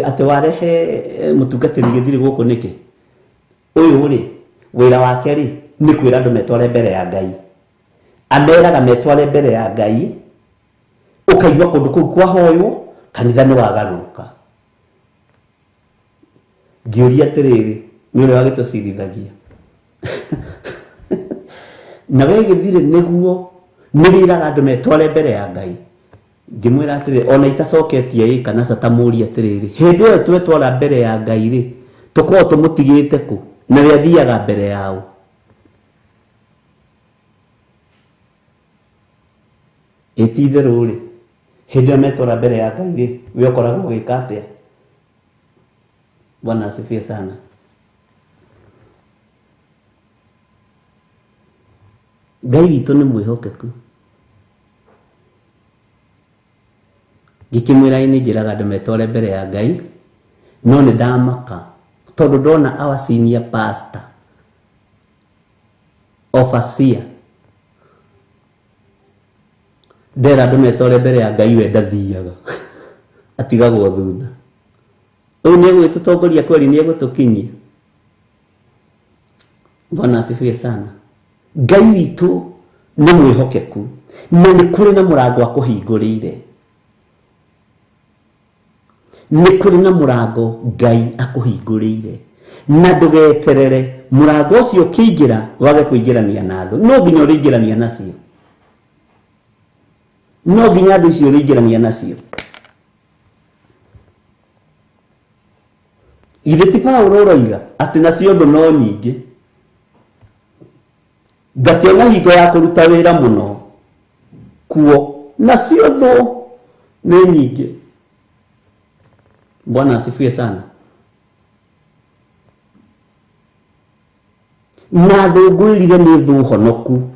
Atĩ warehe mũtungatĩri gĩthiri gũkũ nĩkĩ? Ũyũ rĩ, wĩra wake rĩ, nĩ kwĩra andũ metware mbere ya Ngai. Ameraga metware mbere ya Ngai, ũkaigua kũndũ kũu kwahoywo, kanitha nĩ wagarũrũka. Ngĩũria atĩrĩrĩ, nĩ ũrĩa wagĩtũcirithagia. Na we gĩthirĩ nĩguo nĩ wĩraga andũ metware mbere ya Ngai. Ngĩmwĩra atĩrĩrĩ, ona itacoketie ĩ kana ca tamũrie atĩrĩrĩ, hĩndĩ ĩyo twetwara mbere ya Ngai rĩ, tũkoragwo tũmũtigĩte kũ? Na we athiaga mbere yao. Ĩ ti itherũ rĩ, hĩndĩ ĩyo metwara mbere ya Ngai rĩ, we ũkoragwo ũgĩka atĩa? Bwana asifiwe sana. Ngai witũ nĩ mwĩhokeku. Ngĩkĩmwĩra nĩ njĩraga andũ metware mbere ya Ngai, no nĩ ndamaka tondũ ndona our senior pastor overseer ndera andũ metware mbere ya Ngai, we ndathiaga, atigagwo thutha. Ũyũ nĩ egũgĩtũtongoria kweli, nĩ egũtũkinyia. Bwana asifiwe sana. Ngai witũ nĩ mwĩhokeku na nĩ kũrĩ na mũrango akũhingũrĩire. Nĩ kũrĩ na mũrango Ngai akũhingũrĩire, na ndũgeterere mũrango ũcio ũkĩingĩra wage kũingĩrania na thũ. No nginya ũrĩingĩrania nacio, no nginya thũ icio ũrĩingĩrania nacio. Githĩ ti Paulo ũroiga atĩ nacio thũ no nyingĩ, ngakĩona hingo ya kũruta wĩra mũno kuo, nacio thũ nĩ nyingĩ. Bwana asifiwe sana. Na thũ ngwĩrire nĩ thũ honoku.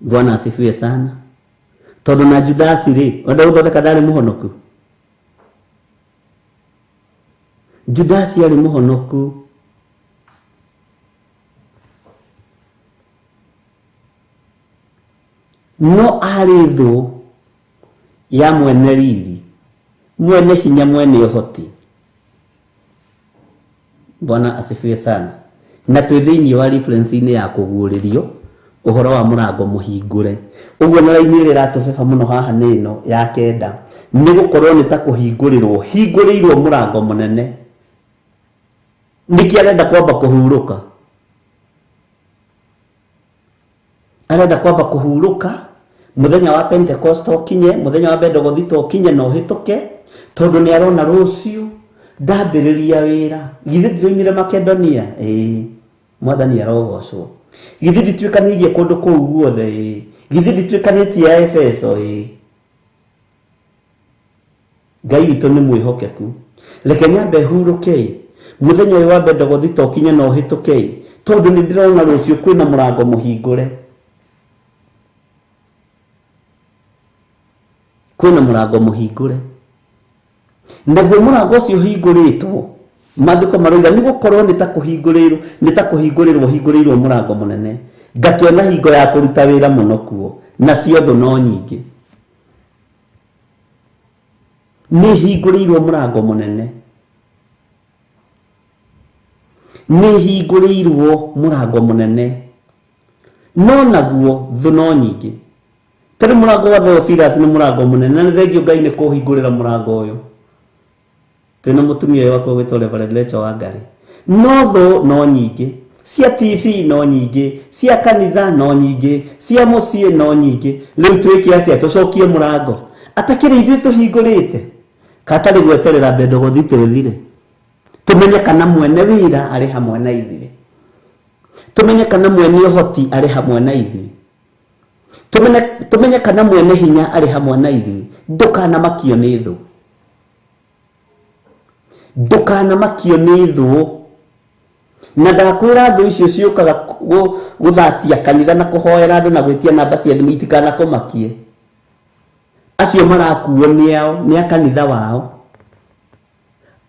Bwana asifiwe sana. Tondũ na Judasi rĩ, wenda gũthondeka ndarĩ mũhonoku. Judasi arĩ mũhonoku. No arĩ thũ ya mwene riri, mwene hinya, mwene ũhoti. Bwana asifiwe sana. Na twĩ thĩinĩ wa reference-inĩ ya kũguũrĩrio ũhoro wa mũrango mũhingũre. Ũguo na raini ĩrĩa ĩratũbeba mũno haha nĩ ĩno ya 9, nĩ gũkorwo nĩ ta kũhingũrĩrwo hingũrĩirwo mũrango mũnene. Nĩkĩ arenda kwamba kũhurũka? Arenda kwamba kũhurũka mũthenya wa Pentecost ũkinye, mũthenya wa Bendegothito ũkinye na ũhĩtũke, tondũ nĩ arona rũciũ ndambĩrĩria wĩra. Githĩ ndĩroimire Makedonia? Ĩĩ, Mwathani arogocwo. Githĩ ndituĩkanĩirie kũndũ kũu guothe? Ĩĩ. Githĩ ndituĩkanĩtie Efeso? Ĩĩ. Ngai witũ nĩ mwĩhokeku. Reke nyambe hurũke mũthenya ũyũ wa Bendegothito ũkinye na ũhĩtũke, tondũ nĩ ndĩrona rũciũ kwĩna mũrango mũhingũre. Kwĩna mũrango mũhingũre. Naguo mũrango ũcio ũhingũrĩtwo, maandĩko maroiga nĩ gũkorwo nĩ ta kũhingũrĩrwo, nĩ ta kũhingũrĩrwo hingũrĩirwo mũrango mũnene. Ngakĩona hingo ya kũruta wĩra mũno kuo, nacio thũ no nyingĩ. Nĩ hingũrĩirwo mũrango mũnene. Nĩ hingũrĩirwo mũrango mũnene. No naguo thũ no nyingĩ. Tarĩ mũrango wa Theophilus nĩ mũrango mũnene, na nĩ thengio Ngai nĩ kũhingũrĩra mũrango ũyũ. Twĩna mũtumia ũyũ wakwa ũgwĩtwo Reverend Rachel Wangari. No thũ no nyingĩ, cia TV no nyingĩ, cia kanitha no nyingĩ, cia mũciĩ no nyingĩ. Rĩu twĩke atĩa? Tũcokie mũrango atakĩrĩ ithuĩ tũhingũrĩte, katarĩ gweterera Bendegothito ĩthire, tũmenye kana mwene wĩra arĩ hamwe na ithuĩ, tũmenye kana mwene ũhoti arĩ hamwe na ithuĩ, tũmenye kana mwene hinya arĩ hamwe na ithuĩ. Ndũkanamakio nĩ thũ, ndũkanamakio nĩ thũ. Na ndakwĩra thũ icio ciũkaga gũthatia kanitha na kũhoera andũ na gwĩtia namba cia thimũ itikanakũmakie. Acio marakuo nĩ ao, nĩ a kanitha wao.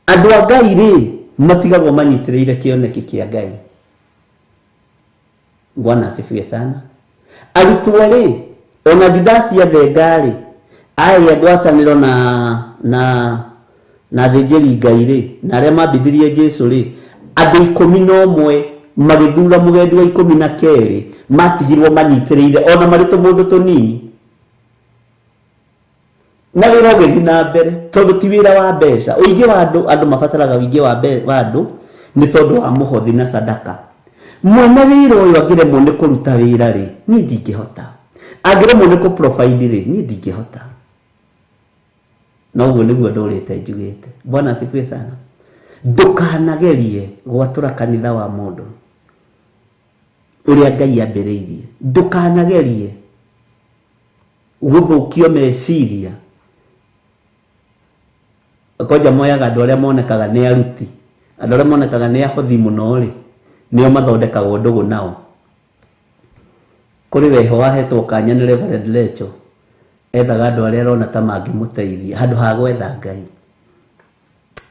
Andũ a Ngai rĩ, matigagwo manyitĩrĩire kĩoneki kĩa Ngai. Bwana asifiwe sana. Arutwo rĩ, ona Judasi athenga rĩ, agĩa ngwatanĩro na athĩnjĩri Ngai rĩ, na arĩa mambithirie Jesu rĩ, andũ 11 magĩthura mũgendi wa 12 matigirwo manyitĩrĩire ona marĩ tũmũndũ tũnini. Na wĩra ũgĩthiĩ na mbere, tondũ ti wĩra wa mbeca. Ũingĩ wa andũ, andũ mabataraga ũingĩ wa andũ nĩ tondũ wa mũhothi na sadaka. Mwene wĩra ũyũ angĩremwo nĩ kũruta wĩra rĩ, niĩ ndingĩhota. Angĩremwo nĩ kũ-provide rĩ, niĩ ndingĩhota. Na ũguo nĩguo ndũrĩte njugĩte. Bwana asifiwe sana. Ndũkanagerie gwatũra kanitha wa mũndũ ũrĩa Ngai ambĩrĩirie. Ndũkanagerie gũthũkio meciria. Kwanja moyaga andũ arĩa monekaga nĩ aruti, andũ arĩa monekaga nĩ ahothi mũno rĩ, nĩo mathondekagwo ndũgũ nao. Kũrĩ weho wahetwo kanya nĩ Reverend Rachel, ethaga andũ arĩa arona ta mangĩmũteithia handũ ha gwetha Ngai.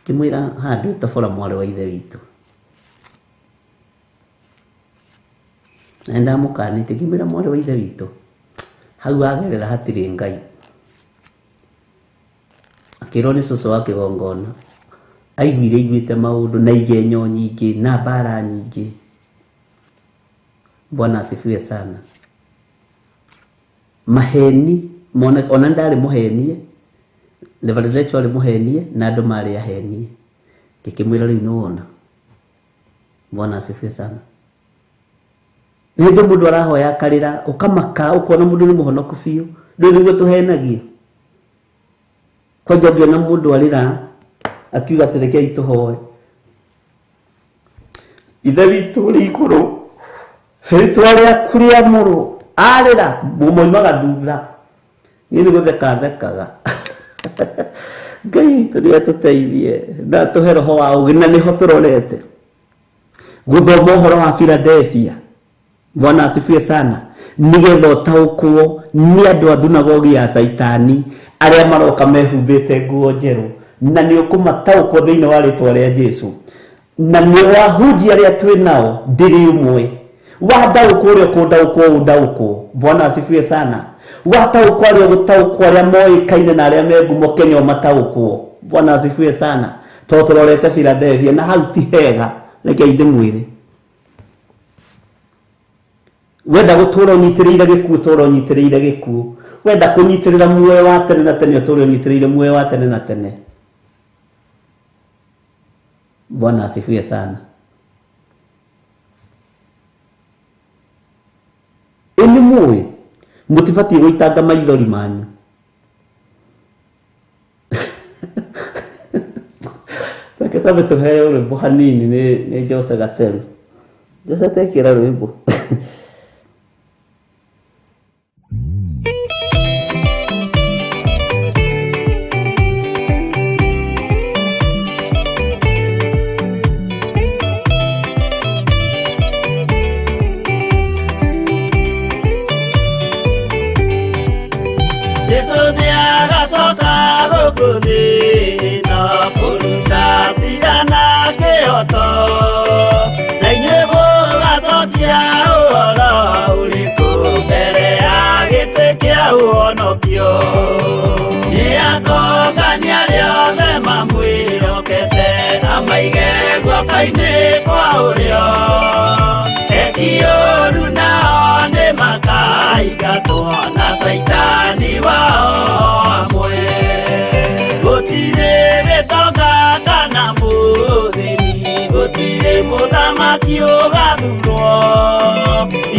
Ngĩmwĩra handũ ĩtobora mwarĩ wa ithe witũ. Na nĩndamũkanĩtie, ngĩmwĩra mwarĩ wa ithe witũ, hau wagerera hatirĩ Ngai. Akĩrwo nĩ cũcũ wa kĩgongona, aiguire aiguĩte maũndũ na igenyo nyingĩ na mbara nyingĩ. Bwana asifiwe sana. Maheni ona ndarĩ mũhenie, Reverend Rachel arĩ mũhenie na andũ marĩ ahenie. Ngĩkĩmwĩra rĩu nĩwona. Bwana asifiwe sana. Nĩ hĩndĩ mũndũ arahoya akarĩra, ũkamaka, ũkona mũndũ nĩ mũhonoku biũ. Rĩu nĩguo tũhenagio. Kwanja ũngĩona mũndũ arĩra akiuga atĩ rekei tũhoe. Ithe witũ ũrĩ igũrũ, rĩtwa rĩaku rĩamũrwo. Arĩra, mũmoimaga thutha. Niĩ nĩ gũtheka thekaga. Ngai witũ nĩ atũteithie na atũhe roho wa ũũgĩ, na nĩho tũrorete. Gũthoma ũhoro wa Philadelphia. Bwana asifiwe sana. Nĩgetha ũtaũkwo nĩ andũ a thunagogi ya Caitani arĩa maroka mehumbĩte nguo njerũ, na nĩ ũkũmataũkwo thĩinĩ wa rĩtwa rĩa Jesu. Na nĩ wahunjia arĩa twĩ nao ndĩrĩ ũmwe. Wandaũkwo ũrĩa ũkũndaũkwo ũndaũkwo. Bwana asifiwe sana. Wataũkwo arĩa ũgũtaũkwo, arĩa moĩkaine na arĩa me ngumo Kenya ũmataũkwo. Bwana asifiwe sana. Tondũ tũrorete Philadelphia na hau ti hega, rekei ndĩmwĩre. Wenda gũtũra ũnyitĩrĩire gĩkuũ, tũra ũnyitĩrĩire gĩkuũ. Wenda kũnyitĩrĩra muoyo wa tene na tene, ũtũre ũnyitĩrĩire muoyo wa tene na tene. Bwana asifiwe sana. Ĩ nĩ mũĩ mũtibatiĩ gũitanga maithori manyu. Reke twambe tũheo rwĩmbo hanini nĩ Jose Gateru. Jose tekĩra rwĩmbo. Jesu nĩ agacoka gũkũ thĩ ĩno kũruta cira na kĩhoto, na inyuĩ mũgacokia ũhoro ũrĩkũ mbere ya gĩtĩ kĩa ũhonokio. Nĩ akongania arĩa othe mamwĩhokete, amaige guoko-inĩ kwa ũrĩo. Eki ũũru nao nĩ makaingatwo na caitani wao amwe. Gũtirĩ gĩtonga kana mũthĩni, gũtirĩ mũthamaki ũgathurwo.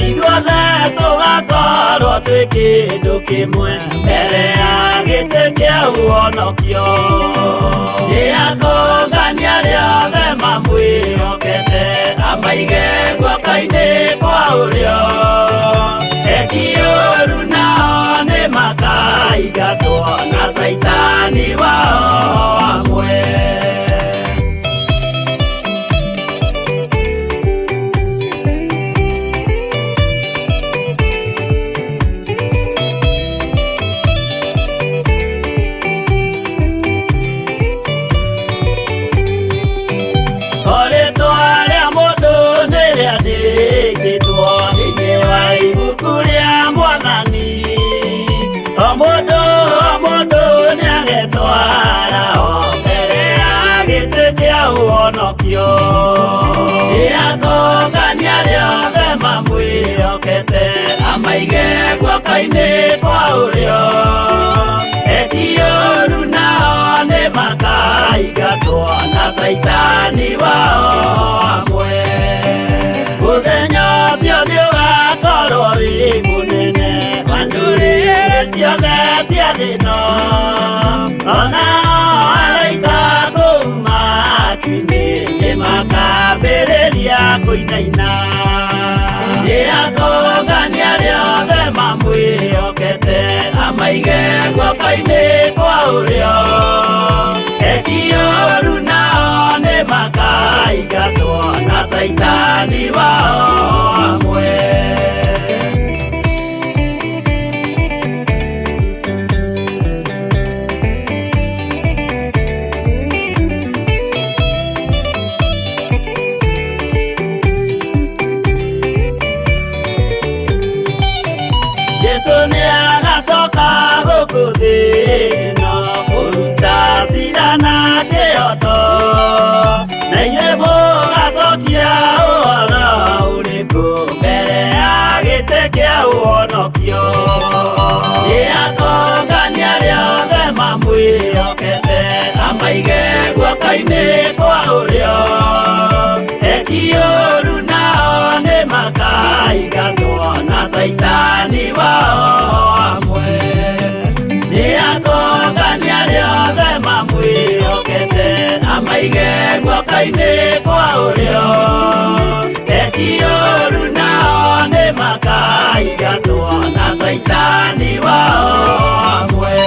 Ithuothe tũgakorwo twĩ kĩndũ kĩmwe mbere ya gĩtĩ kĩa ũhonokio. Nĩ akongania arĩa othe mamwĩhokete, amaige guoko-inĩ kwa ũrĩo. Eki ũũru nao nĩ makaingatwo na caitani wao amwe. O rĩtwa rĩa mũndũ nĩ rĩandĩkĩtwo thĩinĩ wa ibuku rĩa Mwathani. O mũndũ o mũndũ nĩagetwara o mbere ya gĩtĩ kĩa ũhonokio. Nĩ akongania arĩa othe mamwĩhokete, amaige guoko-inĩ kwa ũrĩo. Eki ũũru nao nĩ makaingatwo na caitani wao amwe. Mũthenya ũcio nĩ ũgakorwo wĩ mũnene wa ndũrĩrĩ ciothe cia thĩ ĩno. Ona araika kũu matu-inĩ nĩ makambĩrĩria kũinaina. Nĩ akongania arĩa othe mamwĩhokete, amaige guoko-inĩ kwa ũrĩo. Eki ũũru nao nĩ makaingatwo na caitani wao amwe. Jesu nĩ agacoka gũkũ thĩ ĩno kũruta cira na kĩhoto, na inyuĩ mũgacokia ũhoro ũrĩkũ mbere ya gĩtĩ kĩa ũhonokio. Nĩ akongania arĩa othe mamwĩhokete, amaige guoko-inĩ kwa ũrĩo. Eki ũũru nao nĩ makaingatwo na caitani wao amwe. Nĩ akongania arĩa othe mamwĩhokete, amaige guoko-inĩ kwa ũrĩo. Eki ũũru nao nĩ makaingatwo na caitani wao amwe.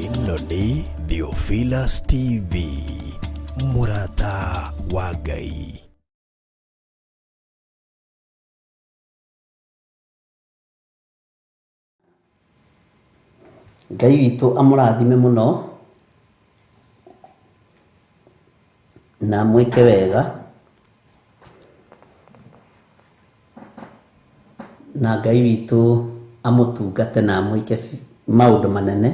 Ĩno nĩ Theophilus TV, mũrata wa Ngai. Ngai witũ amũrathime mũno na amwĩke wega na Ngai witũ amũtungate na amwĩke maũndũ manene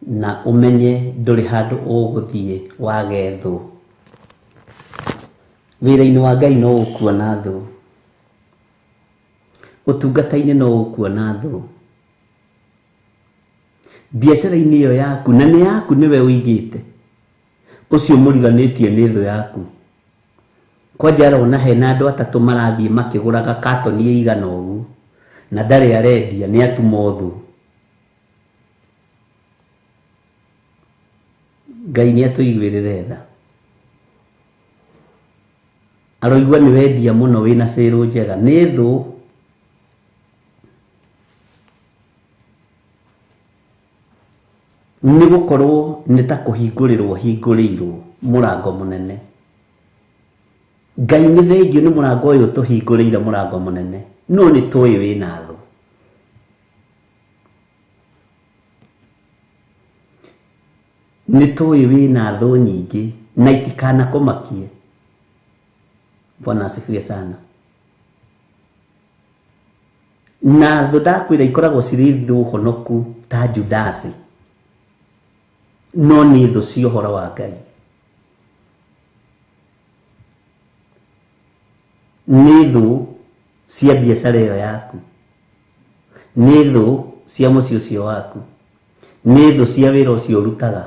na ũmenye ndũrĩ handũ ũgũthiĩ wage thũ. Wĩra-inĩ wa Ngai no ũkuona thũ, ũtungata-inĩ no ũkuona thũ, biacara-inĩ ĩyo yaku na nĩ yaku nĩwe ũigĩte, ũcio mũriganĩtie nĩ thũ yaku. Kwanja arona hena andũ atatũ marathiĩ makĩgũraga katoni ĩigana ũguo na ndarĩ arendia, nĩ atuma thũ. Ngai nĩ atũiguĩrĩre tha. Aroigua nĩ wendia mũno wĩna cĩrũ njega, nĩ thũ. Nĩ gũkorwo nĩ ta kũhingũrĩrwo hingũrĩirwo mũrango mũnene. Ngai nĩ thengio nĩ mũrango ũyũ tũhingũrĩire mũrango mũnene, no nĩ tũĩ wĩna thũ. Nĩ tũĩ wĩna thũ nyingĩ na itikanakũmakie. Bwana asifiwe sana. Na thũ ndakwĩra ikoragwo cirĩ thũ honoku ta Judasi, no nĩ thũ cia ũhoro wa Ngai. Nĩ thũ cia biacara ĩyo yaku, nĩ thũ cia mũciĩ ũcio waku, nĩ thũ cia wĩra ũcio ũrutaga.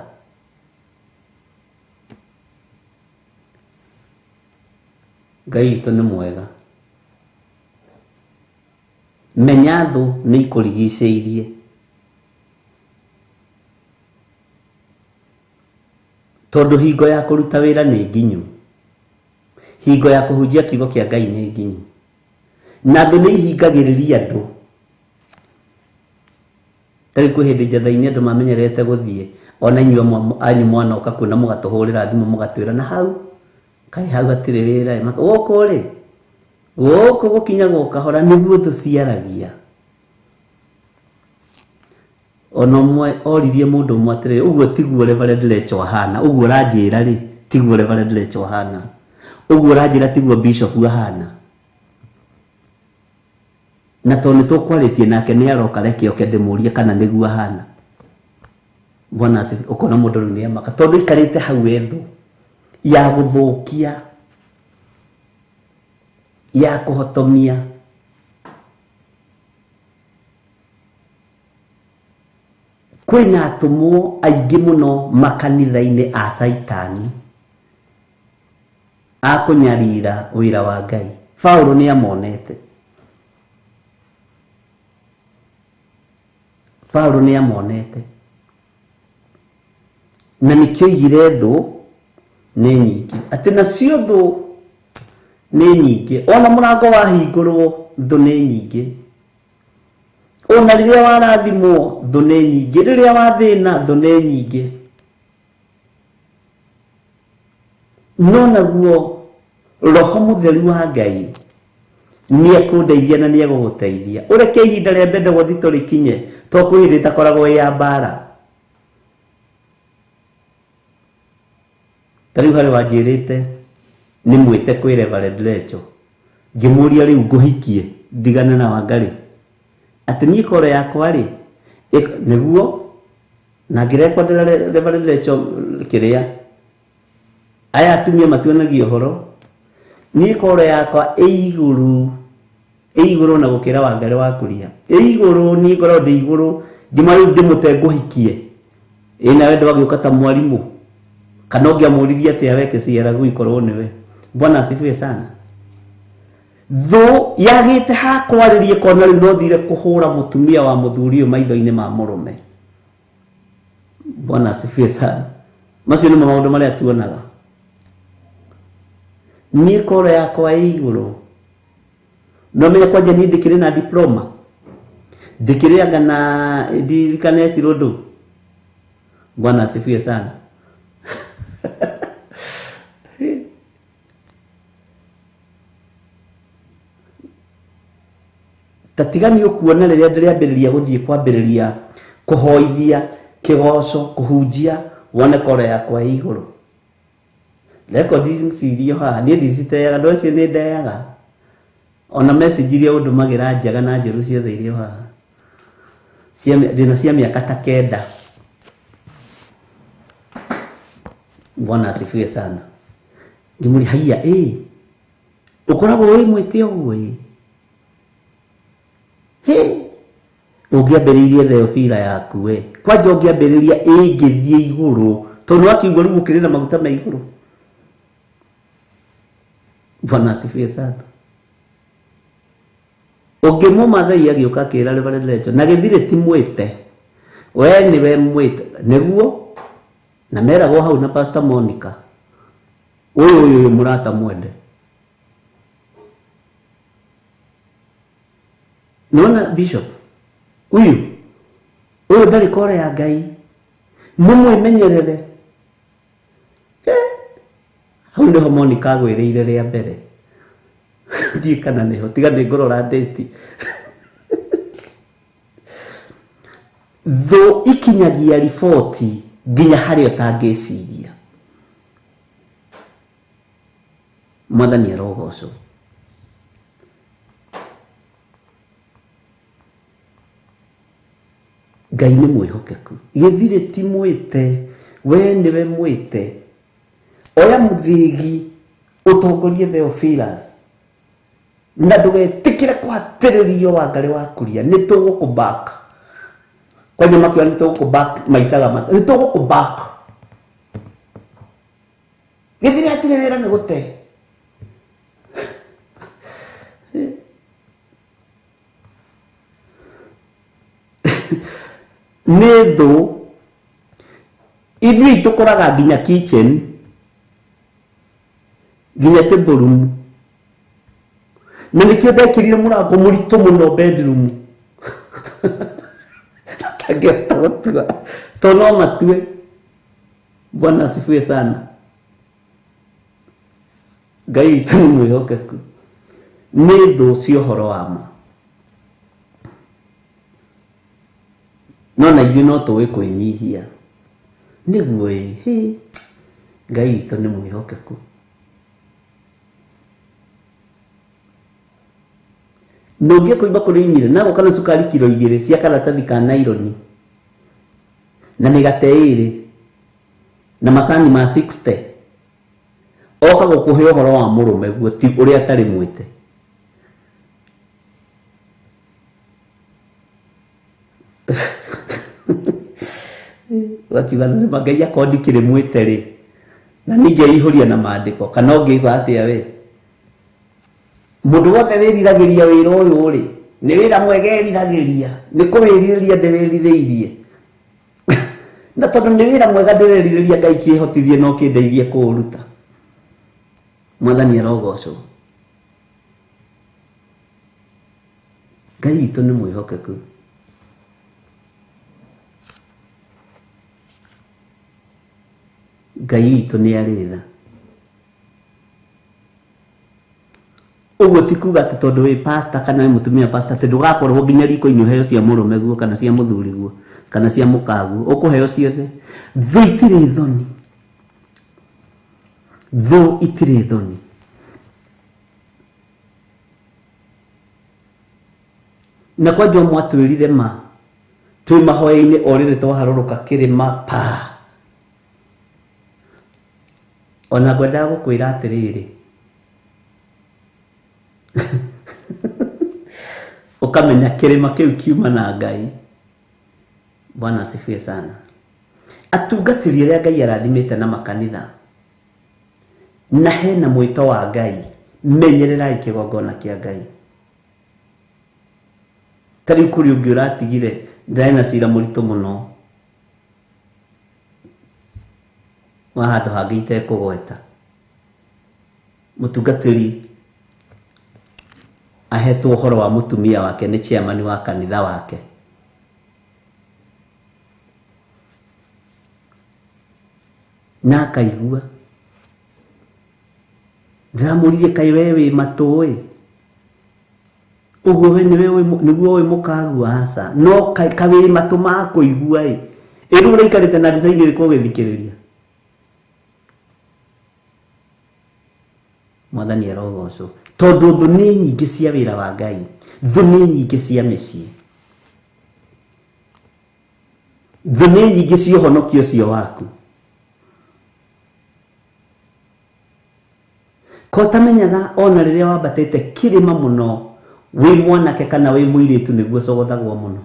Ngai witũ nĩ mwega. Menya thũ nĩ ikũrigicĩirie, tondũ hingo ya kũruta wĩra nĩ nginyu, hingo ya kũhunjia kiugo kĩa Ngai nĩ nginyu, na thũ nĩ ihingagĩrĩria andũ. Tarĩ kwĩ hĩndĩ njatha-inĩ andũ mamenyerete gũthiĩ, ona inyuĩ amwe anyu mwanoka kuona mũgatũhũrĩra thimũ mũgatwĩra na hau kaĩ hau hatirĩ wĩra ĩ, gũkũ rĩ gũkũ gũkinyagwo kahora, nĩguo thũ ciaragia. Ona ũmwe oririe mũndũ ũmwe atĩrĩrĩ, ũguo tiguo Reverend Lecho ahana, ũguo ũranjĩra rĩ tiguo Reverend Lecho ahana, ũguo ũranjĩra tiguo Bishop ahana. Na tondũ nĩ tũkwarĩtie nake nĩ aroka, reke oke ndĩmũrie kana nĩguo ahana. Bwana asifiwe. Ũkona mũndũ rĩu nĩ amaka tondũ aikarĩte hau ethũ ya gũthũkia, ya kũhotomia. Kwĩna atũmwo aingĩ mũno makanitha-inĩ a Caitani a kũnyarira wĩra wa Ngai. Paũlũ nĩ amonete. Paũlũ nĩ amonete. Na nĩkĩo oigire thũ nĩ nyingĩ, atĩ nacio thũ nĩ nyingĩ. Ona mũrango wahingũrwo thũ nĩ nyingĩ, ona rĩrĩa warathimwo thũ nĩ nyingĩ, rĩrĩa wathĩna thũ nĩ nyingĩ. No naguo Roho Mũtheru wa Ngai nĩ ekũndeithia na nĩ egũgũteithia. Ũreke ihinda rĩa Bendegothito rĩkinye, to kwĩ hĩndĩ ĩtakoragwo ĩ ya mbara. Ta rĩu harĩ wanjĩrĩte nĩ mwĩte kwĩ Reverend Lecho, ngĩmũria rĩu ngũhikie ndigane na Wangarĩ, atĩ niĩ koro yakwa rĩ nĩguo, na ngĩrekondera Reverend Lecho kĩrĩa aya atumia matuonagia ũhoro, niĩ koro yakwa ĩ igũrũ, ĩ igũrũ na gũkĩra Wangarĩ wa kũria, ĩ igũrũ, niĩ ngoragwo ndĩ igũrũ, ngĩma rĩu ndĩmũte ngũhikie, ĩ nawe ndwagĩũka ta mwarimũ, kana ũngĩamũririe atĩa we kĩciara gũikorwo nĩwe. Bwana asifiwe sana. Thũ yagĩte hakwarĩrie kona rĩu no thire kũhũra mũtumia wa mũthuri ũyũ maitho-inĩ ma mũrũme. Bwana asifiwe sana. Macio nĩmo maũndũ marĩa tuonaga. Niĩ koro yakwa ĩ igũrũ, no menye kwanja niĩ ndĩkĩrĩ na diploma, ndĩkĩrĩ anga na ndirikanĩtirwo ũndũ. Bwana asifiwe sana. Ta tiga nĩ ũkuona rĩrĩa ndĩrĩambĩrĩria gũthiĩ kwambĩrĩria Kũhoithia, kĩgoco, kũhunjia, wone koro yakwa ĩ igũrũ. Recordings irio haha niĩ ndiciteaga, andũ acio nĩ ndeaga. Ona message iria ũndũmagĩra njega na njũru ciothe irio haha. Ndĩna cia mĩaka ta 9. Bwana asifiwe sana. Ngĩmũria haiya ĩ ũkoragwo wĩ mwĩtĩ ũguo ĩ. Hĩ ũngĩambĩrĩirie Theophila yaku we. Kwanja ũngĩambĩrĩria ĩngĩthiĩ igũrũ tondũ wakiuga rĩu ũkĩrĩ na maguta me igũrũ. Bwana asifiwe sana. Ũngĩmũmathai agĩũka akĩra Reverend Rachel na gĩthirĩ ti mwĩte. We nĩwe mwĩte nĩguo na meragwo hau na Pastor Monica. Ũyũ ũyũ ũyũ mũrata mwende. Nĩwona Bishop ũyũ ũyũ ndarĩ kore ya Ngai mũmwĩmenyerere. Hau nĩho Monica agwĩrĩire rĩa mbere. Ndiĩ kana nĩho tiga nĩ ngũrora ndĩti. Thũ ikinyagia riboti nginya harĩa ũtangĩciria. Mwathani arogocwo. Ngai nĩ mwĩhokeku. Gĩthirĩ ti mwĩte, we nĩwe mwĩte. Oya mũthĩgi ũtongorie Theophilus na ndũgetĩkĩre kũhatĩrĩrio Wangarĩ wa Kuria. Nĩ tũgũkũ back. Kwanja makiuga nĩ tũgũkũ back maitaga mata. Nĩ tũgũkũ back. Gĩthirĩ hatirĩ wĩra nĩ gũte. Nĩ thũ ithuĩ tũkoraga nginya kitchen nginya table room. Na nĩkĩo ndekĩrire mũrango mũritũ mũno bedroom. Tangĩhota gũtua tondũ no matue. Bwana asifiwe sana. Ngai witũ nĩ mwĩhokeku. Nĩ thũ cia ũhoro wa ma. No na ithuĩ no tũĩ kwĩnyihia. Nĩguo ĩ, hĩ, Ngai witũ nĩ mwĩhokeku. Na ũngĩkũimba kũrĩ inyire na gũka na cukari kiro 2 cia karatathi ka naironi na mĩgate 2 na macani ma 60 oka gũkũhe ũhoro wa mũrũme guo ti ũrĩa atarĩ mwĩte. Wakiuga nĩ Ngai akorwo ndikĩrĩ mwĩte rĩ na ningĩ aihũria na maandĩko kana ũngĩigua atĩa we. Mũndũ wothe wĩriragĩria wĩra ũyũ rĩ nĩ wĩra mwega eriragĩria nĩ kũwĩrirĩria ndĩwĩrirĩirie. Na tondũ nĩ wĩra mwega ndĩrerirĩria Ngai kĩhotithie no kĩndeithie kũũruta. Mwathani arogocwo. Ngai witũ nĩ mwĩhokeku. Ngai witũ nĩ arĩ tha. Ũguo ti kuga atĩ tondũ wĩ pastor kana wĩ mũtumia pastor atĩ ndũgakorwo nginya riko-inĩ ũheo cia mũrũme guo kana cia mũthuri guo kana cia mũkaguo, ũkũheo ciothe. Thũ itirĩ thoni. Thũ itirĩ thoni. Na kwanja mwatwĩrire ma twĩ mahoya-inĩ o rĩrĩ twaharũrũka kĩrĩma pa. Ona ngwendaga gũkwĩra atĩrĩrĩ, ũkamenya kĩrĩma kĩu kiuma na Ngai. Bwana asifiwe sana. Atungatĩri arĩa Ngai arathimĩte na makanitha na hena mwĩto wa Ngai, menyererai kĩgongona kĩa Ngai. Ta rĩu kũrĩ ũngĩ ũratigire ndarĩ na cira mũritũ mũno wa handũ hangĩ itekũgweta. Mũtungatĩri ahetwo ũhoro wa mũtumia wake nĩ chairman wa kanitha wake. Na akaigua. Ndĩramũririe kaĩ we wĩ matũ ĩ. Ũguo we nĩwe nĩguo ũĩ mũkagua aca no kawĩ matũ ma kũigua ĩ ĩ rĩu ũraikarĩte na design ĩrĩkũ ũgĩthikĩrĩria? Mwathani arogocwo tondũ thũ nĩ nyingĩ cia wĩra wa Ngai, thũ nĩ nyingĩ cia mĩciĩ, thũ nĩ nyingĩ cia ũhonokio ũcio waku. Ko ũtamenyaga ona rĩrĩa wambatĩte kĩrĩma mũno wĩ mwanake kana wĩ mũirĩtu nĩguo ũcogothagwo mũno.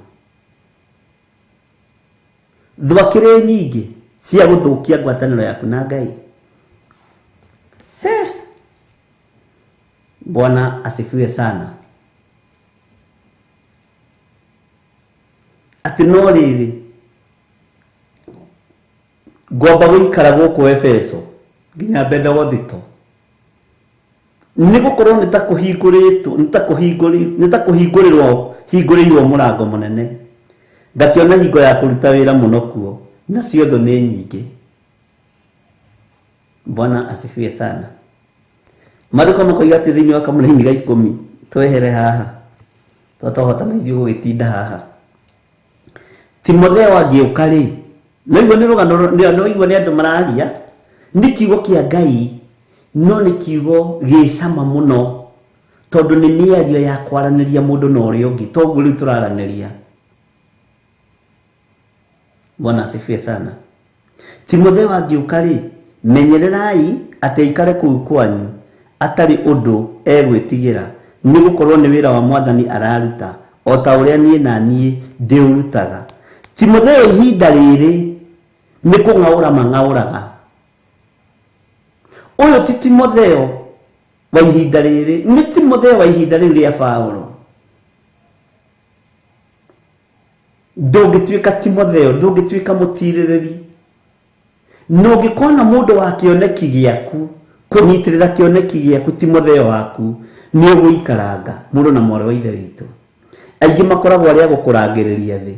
Thũ akĩrĩ nyingĩ cia gũthũkia ngwatanĩro yaku na Ngai. He! Bwana asifiwe sana. Atĩ no rĩrĩ ngwamba gũikara gũkũ Efeso nginya Bendegothito nĩ gũkorwo nĩ ta kũhingũrĩtwo nĩ ta kũhingũrĩ nĩ ta kũhingũrĩrwo hingũrĩirwo mũrango mũnene ngakĩona hingo ya kũruta wĩra mũno kuo nacio thũ nĩ nyingĩ. Bwana asifiwe sana. Maandĩko makoiga atĩ thĩinĩ wa kamũraini ga 10 twehere haha twatohota na ithuĩ gũgĩtinda haha. Timotheo angĩũka rĩ, no igua nĩ rũgano no igua nĩ andũ mararia, nĩ kiugo kĩa Ngai no nĩ kiugo gĩcama mũno tondũ nĩ mĩario ya kwaranĩria mũndũ na ũrĩa ũngĩ toguo rĩu tũraranĩria. Bwana asifiwe sana. Timotheo angĩũka rĩ, menyererai atĩ aikare kũu kwanyu atarĩ ũndũ egwĩtigĩra nĩ gũkorwo nĩ wĩra wa Mwathani araruta o ta ũrĩa niĩ na niĩ ndĩũrutaga. Timotheo ihinda rĩrĩ nĩ kũng'aũra mang'aũraga. Ũyũ ti Timotheo wa ihinda rĩrĩ, nĩ Timotheo wa ihinda rĩu rĩa Paũlũ. Ndũngĩtuĩka Timotheo, ndũngĩtuĩka mũtirĩrĩri. Na ũngĩkona mũndũ wa kĩoneki gĩaku, kũnyitĩrĩra kĩoneki gĩaku Timotheo waku, nĩ ũgũikaranga mũndũ na mwarĩ wa ithe witũ. Aingĩ makoragwo arĩa gũkũrangĩrĩria thĩ,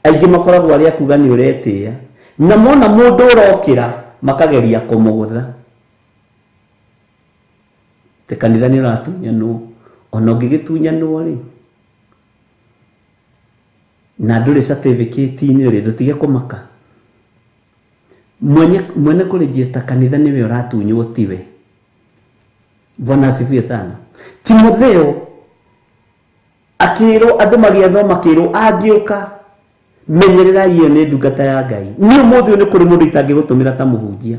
aingĩ makoragwo arĩa kuga nĩ ũretĩĩa, na mona mũndũ ũrokĩra makageria kũmũgũtha. Te kanitha nĩ ũratunyanwo, ona ũngĩgĩtunyanwo rĩ, na ndũrĩ certificate-inĩ rĩ, ndũtige kũmaka. Mwene kũregister kanitha nĩwe ũratunywo tiwe. Bwana asifiwe sana. Timotheo akĩrwo andũ magĩathwo makĩrwo angĩũka menyererai ĩyo nĩ ndungata ya Ngai. Niĩ ũmũthĩ ũyũ nĩ kũrĩ mũndũ itangĩgũtũmĩra ta mũhunjia.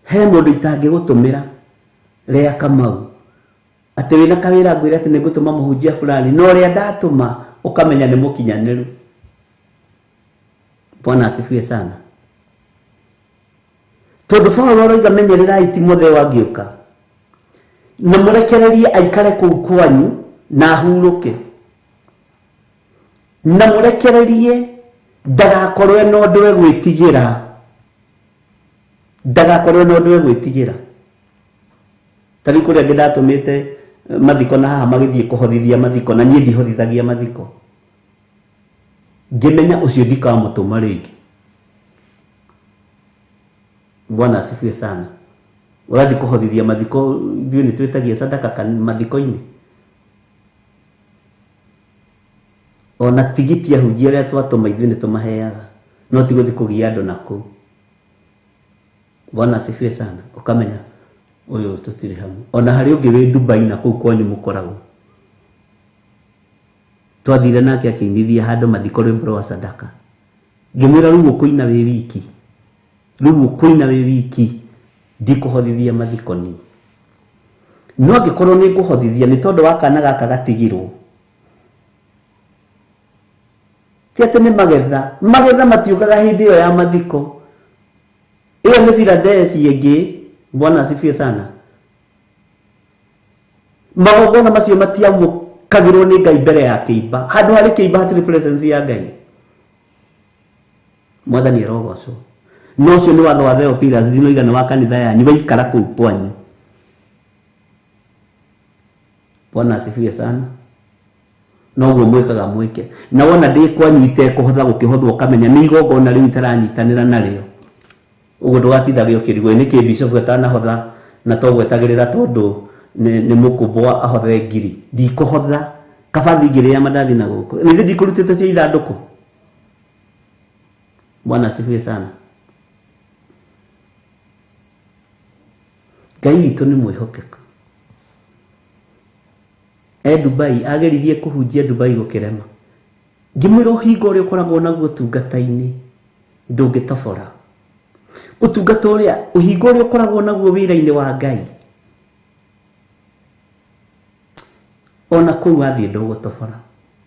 He mũndũ itangĩgũtũmĩra Lea Kamau atĩ wĩna kawĩra ngwĩre atĩ nĩngũtũma mũhunjia fulani, na ũrĩa ndatũma ũkamenya nĩ mũkinyanĩru. Bwana asifiwe sana. Tondũ Paũlũ aroiga menyererai Timotheo angĩũka na mũrekererie aikare kũu kwanyu na ahurũke, na mũrekererie ndagakorwo na ũndũ egwĩtigĩra, ndagakorwo na ũndũ egwĩtigĩra. Ta rĩu kũrĩa angĩ ndatũmĩte mathiko na haha magĩthiĩ kũhothithia mathiko, na niĩ ndihotithagia mathiko, ngĩmenya ũcio ndikamũtũma rĩngĩ. Bwana asifiwe sana. Ũrathiĩ kũhothithia mathiko, ithuĩ nĩ twĩtagia sadaka mathiko-inĩ. Ona tigiti ahunjia arĩa twatũma ithuĩ nĩ tũmaheaga, no ti gũthiĩ kũgia andũ nakũu. Bwana asifiwe sana. Ũkamenya ũyũ tũtirĩ hamwe. Ona harĩ ũngĩ wĩ Dubai na kũu kwanyu mũkoragwo, twathire nake akĩinithia handũ mathiko rwĩmbo rwa sadaka, ngĩmwĩra rĩu ũkũina wĩ wiki, rĩu ũkũina wĩ wiki, ndikũhothithia mathiko ni. No angĩkorwo nĩ ngũhothithia nĩ tondũ wa kana gaka gatigirwo, ti atĩ nĩ magetha, magetha matiũkaga hĩndĩ ĩyo ya mathiko. Ĩyo nĩ Philadelphia ĩngĩ. Bwana asifiwe sana. Magongona macio matiamũkagĩrwo nĩ Ngai mbere ya kĩimba. Handũ harĩ kĩimba hatirĩ presence ya Ngai. Mwathani arogocwo. No ũcio nĩ watho wa Theophilus, ndinoiga nĩ wa kanitha yanyu, waikara kũu kwanyu. Bwana asifiwe sana. Noguo mwĩkaga mwĩke. Na wona ndĩ kwanyu itekũhotha gũkĩhothwo ũkamenya nĩ igongona rĩu itaranyitanĩra narĩo. Ũguo ndũgatindage ũkĩrigwo nĩkĩ bishop atanahotha Na to gwetagĩrĩra tondũ nĩ mũkũmbwa ahothe ngiri. Ndikũhotha kaba ngiri ya mandathi na gũkũ. Nĩ ndikũrutĩte cia ithandũkũ. Bwana asifiwe sana. Ngai witũ nĩ mwĩhokeku. E Dubai ageririe kũhunjia Dubai gũkĩrema. Ngĩmwĩra ũhingo ũrĩa ũkoragwo naguo ũtungata-inĩ ndũngĩtobora. Ũtungata ũrĩa ũhingo ũrĩa ũkoragwo naguo wĩra-inĩ wa Ngai ona kũu wathiĩ ndũgũtobora.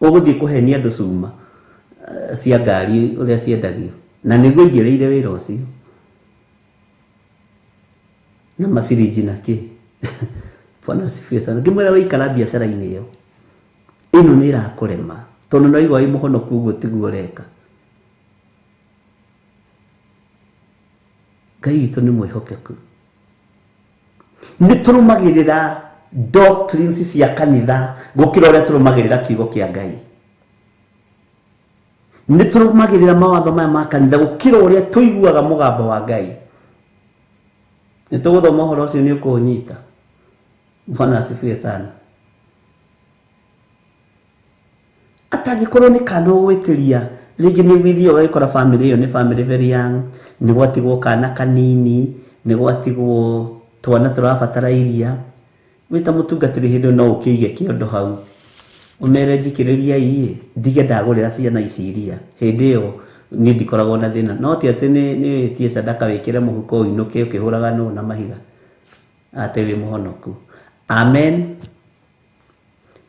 Ũgũthiĩ kũhenia andũ cuma cia ngari ũrĩa ciendagio. Na nĩguo aingĩrĩire wĩra ũcio. Na mabiriji na kĩ. Bwana asifiwe sana. Ngĩmwĩra wĩikara biacara-inĩ ĩyo. Ĩno nĩ ĩrakũrema. Tondũ no igua wĩ mũhonoku ũguo tiguo ũreka. Ngai witũ nĩ mwĩhokeku. Nĩ tũrũmagĩrĩra doctrines cia kanitha gũkĩra ũrĩa tũrũmagĩrĩra kiugo kĩa Ngai. Nĩ tũrũmagĩrĩra mawatho maya ma kanitha gũkĩra ũrĩa tũiguaga mũgambo wa Ngai. Nĩ tũgũthoma ũhoro ũcio nĩ ũkũũnyita. Bwana asifiwe sana. Atangĩkorwo nĩ kana ũgwĩtĩria rĩngĩ nĩ ũgĩthiĩ ũgagĩkora family ĩyo nĩ family very young, nĩ gwatigwo kana kanini, nĩ gwatigwo twana tũrabatara iria. Wĩ ta mũtungatĩri hĩndĩ ĩyo no ũkĩige kĩondo hau. Ũmere njikĩrĩria ĩ, ndige ndagũrĩra ciana ici iria. Hĩndĩ ĩyo niĩ ndikoragwo na thĩna. No ti atĩ nĩ wĩtie sadaka wĩkĩre mũhuko ũinũke ũkĩhũraga nũ na mahiga. Atĩ wĩ mũhonoku. Amen.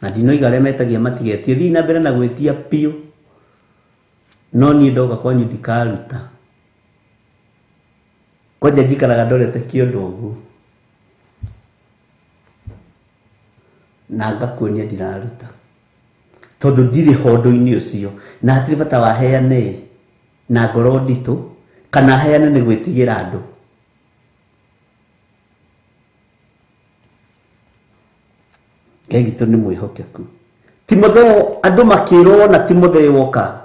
Na ndinoiga arĩa metagia matigetie, thiĩ na mbere na gwĩtia biũ. No niĩ ndoka kwanyu ndikaruta. Kwanja njikaraga ndorete kĩondo ũguo. Na ngakuonia ndiraruta. Tondũ ndirĩ ho ũndũ-inĩ ũcio. Na hatirĩ bata wa heane na ngoro nditũ kana heane nĩ gwĩtigĩra andũ. Ngai witũ nĩ mwĩhokeku. Timotheo andũ makĩrwo na Timotheo woka.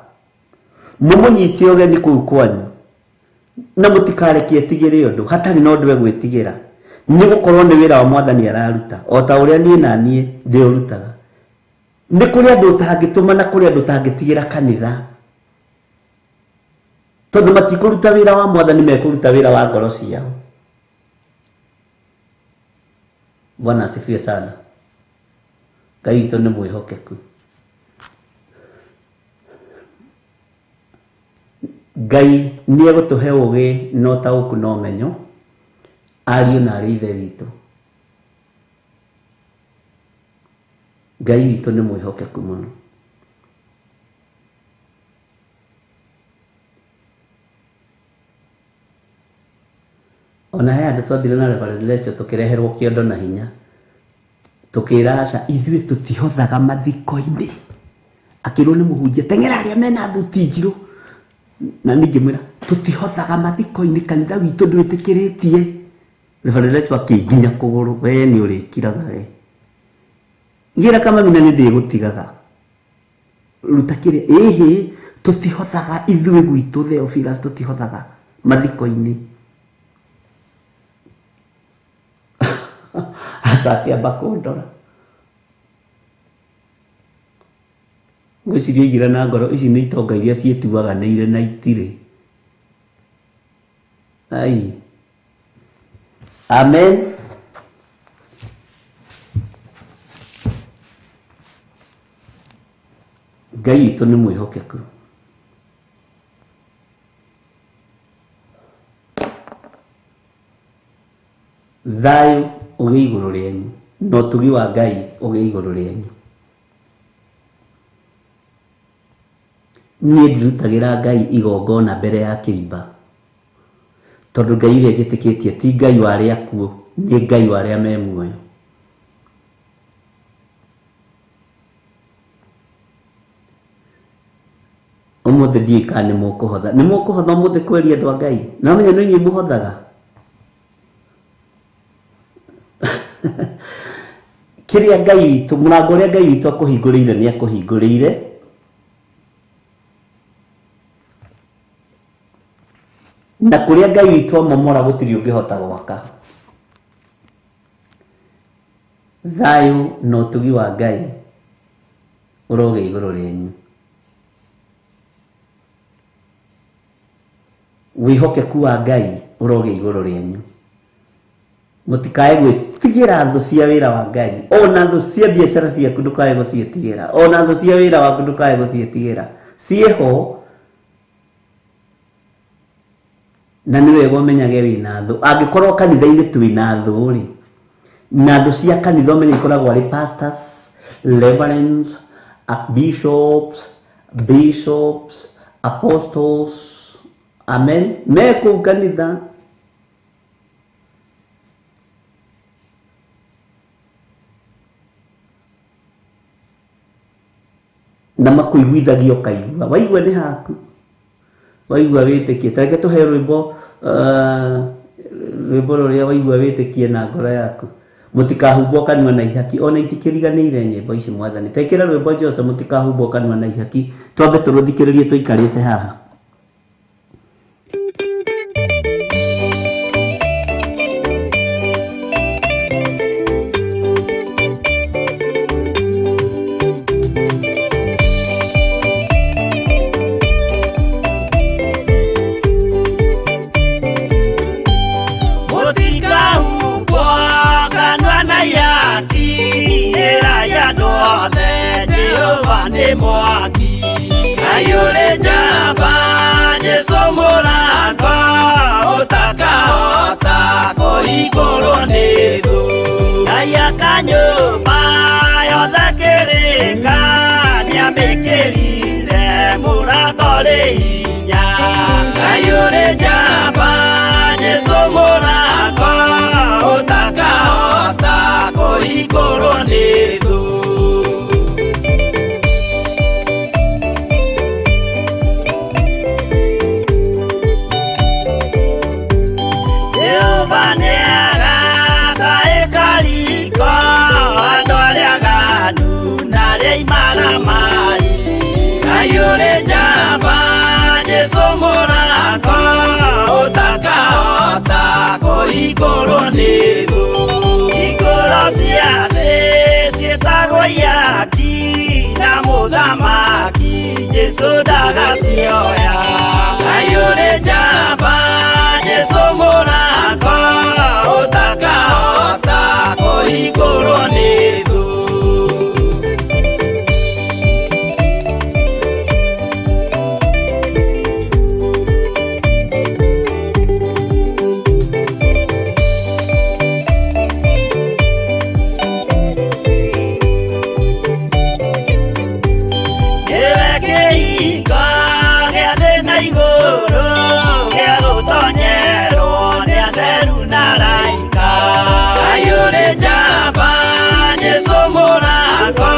Mũmũnyite ũgeni kũu kwanyu. Na mũtikareke etigĩre ũndũ hatarĩ na ũndũ egwĩtigĩra. Nĩ gũkorwo nĩ wĩra wa Mwathani araruta o ta ũrĩa niĩ na niĩ ndĩũrutaga. Nĩ kũrĩ andũ ũtangĩtũma na kũrĩ andũ ũtangĩtigĩra kanitha. Tondũ matikũruta wĩra wa Mwathani mekũruta wĩra wa ngoro ciao. Bwana asifiwe sana. Ngai witũ nĩ mwĩhokeku. Ngai nĩ egũtũhe ũũgĩ na ũtaũku na ũmenyo ariũ na arĩ ithe witũ. Ngai witũ nĩ mwĩhokeku mũno. Ona he andũ twathire na Reverend Lecho tũkĩreherwo kĩondo na hinya. Tũkĩra aca ithuĩ tũtihothaga mathiko-inĩ. Akĩrwo nĩ mũhunjia teng'era arĩa mena thuti njirũ. Na niĩ ngĩmwĩra tũtihothaga mathiko-inĩ kanitha witũ ndwĩtĩkĩrĩtie. Reverend Lecho akĩnginya kũgũrũ, we nĩ ũrĩkiraga we. Ngĩra kamamina nĩ ndĩgũtigaga. Ruta kĩrĩa ĩhĩ tũtihothaga ithuĩ gwitũ Theophilus tũtihothaga mathiko-inĩ. Aca akĩamba kũndora. Ngwĩciria oigire na ngoro ici nĩ itonga iria ciĩtuaga nĩ irĩ na itirĩ. Ai. Amen. Ngai witũ nĩ mwĩhokeku. Thayũ ũgĩe igũrũ rĩanyu na ũtugi wa Ngai ũgĩe igũrũ rĩanyu. Niĩ ndirutagĩra Ngai igongona mbere ya kĩimba. Tondũ Ngai ũrĩa njĩtĩkĩtie ti Ngai wa arĩa akuũ, nĩ Ngai wa arĩa me muoyo. Ũmũthĩ ndiũĩ kana nĩ mũkũhotha. Nĩ mũkũhotha ũmũthĩ kweria andũ a Ngai? Na ũmenye no inyuĩ mũhothaga. Kĩrĩa Ngai witũ, mũrango ũrĩa Ngai witũ akũhingũrĩire nĩ akũhingũrĩire. Na kũrĩa Ngai witũ amomora gũtirĩ ũngĩhota gwaka. Thayũ na ũtugi wa Ngai ũrogĩa igũrũ rĩanyu. Wĩhokeku wa Ngai ũrogĩa igũrũ rĩanyu. Mũtikae gwĩtigĩra thũ cia wĩra wa Ngai, ona thũ cia biacara ciaku ndũkae gũciĩtigĩra, ona thũ cia wĩra waku ndũkae gũciĩtigĩra. Ciĩho na nĩ wega ũmenyage wĩna thũ. Angĩkorwo kanitha-inĩ twĩna thũ rĩ, na thũ cia kanitha ũmenye ikoragwo arĩ pastors, reverends, archbishops, bishops, apostles, amen, me kũu kanitha. Na makuiguithagia ũkaigua, waigua nĩ haku, waigua wĩtĩkie. Ta reke tũhe rwĩmbo, rwĩmbo rũrĩa waigua wĩtĩkie na ngoro yaku. Mũtikahumbwo kanua na ihaki, ona itikĩriganĩire nyĩmbo ici mwathani. Ta ĩkĩra rwĩmbo Jose, mũtikahumbwo kanua na ihaki, twambe tũrũthikĩrĩrie tũikarĩte haha. Mũtikahumbwo kanua na ihaki, ĩrai andũ othe Jehova nĩ mwaki. Aiyũrĩ njamba Jesũ mũrango, ũtakahota kũhingũrwo nĩ thũ. Ngai aka nyũmba yothe kĩrĩka, nĩamĩkĩrire mũrango rĩ hinya. Aiyũrĩ njamba Jesũ mũrango, ũtakahota kũhingũrwo nĩ thũ. Jehova nĩagaka ĩkariko, andũ arĩa aganu na arĩa imaramari. Aiyũrĩ njamba Jesũ mũrango, ũtakahota kũhingũrwo nĩ thũ. Hingũro cia thĩ ciĩtagwo ihaki, na mũthamaki Jesũ ndagacioya. Aiyũrĩ njamba Jesũ mũrango, ũtakahota kũhingũrwo nĩ thũ. Nĩwe kĩhingo gĩa thĩ na igũrũ, gĩa gũtonyerwo nĩ atheru na araika. Aiyũrĩ njamba Jesũ mũrango,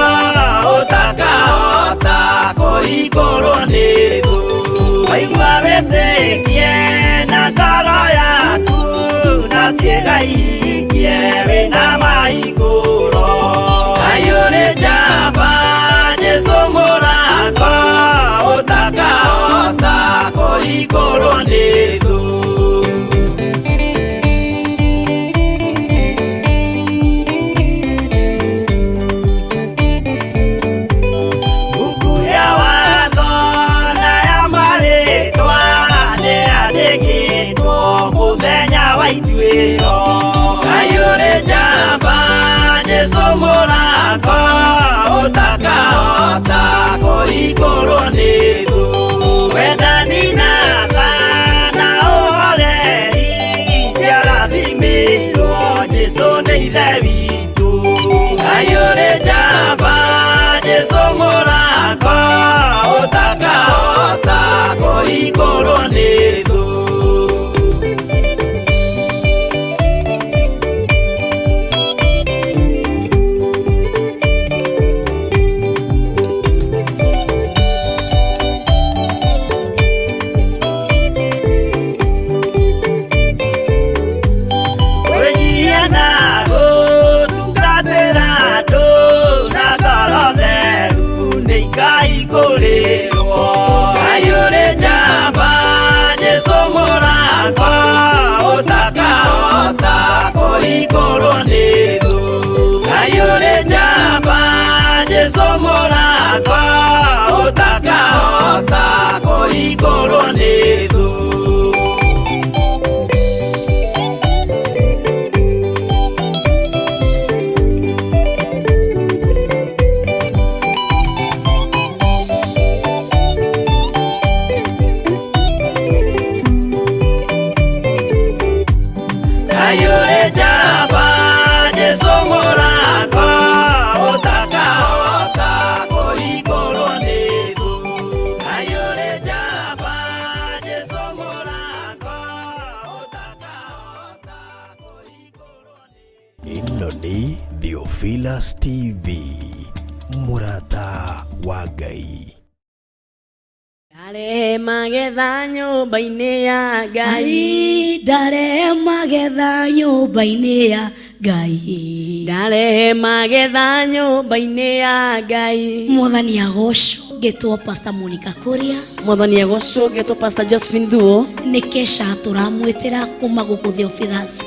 ũtakahota kũhingũrwo nĩ thũ. Waigua wĩtĩkie na ngoro yaku, na ciĩga ihingie wĩna mahingũro. Aiyũrĩ njamba Jesũ mũrango, ũtakahota kũhingũrwo nĩ thũ. Mbuku ya watho na ya marĩtwa nĩyandĩkĩtwo mũthenya wa ituĩro. Aiyũrĩ njamba Jesũ mũrango, ũtakahota kũhingũrwo nĩ thũ. Wendani na tha na ũhoreri ciarathimĩirwo Jesũ nĩ Ithe witũ. Aiyũrĩ njamba Jesũ mũrango, ũtakahota kũhingũrwo nĩ thũ. Wĩnyihia na gũtungatĩra andũ na ngoro theru nĩ ikahingũrĩrwo. Aiyũrĩ njamba Jesũ Jesu mũrata ũtakahota kũhingũrwo nĩ thũ. Ayure njamba Jesu mũrata ũtakahota kũhingũrwo nĩ thũ. Ayure njamba Jesu mũrata ũtakahota kũhingũrwo nĩ thũ. Ĩno nĩ Theophilus TV, mũrata wa Ngai. Ndarehe magetha nyũmba-inĩ ya Ngai. Ai, ndarehe magetha nyũmba-inĩ ya Ngai. Ndarehe magetha nyũmba-inĩ ya Ngai. Mwathani agocwo. Ngĩtwo Pastor Monica Kuria. Mwathani agocwo. Ngĩtwo Pastor Josephine Thuo. Nĩ kesha tũramwĩtĩra kuma gũkũ Theophilus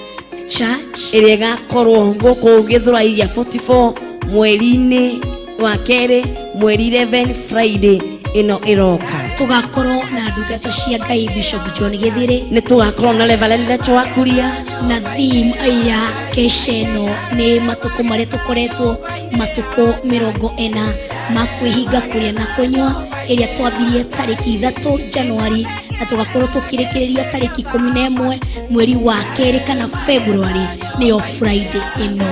Church ĩrĩa ĩgakorwo gũkũ Gĩthũrai gĩa 44 mweri-inĩ wa kerĩ, mweri 11, Friday ĩno ĩroka. Tũgakorwo na ndungata cia Ngai Bishop John Gĩthĩrĩ. Nĩ tũgakorwo na Reverend Rachel wa Kuria. Na theme ya kesha ĩno nĩ matukũ marĩa tũkoretwo matukũ 40 ma kwĩhinga kũrĩa na kũnyua, ĩrĩa twambirie tarĩki 3 Januari na tũgakorwo tũkĩrĩkĩrĩria tarĩki 11 mweri wa kerĩ kana February, nĩyo Friday ĩno.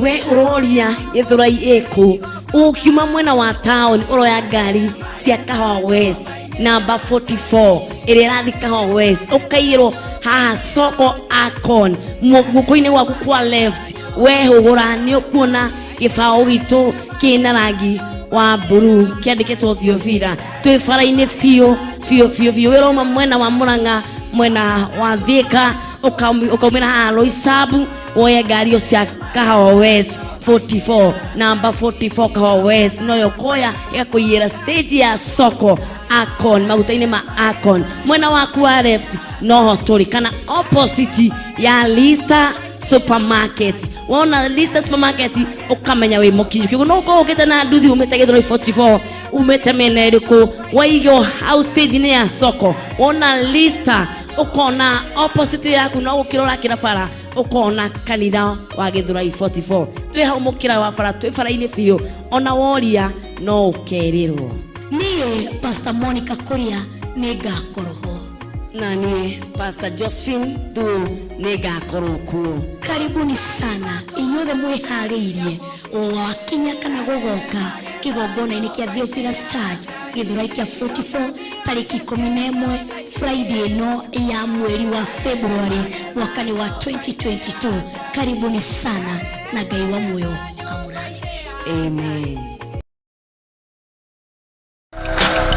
We ũroria Gĩthũrai ĩkũ? Ũkiuma mwena wa town ũroya ngari cia Kahawa West namba 44 ĩrĩa ĩrathiĩ Kahawa West, ũkaiyĩrwo haha soko Akon guoko-inĩ gwaku kwa left, wehũgũra nĩ ũkuona gĩbaũ gitũ kĩna rangi wa blue kĩandĩkĩtwo Theophila. Twĩ bara-inĩ biũ biũ biũ biũ. Wĩrauma mwena wa Murang'a, mwena wa Thika, ũkaumĩra haha Roysambu, woye ngari ĩyo cia Kahawa West 44, namba 44 Kahawa West, noyo koya ĩgakũiyĩra stage ya soko Akon, maguta-inĩ ma Akon mwena waku wa left noho tũrĩ, kana opposite ya Lista Supermarket. Wona Lista Supermarket ũkamenya wĩ mũkinyu. Kĩguo no ũkorwo ũkĩte na nduthi umĩte Gĩthũrai 44, umĩte mĩena ĩrĩkũ, waigwo hau stage-inĩ ya soko, wona Lista ũkona opposite yaku, no gũkĩra ũrakĩra bara ũkona kanitha wa Gĩthũrai 44. Twĩ hau mũkĩra wa bara, twĩ bara-inĩ biũ, ona woria no ũkerĩrwo. Niĩ Pastor Monica Kuria nĩ ngakorwo ho. Na niĩ Pastor Josephine Thuo nĩ ngakorwo kuo. Karibuni sana inyuothe mwĩharĩirie wakinya kana gũgoka kĩgongona-inĩ kĩa Theophilus Church Gĩthũrai kĩa 44 tarĩki 11 Friday ĩno ya mweri wa February mwaka-inĩ wa 2022. Karibuni sana na Ngai wa muoyo amũrathime. Amen.